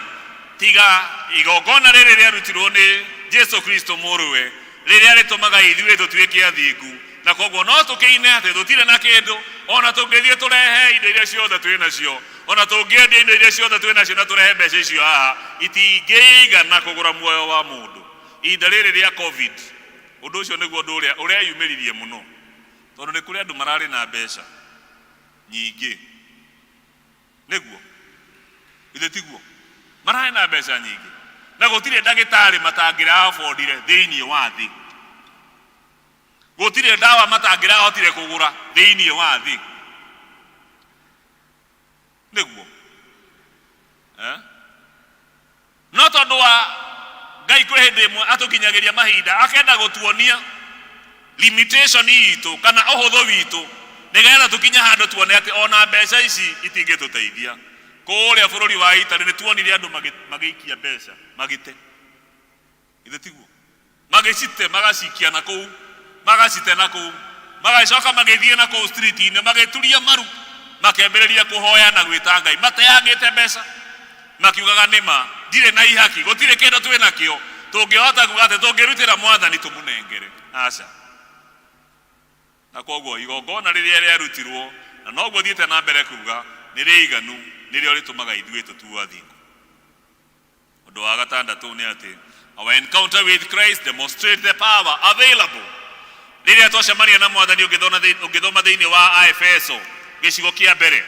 tiga igongona rĩrĩ rĩarutirwo nĩ Jesu Kristo mũrũwe, rĩrĩa rĩtũmaga ithuĩ tũtuĩke athingu. Na koguo no tũkĩine atĩ tũtirĩ na kĩndũ, ona tũngĩthiĩ tũrehe indo iria ciothe twĩ nacio, ona tũngĩendia indo iria ciothe twĩ nacio na tũrehe mbeca icio haha, itingĩigana kũgũra muoyo wa mũndũ. Ihinda rĩrĩ rĩa Covid, ũndũ ũcio nĩguo ũndũ ũrĩa ũreyumĩririe mũno, tondũ nĩ kũrĩ andũ mararĩ na mbeca nyingĩ. Nĩguo? Githĩ tiguo? Mararĩ na mbeca nyingĩ, na gũtirĩ ndagĩtarĩ matangĩra affordire thĩinĩ wa thĩ. Gũtirĩ ndawa matangĩrahotire kũgũra thĩinĩ wa thĩ. Nĩguo? Eh? No tondũ wa Ngai kwĩ hĩndĩ ĩmwe atũkinyagĩria mahinda akenda gũtuonia limitation itũ kana ũhũthũ witũ nĩgetha tũkinye handũ tuone atĩ ona mbeca ici itingĩtũteithia. Kũrĩa bũrũri wa Italy nĩ tuonire andũ magĩikia mbeca magĩte. Githĩ tiguo? Magĩcite magacikia na kũu, magacite na kũu, magagĩcoka magĩthiĩ na kũu street-inĩ magĩturia maru, makĩambĩrĩria kũhoya na gwĩta Ngai mateangĩte mbeca, makiugaga nĩ ma ndirĩ na ihaki, gũtirĩ kĩndũ twĩ nakĩo tũngĩhota kuga atĩ tũngĩrutĩra Mwathani tũmũnengere. Aca. Na kwoguo igongona rĩrĩa rĩarutirwo, na noguo thiĩte na mbere kuga, nĩ rĩiganu, nĩrĩo rĩtũmaga ithuĩ tũtuo athingu. Ũndũ wa gatandatũ nĩ atĩ our encounter with Christ demonstrates the power available. Rĩrĩa twacemania na Mwathani ũngĩthoma thĩinĩ wa Aefeso gĩcigo kĩa mbere,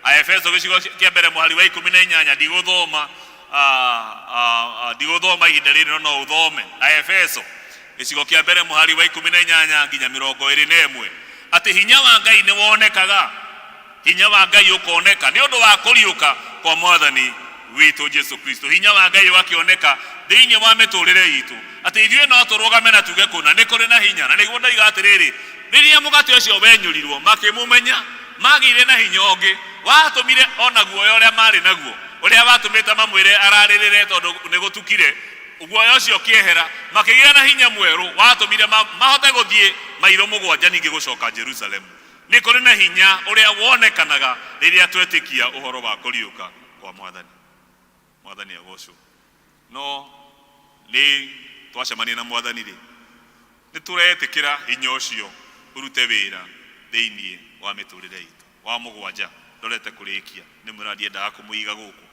Aefeso gĩcigo kĩa mbere mũhari wa 18, ndigũthoma ndigũthoma ihinda rĩrĩ no no ũthome Aefeso gĩcigo kĩa mbere mũhari wa 18 nginya 21, atĩ hinya wa Ngai nĩ wonekaga. Hinya wa Ngai ũkoneka nĩ ũndũ wa kũriũka kwa Mwathani witũ Jesu Kristo. Hinya wa Ngai ũgakĩoneka thĩinĩ wa mĩtũrĩre itũ, atĩ ithuĩ no tũrũgame na tuge kũna nĩ kũrĩ na hinya. Na nĩguo ndoiga atĩrĩrĩ, rĩrĩa mũgate ũcio wenyũrirwo makĩmũmenya, magĩire na hinya ũngĩ watũmire ona guoya ũrĩa marĩ naguo, ũrĩa watũmĩte mamwĩre ararĩrĩre tondũ nĩ gũtukire, guoya ũcio ũkĩehera, makĩgĩa na hinya mwerũ watũmire mahote gũthiĩ mairo 7 ningĩ gũcoka Jerusalemu. Nĩ kũrĩ na hinya ũrĩa wonekanaga rĩrĩa twetĩkia ũhoro wa kũriũka kwa Mwathani. Mwathani agocwo. No nĩ twacemania na Mwathani rĩ, nĩ tũretĩkĩra hinya ũcio ũrute wĩra thĩinĩ wa mĩtũrĩre itũ. Wa mũgwanja, ndorete kũrĩkia, nĩ mwĩra ndiendaga kũmũiga gũkũ.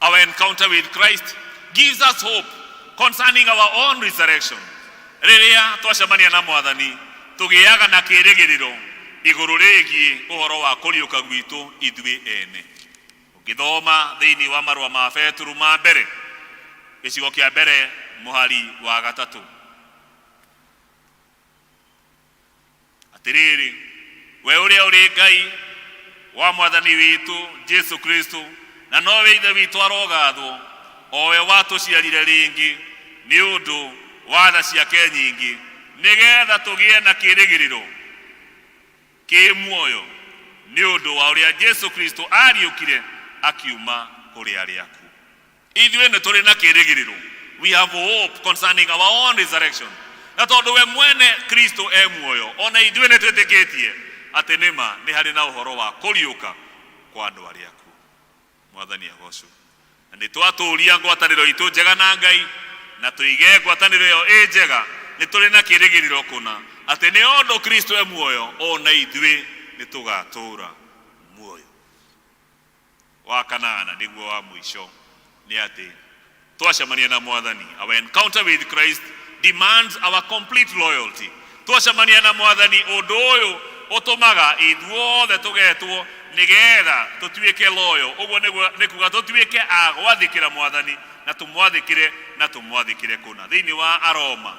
Our encounter with Christ gives us hope concerning our own resurrection. Rĩrĩa twacemania na Mwathani, tũgĩaga na kĩĩrĩgĩrĩro igũrũ rĩgiĩ ũhoro wa kũriũka gwitũ ithuĩ ene. Ũngĩthoma thĩinĩ wa marũa ma Petero ma mbere, gĩcigo kĩa mbere mũhari wa 3. Atĩrĩrĩ, we ũrĩa ũrĩ Ngai wa Mwathani witũ Jesu Kristo, na nowe Ithe witũ arogathwo, o we watũciarire rĩngĩ nĩ ũndũ wa tha ciake nyingĩ, nĩgetha tũgĩe na kĩĩrĩgĩrĩro kĩ muoyo nĩ ũndũ wa ũrĩa Jesu Kristo ariũkire akiuma kũrĩ arĩa akuũ. Ithuĩ nĩ tũrĩ na kĩĩrĩgĩrĩro. We have hope concerning our own resurrection. Na tondũ we mwene Kristo e muoyo, ona ithuĩ nĩ twĩtĩkĩtie atĩ nĩ ma nĩ harĩ na ũhoro wa kũriũka kwa andũ arĩa akuũ. Mwathani agocwo. Na nĩ twatũria ngwatanĩro itũ njega na Ngai, na tũige ngwatanĩro ĩyo ĩ njega, nĩ tũrĩ na kĩĩrĩgĩrĩro kũna atĩ nĩ ũndũ Kristo e muoyo, ona ithuĩ nĩ tũgatũra muoyo. Wa kanana nĩguo wa mũico nĩ atĩ twacemania na Mwathani, our encounter with Christ demands our complete loyalty. Twacemania na Mwathani, ũndũ ũyũ ũtũmaga ithuothe tũgetwo nĩgetha tũtuĩke loyal. Ũguo nĩ kuga tũtuĩke a gwathĩkĩra Mwathani na tũmwathĩkĩre na tũmwathĩkĩre kũna. Thĩinĩ wa Aroma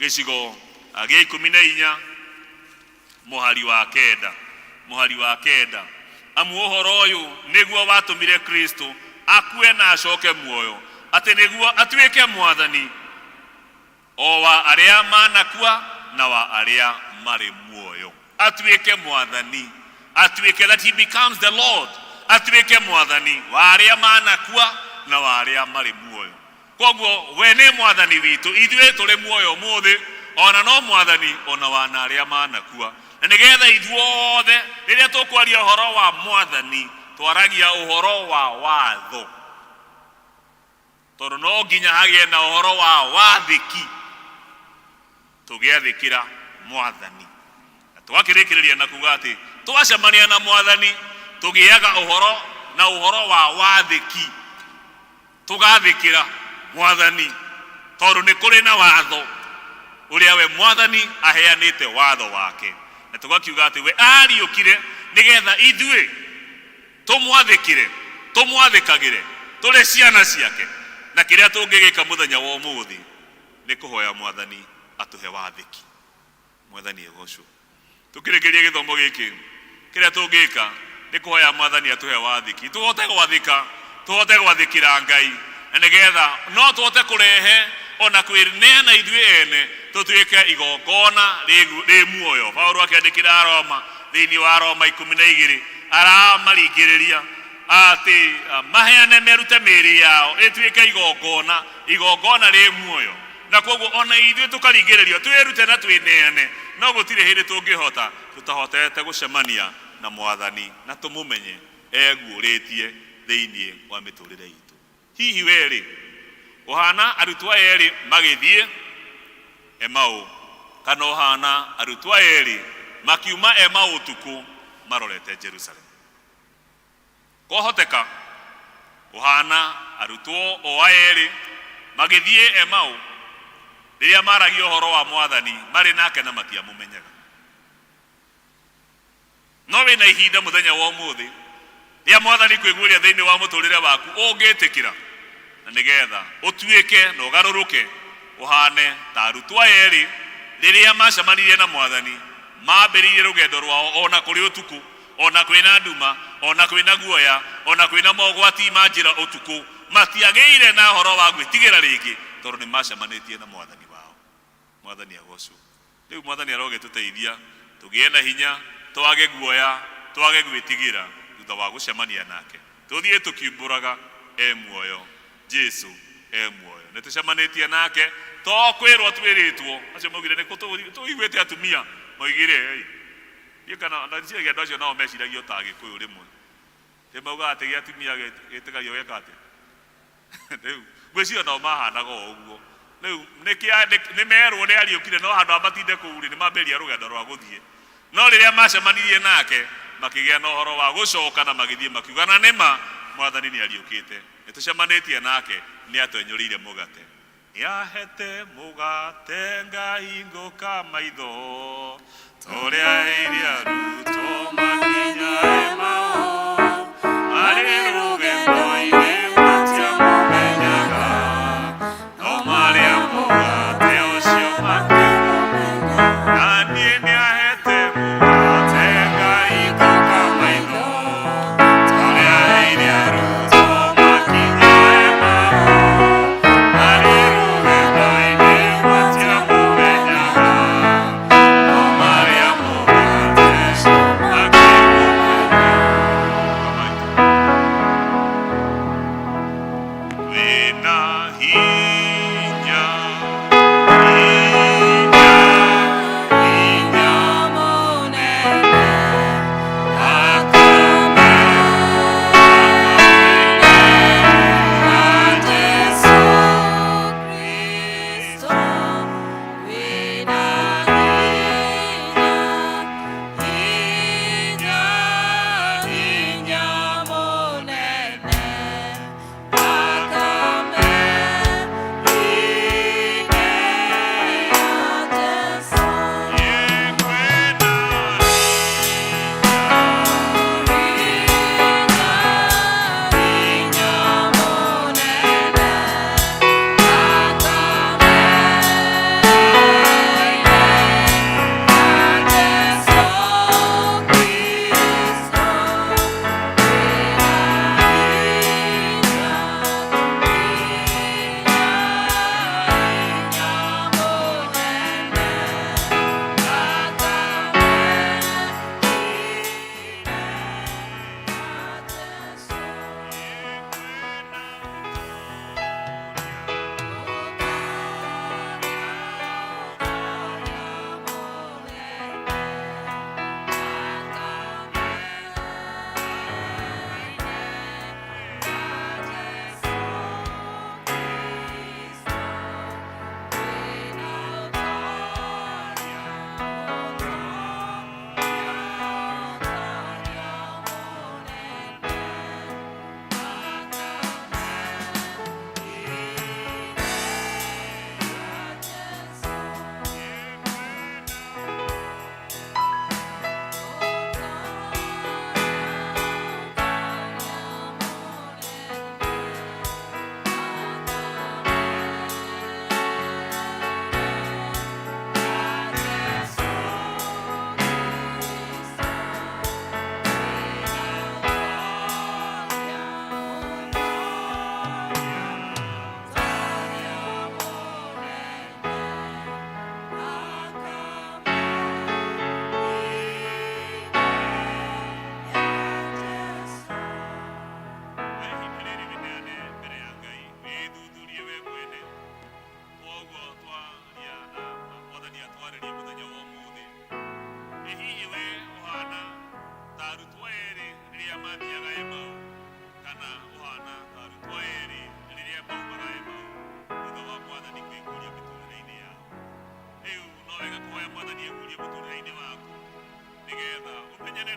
gĩcigo gĩa 14 mũhari wa 9, mũhari wa 9, amu ũhoro ũyũ nĩguo watũmire Kristo akue na acoke muoyo, atĩ nĩguo atuĩke Mwathani o wa arĩa manakua na wa arĩa marĩ muoyo. Atuĩke Mwathani, atuĩke, that he becomes the Lord, atuĩke Mwathani wa arĩa manakua na wa arĩa marĩ muoyo. Kwoguo we nĩ Mwathani witũ, ithuĩ tũrĩ muoyo ũmũthĩ, ona no Mwathani ona wa na arĩa manakua. Na nĩgetha ithuothe rĩrĩa tũkwaria ũhoro wa Mwathani, twaragia ũhoro wa watho, tondũ no nginya hagĩe na ũhoro wa wathĩki tũgĩathĩkĩra Mwathani. Tũgakĩrĩkĩrĩria na kuga atĩ twacemania na mwathani tũgĩaga ũhoro na ũhoro wa wathĩki, tũgathĩkĩra mwathani tondũ nĩ kũrĩ na watho ũrĩa we mwathani aheanĩte watho wake, na tũgakiuga atĩ we ariũkire nĩgetha ithuĩ tũmwathĩkĩre, tũmwathĩkagĩre tũrĩ ciana ciake, na kĩrĩa tũngĩgĩka mũthenya wa ũmũthĩ nĩ kũhoya mwathani atũhe wathĩki. Mwathani egocwo. Tũkĩrĩkĩria gĩthomo gĩkĩ, kĩrĩa tũngĩka nĩ kũhoya mwathani atũhe wathĩki, tũhote gwathĩka, tũhote gwathĩkĩra Ngai, na nĩgetha no tũhote kũrehe ona kwĩneana ithuĩ ene tũtuĩke igongona rĩ muoyo. Paulo akĩandĩkĩra Aroma thĩinĩ wa Roma 12 aramaringĩrĩria atĩ maheane merute mĩĩrĩ yao ĩtuĩke igongona, igongona rĩ muoyo, na koguo ona ithuĩ tũkaringĩrĩrio twĩrute na twĩneane, no gũtirĩ hĩndĩ tũngĩhota tũtahotete gũcemania na mwathani na tũmũmenye eguũrĩtie thĩinĩ wa mĩtũrĩre itũ. Hihi werĩ ũhana arutwo aya erĩ magĩthiĩ Emau, kana ũhana arutwo aya erĩ makiuma Emau ũtukũ marorete Jerusalem? Kwahoteka ũhana arutwo o aya erĩ magĩthiĩ Emau rĩrĩa maragia ũhoro wa mwathani marĩ nake na matiamũmenyaga. No wĩna ihinda mũthenya wa ũmũthĩ rĩa mwathani kwĩguũria thĩinĩ wa mũtũrĩre waku ũngĩtĩkĩra, na nĩgetha ũtuĩke na ũgarũrũke ũhane ta arutwo aya erĩ rĩrĩa macemanirie na mwathani mambĩrĩirie rũgendo rwao ona kũrĩ ũtukũ, ona kwĩna nduma, ona kwĩna guoya, ona kwĩna mogwati ma njĩra ũtukũ, matiagĩire na ũhoro wa gwĩtigĩra rĩngĩ tondũ nĩ macemanĩtie na mwathani wao. Mwathani agocwo. Rĩu mwathani arogĩtũteithia tũgĩe na hinya, twage guoya, twage gwĩtigĩra thutha wa gũcemania nake, tũthiĩ tũkiumbũraga e muoyo, Jesu e muoyo. Nĩ tũcemanĩtie nake, to kwĩrwo twĩrĩtwo. Acio maugire nĩ kũ tũiguĩte atumia moigire ĩ niĩ kana na ndiciragia andũ acio nao meciragia o ta Agĩkũyũ rĩmwe, nĩ maugaga atĩ gĩa atumia gĩtĩkagio geka atĩa. Rĩu ngwĩciria nao mahanaga o ũguo. Rĩu nĩ merwo nĩ ariũkire, no handũ ha matinde kũu rĩ, nĩ mambĩrĩria rũgendo rwa gũthiĩ. No rĩrĩa macemanirie nake makĩgĩa na ũhoro wa gũcoka na magĩthiĩ makiuga, na nĩma mwathani nĩ ariũkĩte, nĩ tũcemanĩtie nake, nĩ atwenyũrĩire mũgate. Nĩahete mũgate ngahingũka maitho, torĩa iria arutwo makinya Emau, marĩ rũgendo-inĩ matiamũmenyaga, no marĩa mũgate ũcio makĩmũmenya. Na niĩ nĩahete mũgate ngahingũka maitho, torĩa iria arutwo makinya Emau, marĩ rũgendo-inĩ matiamũmenyaga, no marĩa mũgate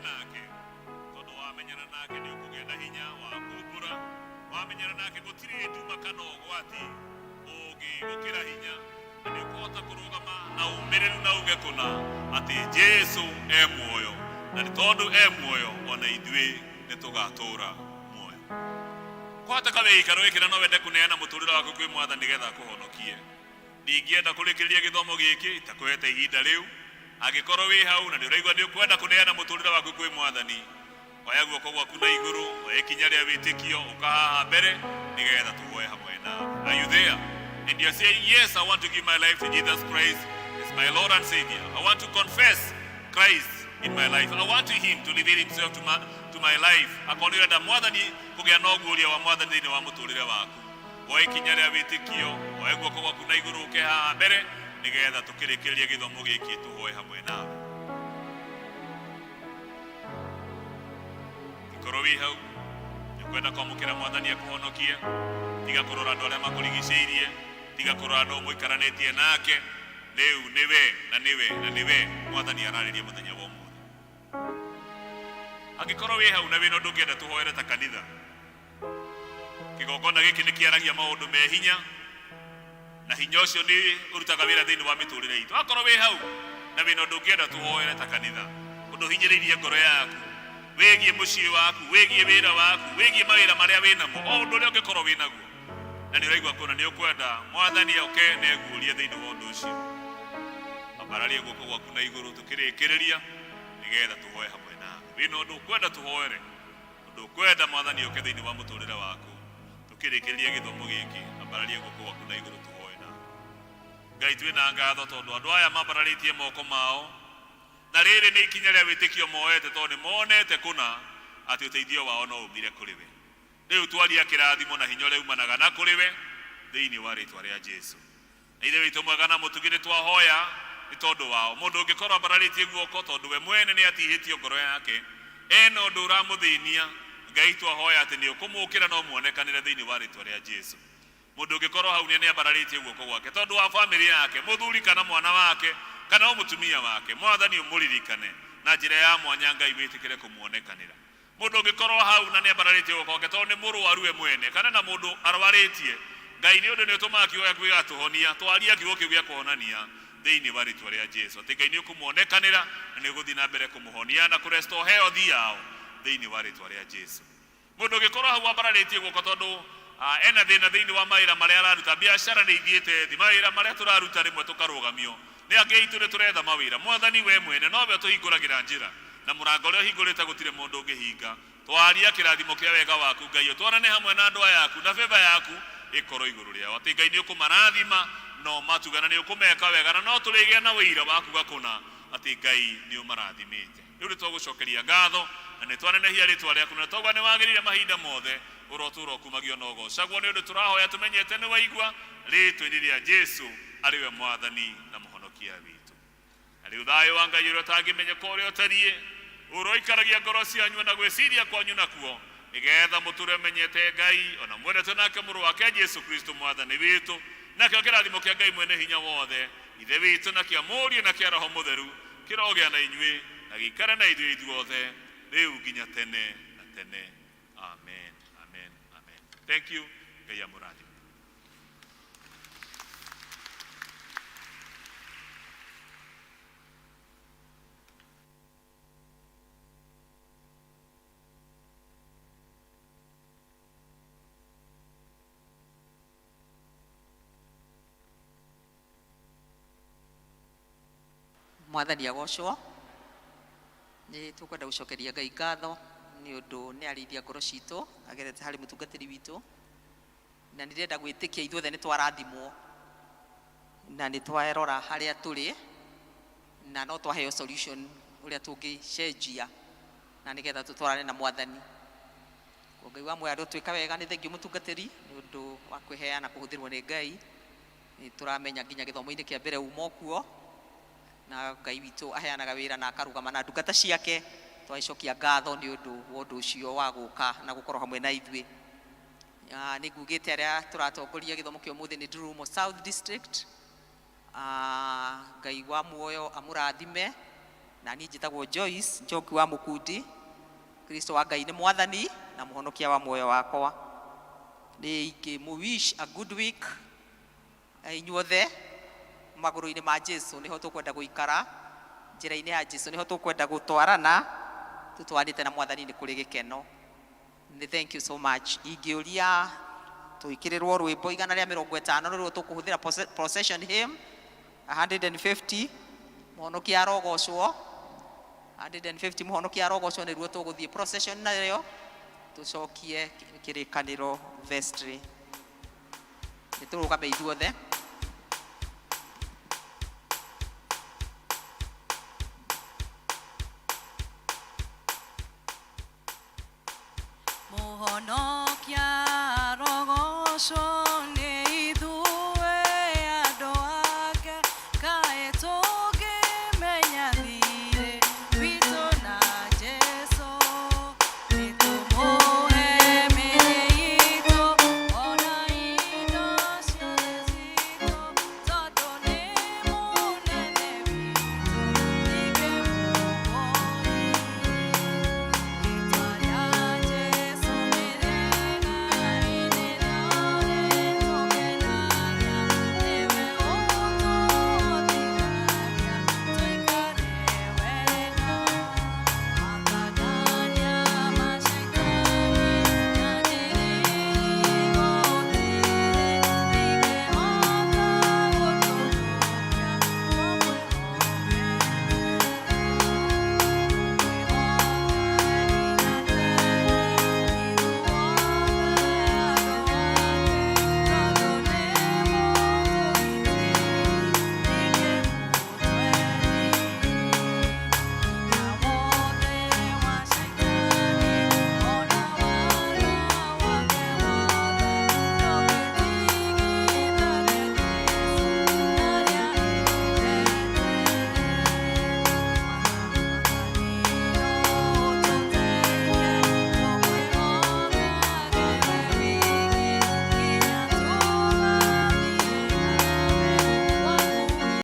nake, tondũ wamenyana nake nĩ ũkũgĩa na hinya wa kumbũra. Wamenyana nake gũtirĩ nduma kana ũgwati ũngĩgũkĩra hinya, na nĩ ũkũhota kũrũgama na ũmĩrĩru na uge kũna atĩ Jesu e muoyo, na nĩ tondũ e muoyo ona ithuĩ nĩ tũgatũra muoyo. Kwahoteka wĩ gĩikaro gĩkĩ na no wende kũneana mũtũrĩre waku kwĩ Mwathani nĩgetha akũhonokie. Ndingĩenda kũrĩkĩrĩria gĩthomo gĩkĩ itakũhete ihinda rĩu. Angĩkorwo wĩ hau na nĩ ũraigua nĩ ũkwenda kũneana mũtũrĩre waku kwĩ Mwathani, oya guoko gwaku na igũrũ, oya ikinya rĩa wĩtĩkio, ũka haha mbere nĩgetha tũhoe hamwe nawe. Are you there? And you are saying, yes, I want to give my life to Jesus Christ as my Lord and Savior. I want to confess Christ in my life. I want him to reveal himself to my life. Akorwo nĩ ũrenda Mwathani kũgĩa na ũguũria wa Mwathani thĩinĩ wa mũtũrĩre waku, oya ikinya rĩa wĩtĩkio, oya guoko gwaku na igũrũ, ũke haha mbere nĩgetha tũkĩrĩkĩrĩrie gĩthomo gĩkĩ tũhoe hamwe nawe. Angĩkorwo wĩ hau nĩ ũkwenda kwamũkĩra Mwathani akũhonokie, tiga kũrora andũ arĩa makũrigicĩirie, tiga kũrora andũ mũikaranĩtie nake. Rĩu nĩwe na nĩwe na nĩwe Mwathani ararĩria mũthenya wa ũmũthĩ. Angĩkorwo wĩ hau na wĩna ũndũ ũngĩenda tũhoere ta kanitha, kĩgongona gĩkĩ nĩ kĩaragia maũndũ me hinya, na hinya ũcio nĩ ũrutaga wĩra thĩinĩ wa mĩtũrĩre itũ. Akorwo wĩ hau na wĩna ũndũ ũngĩenda tũhoere ta kanitha, ũndũ ũhinyĩrĩirie ngoro yaku, wĩgiĩ mũciĩ waku, wĩgiĩ wĩra waku, wĩgiĩ mawĩra marĩa wĩnamo, o ũndũ ũrĩa ũngĩkorwo wĩnaguo, na nĩ ũraigua kũna nĩ ũkwenda Mwathani oke na eguũrie thĩinĩ wa ũndũ ũcio, ambararia guoko gwaku na igũrũ tũkĩrĩkĩrĩria nĩgetha tũhoe hamwe nawe. Wĩna ũndũ ũkwenda tũhoere, ũndũ ũkwenda Mwathani oke thĩinĩ wa mũtũrĩre waku, tũkĩrĩkĩrĩria gĩthomo gĩkĩ, ambararia guoko gwaku na igũrũ tũhoe nawe. Ngai, twĩna ngatho tondũ andũ aya mambararĩtie moko mao, na rĩrĩ nĩ ikinya rĩa wĩtĩkio moete, tondũ nĩ monete kũna atĩ ũteithio wao no umire kũrĩ we. Rĩu twaria kĩrathimo na hinya ũrĩa umanaga na kũrĩ we thĩinĩ wa rĩtwa rĩa Jesu. Na Ithe witũ mwega na mũtugi, nĩ twahoya nĩ tondũ wao. Mũndũ ũngĩkorwo ambararĩtie guoko tondũ we mwene nĩ atihĩtio ngoro yake, ena ũndũ ũramũthĩnia, Ngai twahoya atĩ nĩ ũkũmũkĩra no muonekanĩre thĩinĩ wa rĩtwa rĩa Jesu. Mũndũ ũngĩkorwo hau nĩ ambararĩtie guoko gwake tondũ wa bamĩrĩ yake, mũthuri kana mwana wake kana o mũtumia wake, Mwathani ũmũririkane na njĩra ya mwanya, Ngai wĩtĩkĩre kũmuonekanĩra. Mũndũ ũngĩkorwo hau na nĩ ambararĩtie guoko gwake tondũ nĩ mũrwaru we mwene kana na mũndũ arwarĩtie, Ngai nĩ ũndũ nĩ ũtũmaga kiugo gĩaku gĩgatũhonia, twaria kiugo kĩu gĩa kũhonania thĩinĩ wa rĩtwa rĩa Jesu, atĩ Ngai nĩ ũkũmuonekanĩra na nĩ ũgũthiĩ na mbere kũmũhonia na kũrestore health yao thĩinĩ wa rĩtwa rĩa Jesu. Mũndũ ũngĩkorwo hau ambararĩtie guoko tondũ ena thĩna thĩinĩ wa mawĩra marĩa araruta, biacara nĩ ithiĩte thĩ, mawĩra marĩa tũraruta rĩmwe tũkarũgamio nĩ angĩ aitũ, nĩ tũretha mawĩra, Mwathani we mwene nowe ũtũhingũragĩra njĩra, na mũrango ũrĩa ũhingũrĩte gũtirĩ mũndũ ũngĩhinga. Twaria kĩrathimo kĩa wega waku, Ngai, ũtwarane hamwe na andũ aya aku, na favor yaku ĩkorwo igũrũ rĩao, atĩ Ngai nĩ ũkũmarathima na ũmatuge na nĩ ũkũmeka wega, na no tũrĩgĩa na ũira wa kuga kũna atĩ Ngai nĩ ũmarathimĩte. Rĩu nĩ twagũcokeria ngatho na nĩ twanenehia rĩtwa rĩaku, na twauga nĩ wagĩrĩire mahinda mothe ũrotũra ũkumagio na ũgocagwo, nĩ ũndũ tũrahoya tũmenyete nĩ waigua, rĩtwa-inĩ rĩa Jesu arĩ we Mwathani na Mũhonokia witũ. Na rĩu thayũ wa Ngai ũrĩa ũtangĩmenyeka ũrĩa ũtariĩ ũroikaragia ngoro cianyu na gwĩciria kwanyu nakuo, nĩgetha mũtũre menyete Ngai ona mwendete nake mũrũ wake Jesu Kristo Mwathani witũ. Nakĩo kĩrathimo kĩa Ngai mwene hinya wothe, Ithe witũ, na kĩa Mũriũ na kĩa Roho Mũtheru kĩrogĩa na inyuĩ na gĩikare na ithuĩ ithuothe rĩu nginya tene na tene. Amen, amen, amen. Thank you. Ngai amũrathime. Mwathani agocwo. Nĩ tũkwenda gũcokeria Ngai ngatho nĩ ũndũ nĩ arĩithia ngoro citũ agerete harĩ mũtungatĩri witũ, na nĩ ndĩrenda gwĩtĩkia ithuothe nĩ twarathimwo na nĩ twarora harĩa tũrĩ, na no twaheo solution ũrĩa tũngĩcenjia na nĩgetha tũtwarane na Mwathani. Ngai wa muoyo arotwĩka wega. Nĩ thengiũ mũtungatĩri nĩ ũndũ wa kwĩheana kũhũthĩrwo nĩ Ngai. Nĩ tũramenya nginya gĩthomo-inĩ kĩa mbere uma okuo, na Ngai witũ aheanaga wĩra na akarũgama na ndungata ciake. Twagĩcokia ngatho nĩ ũndũ wa ũndũ ũcio wa gũka na gũkorwo hamwe na ithuĩ. Nĩ ngugĩte arĩa tũratongoria gĩthomo kĩa ũmũthĩ nĩ Ndururumo South District. Ngai wa muoyo amũrathime. Na niĩ njĩtagwo Joyce Njoki wa Mũkundi. Kristo wa Ngai nĩ mwathani na mũhonokia wa muoyo wakwa. Nĩ ingĩmũ wish a good week inyuothe. Magũrũ-inĩ ma Jesu nĩho tũkwenda gũikara, njĩra-inĩ ya Jesu nĩho tũkwenda gũtwarana, tũtwaranĩte na mwathani nĩ kũrĩ gĩkeno. Nĩ thank you so much. Ingĩũria twĩkĩrĩrwo rwĩmbo 150, nĩruo tũkũhũthĩra procession hymn 150, mũhonokia arogocwo. 150, mũhonokia arogocwo, nĩruo tũgũthiĩ procession nayo, tũcokie kĩrĩkanĩro vestry. Nĩ tũrũgame ithuothe. Mũhonokia arogocwo.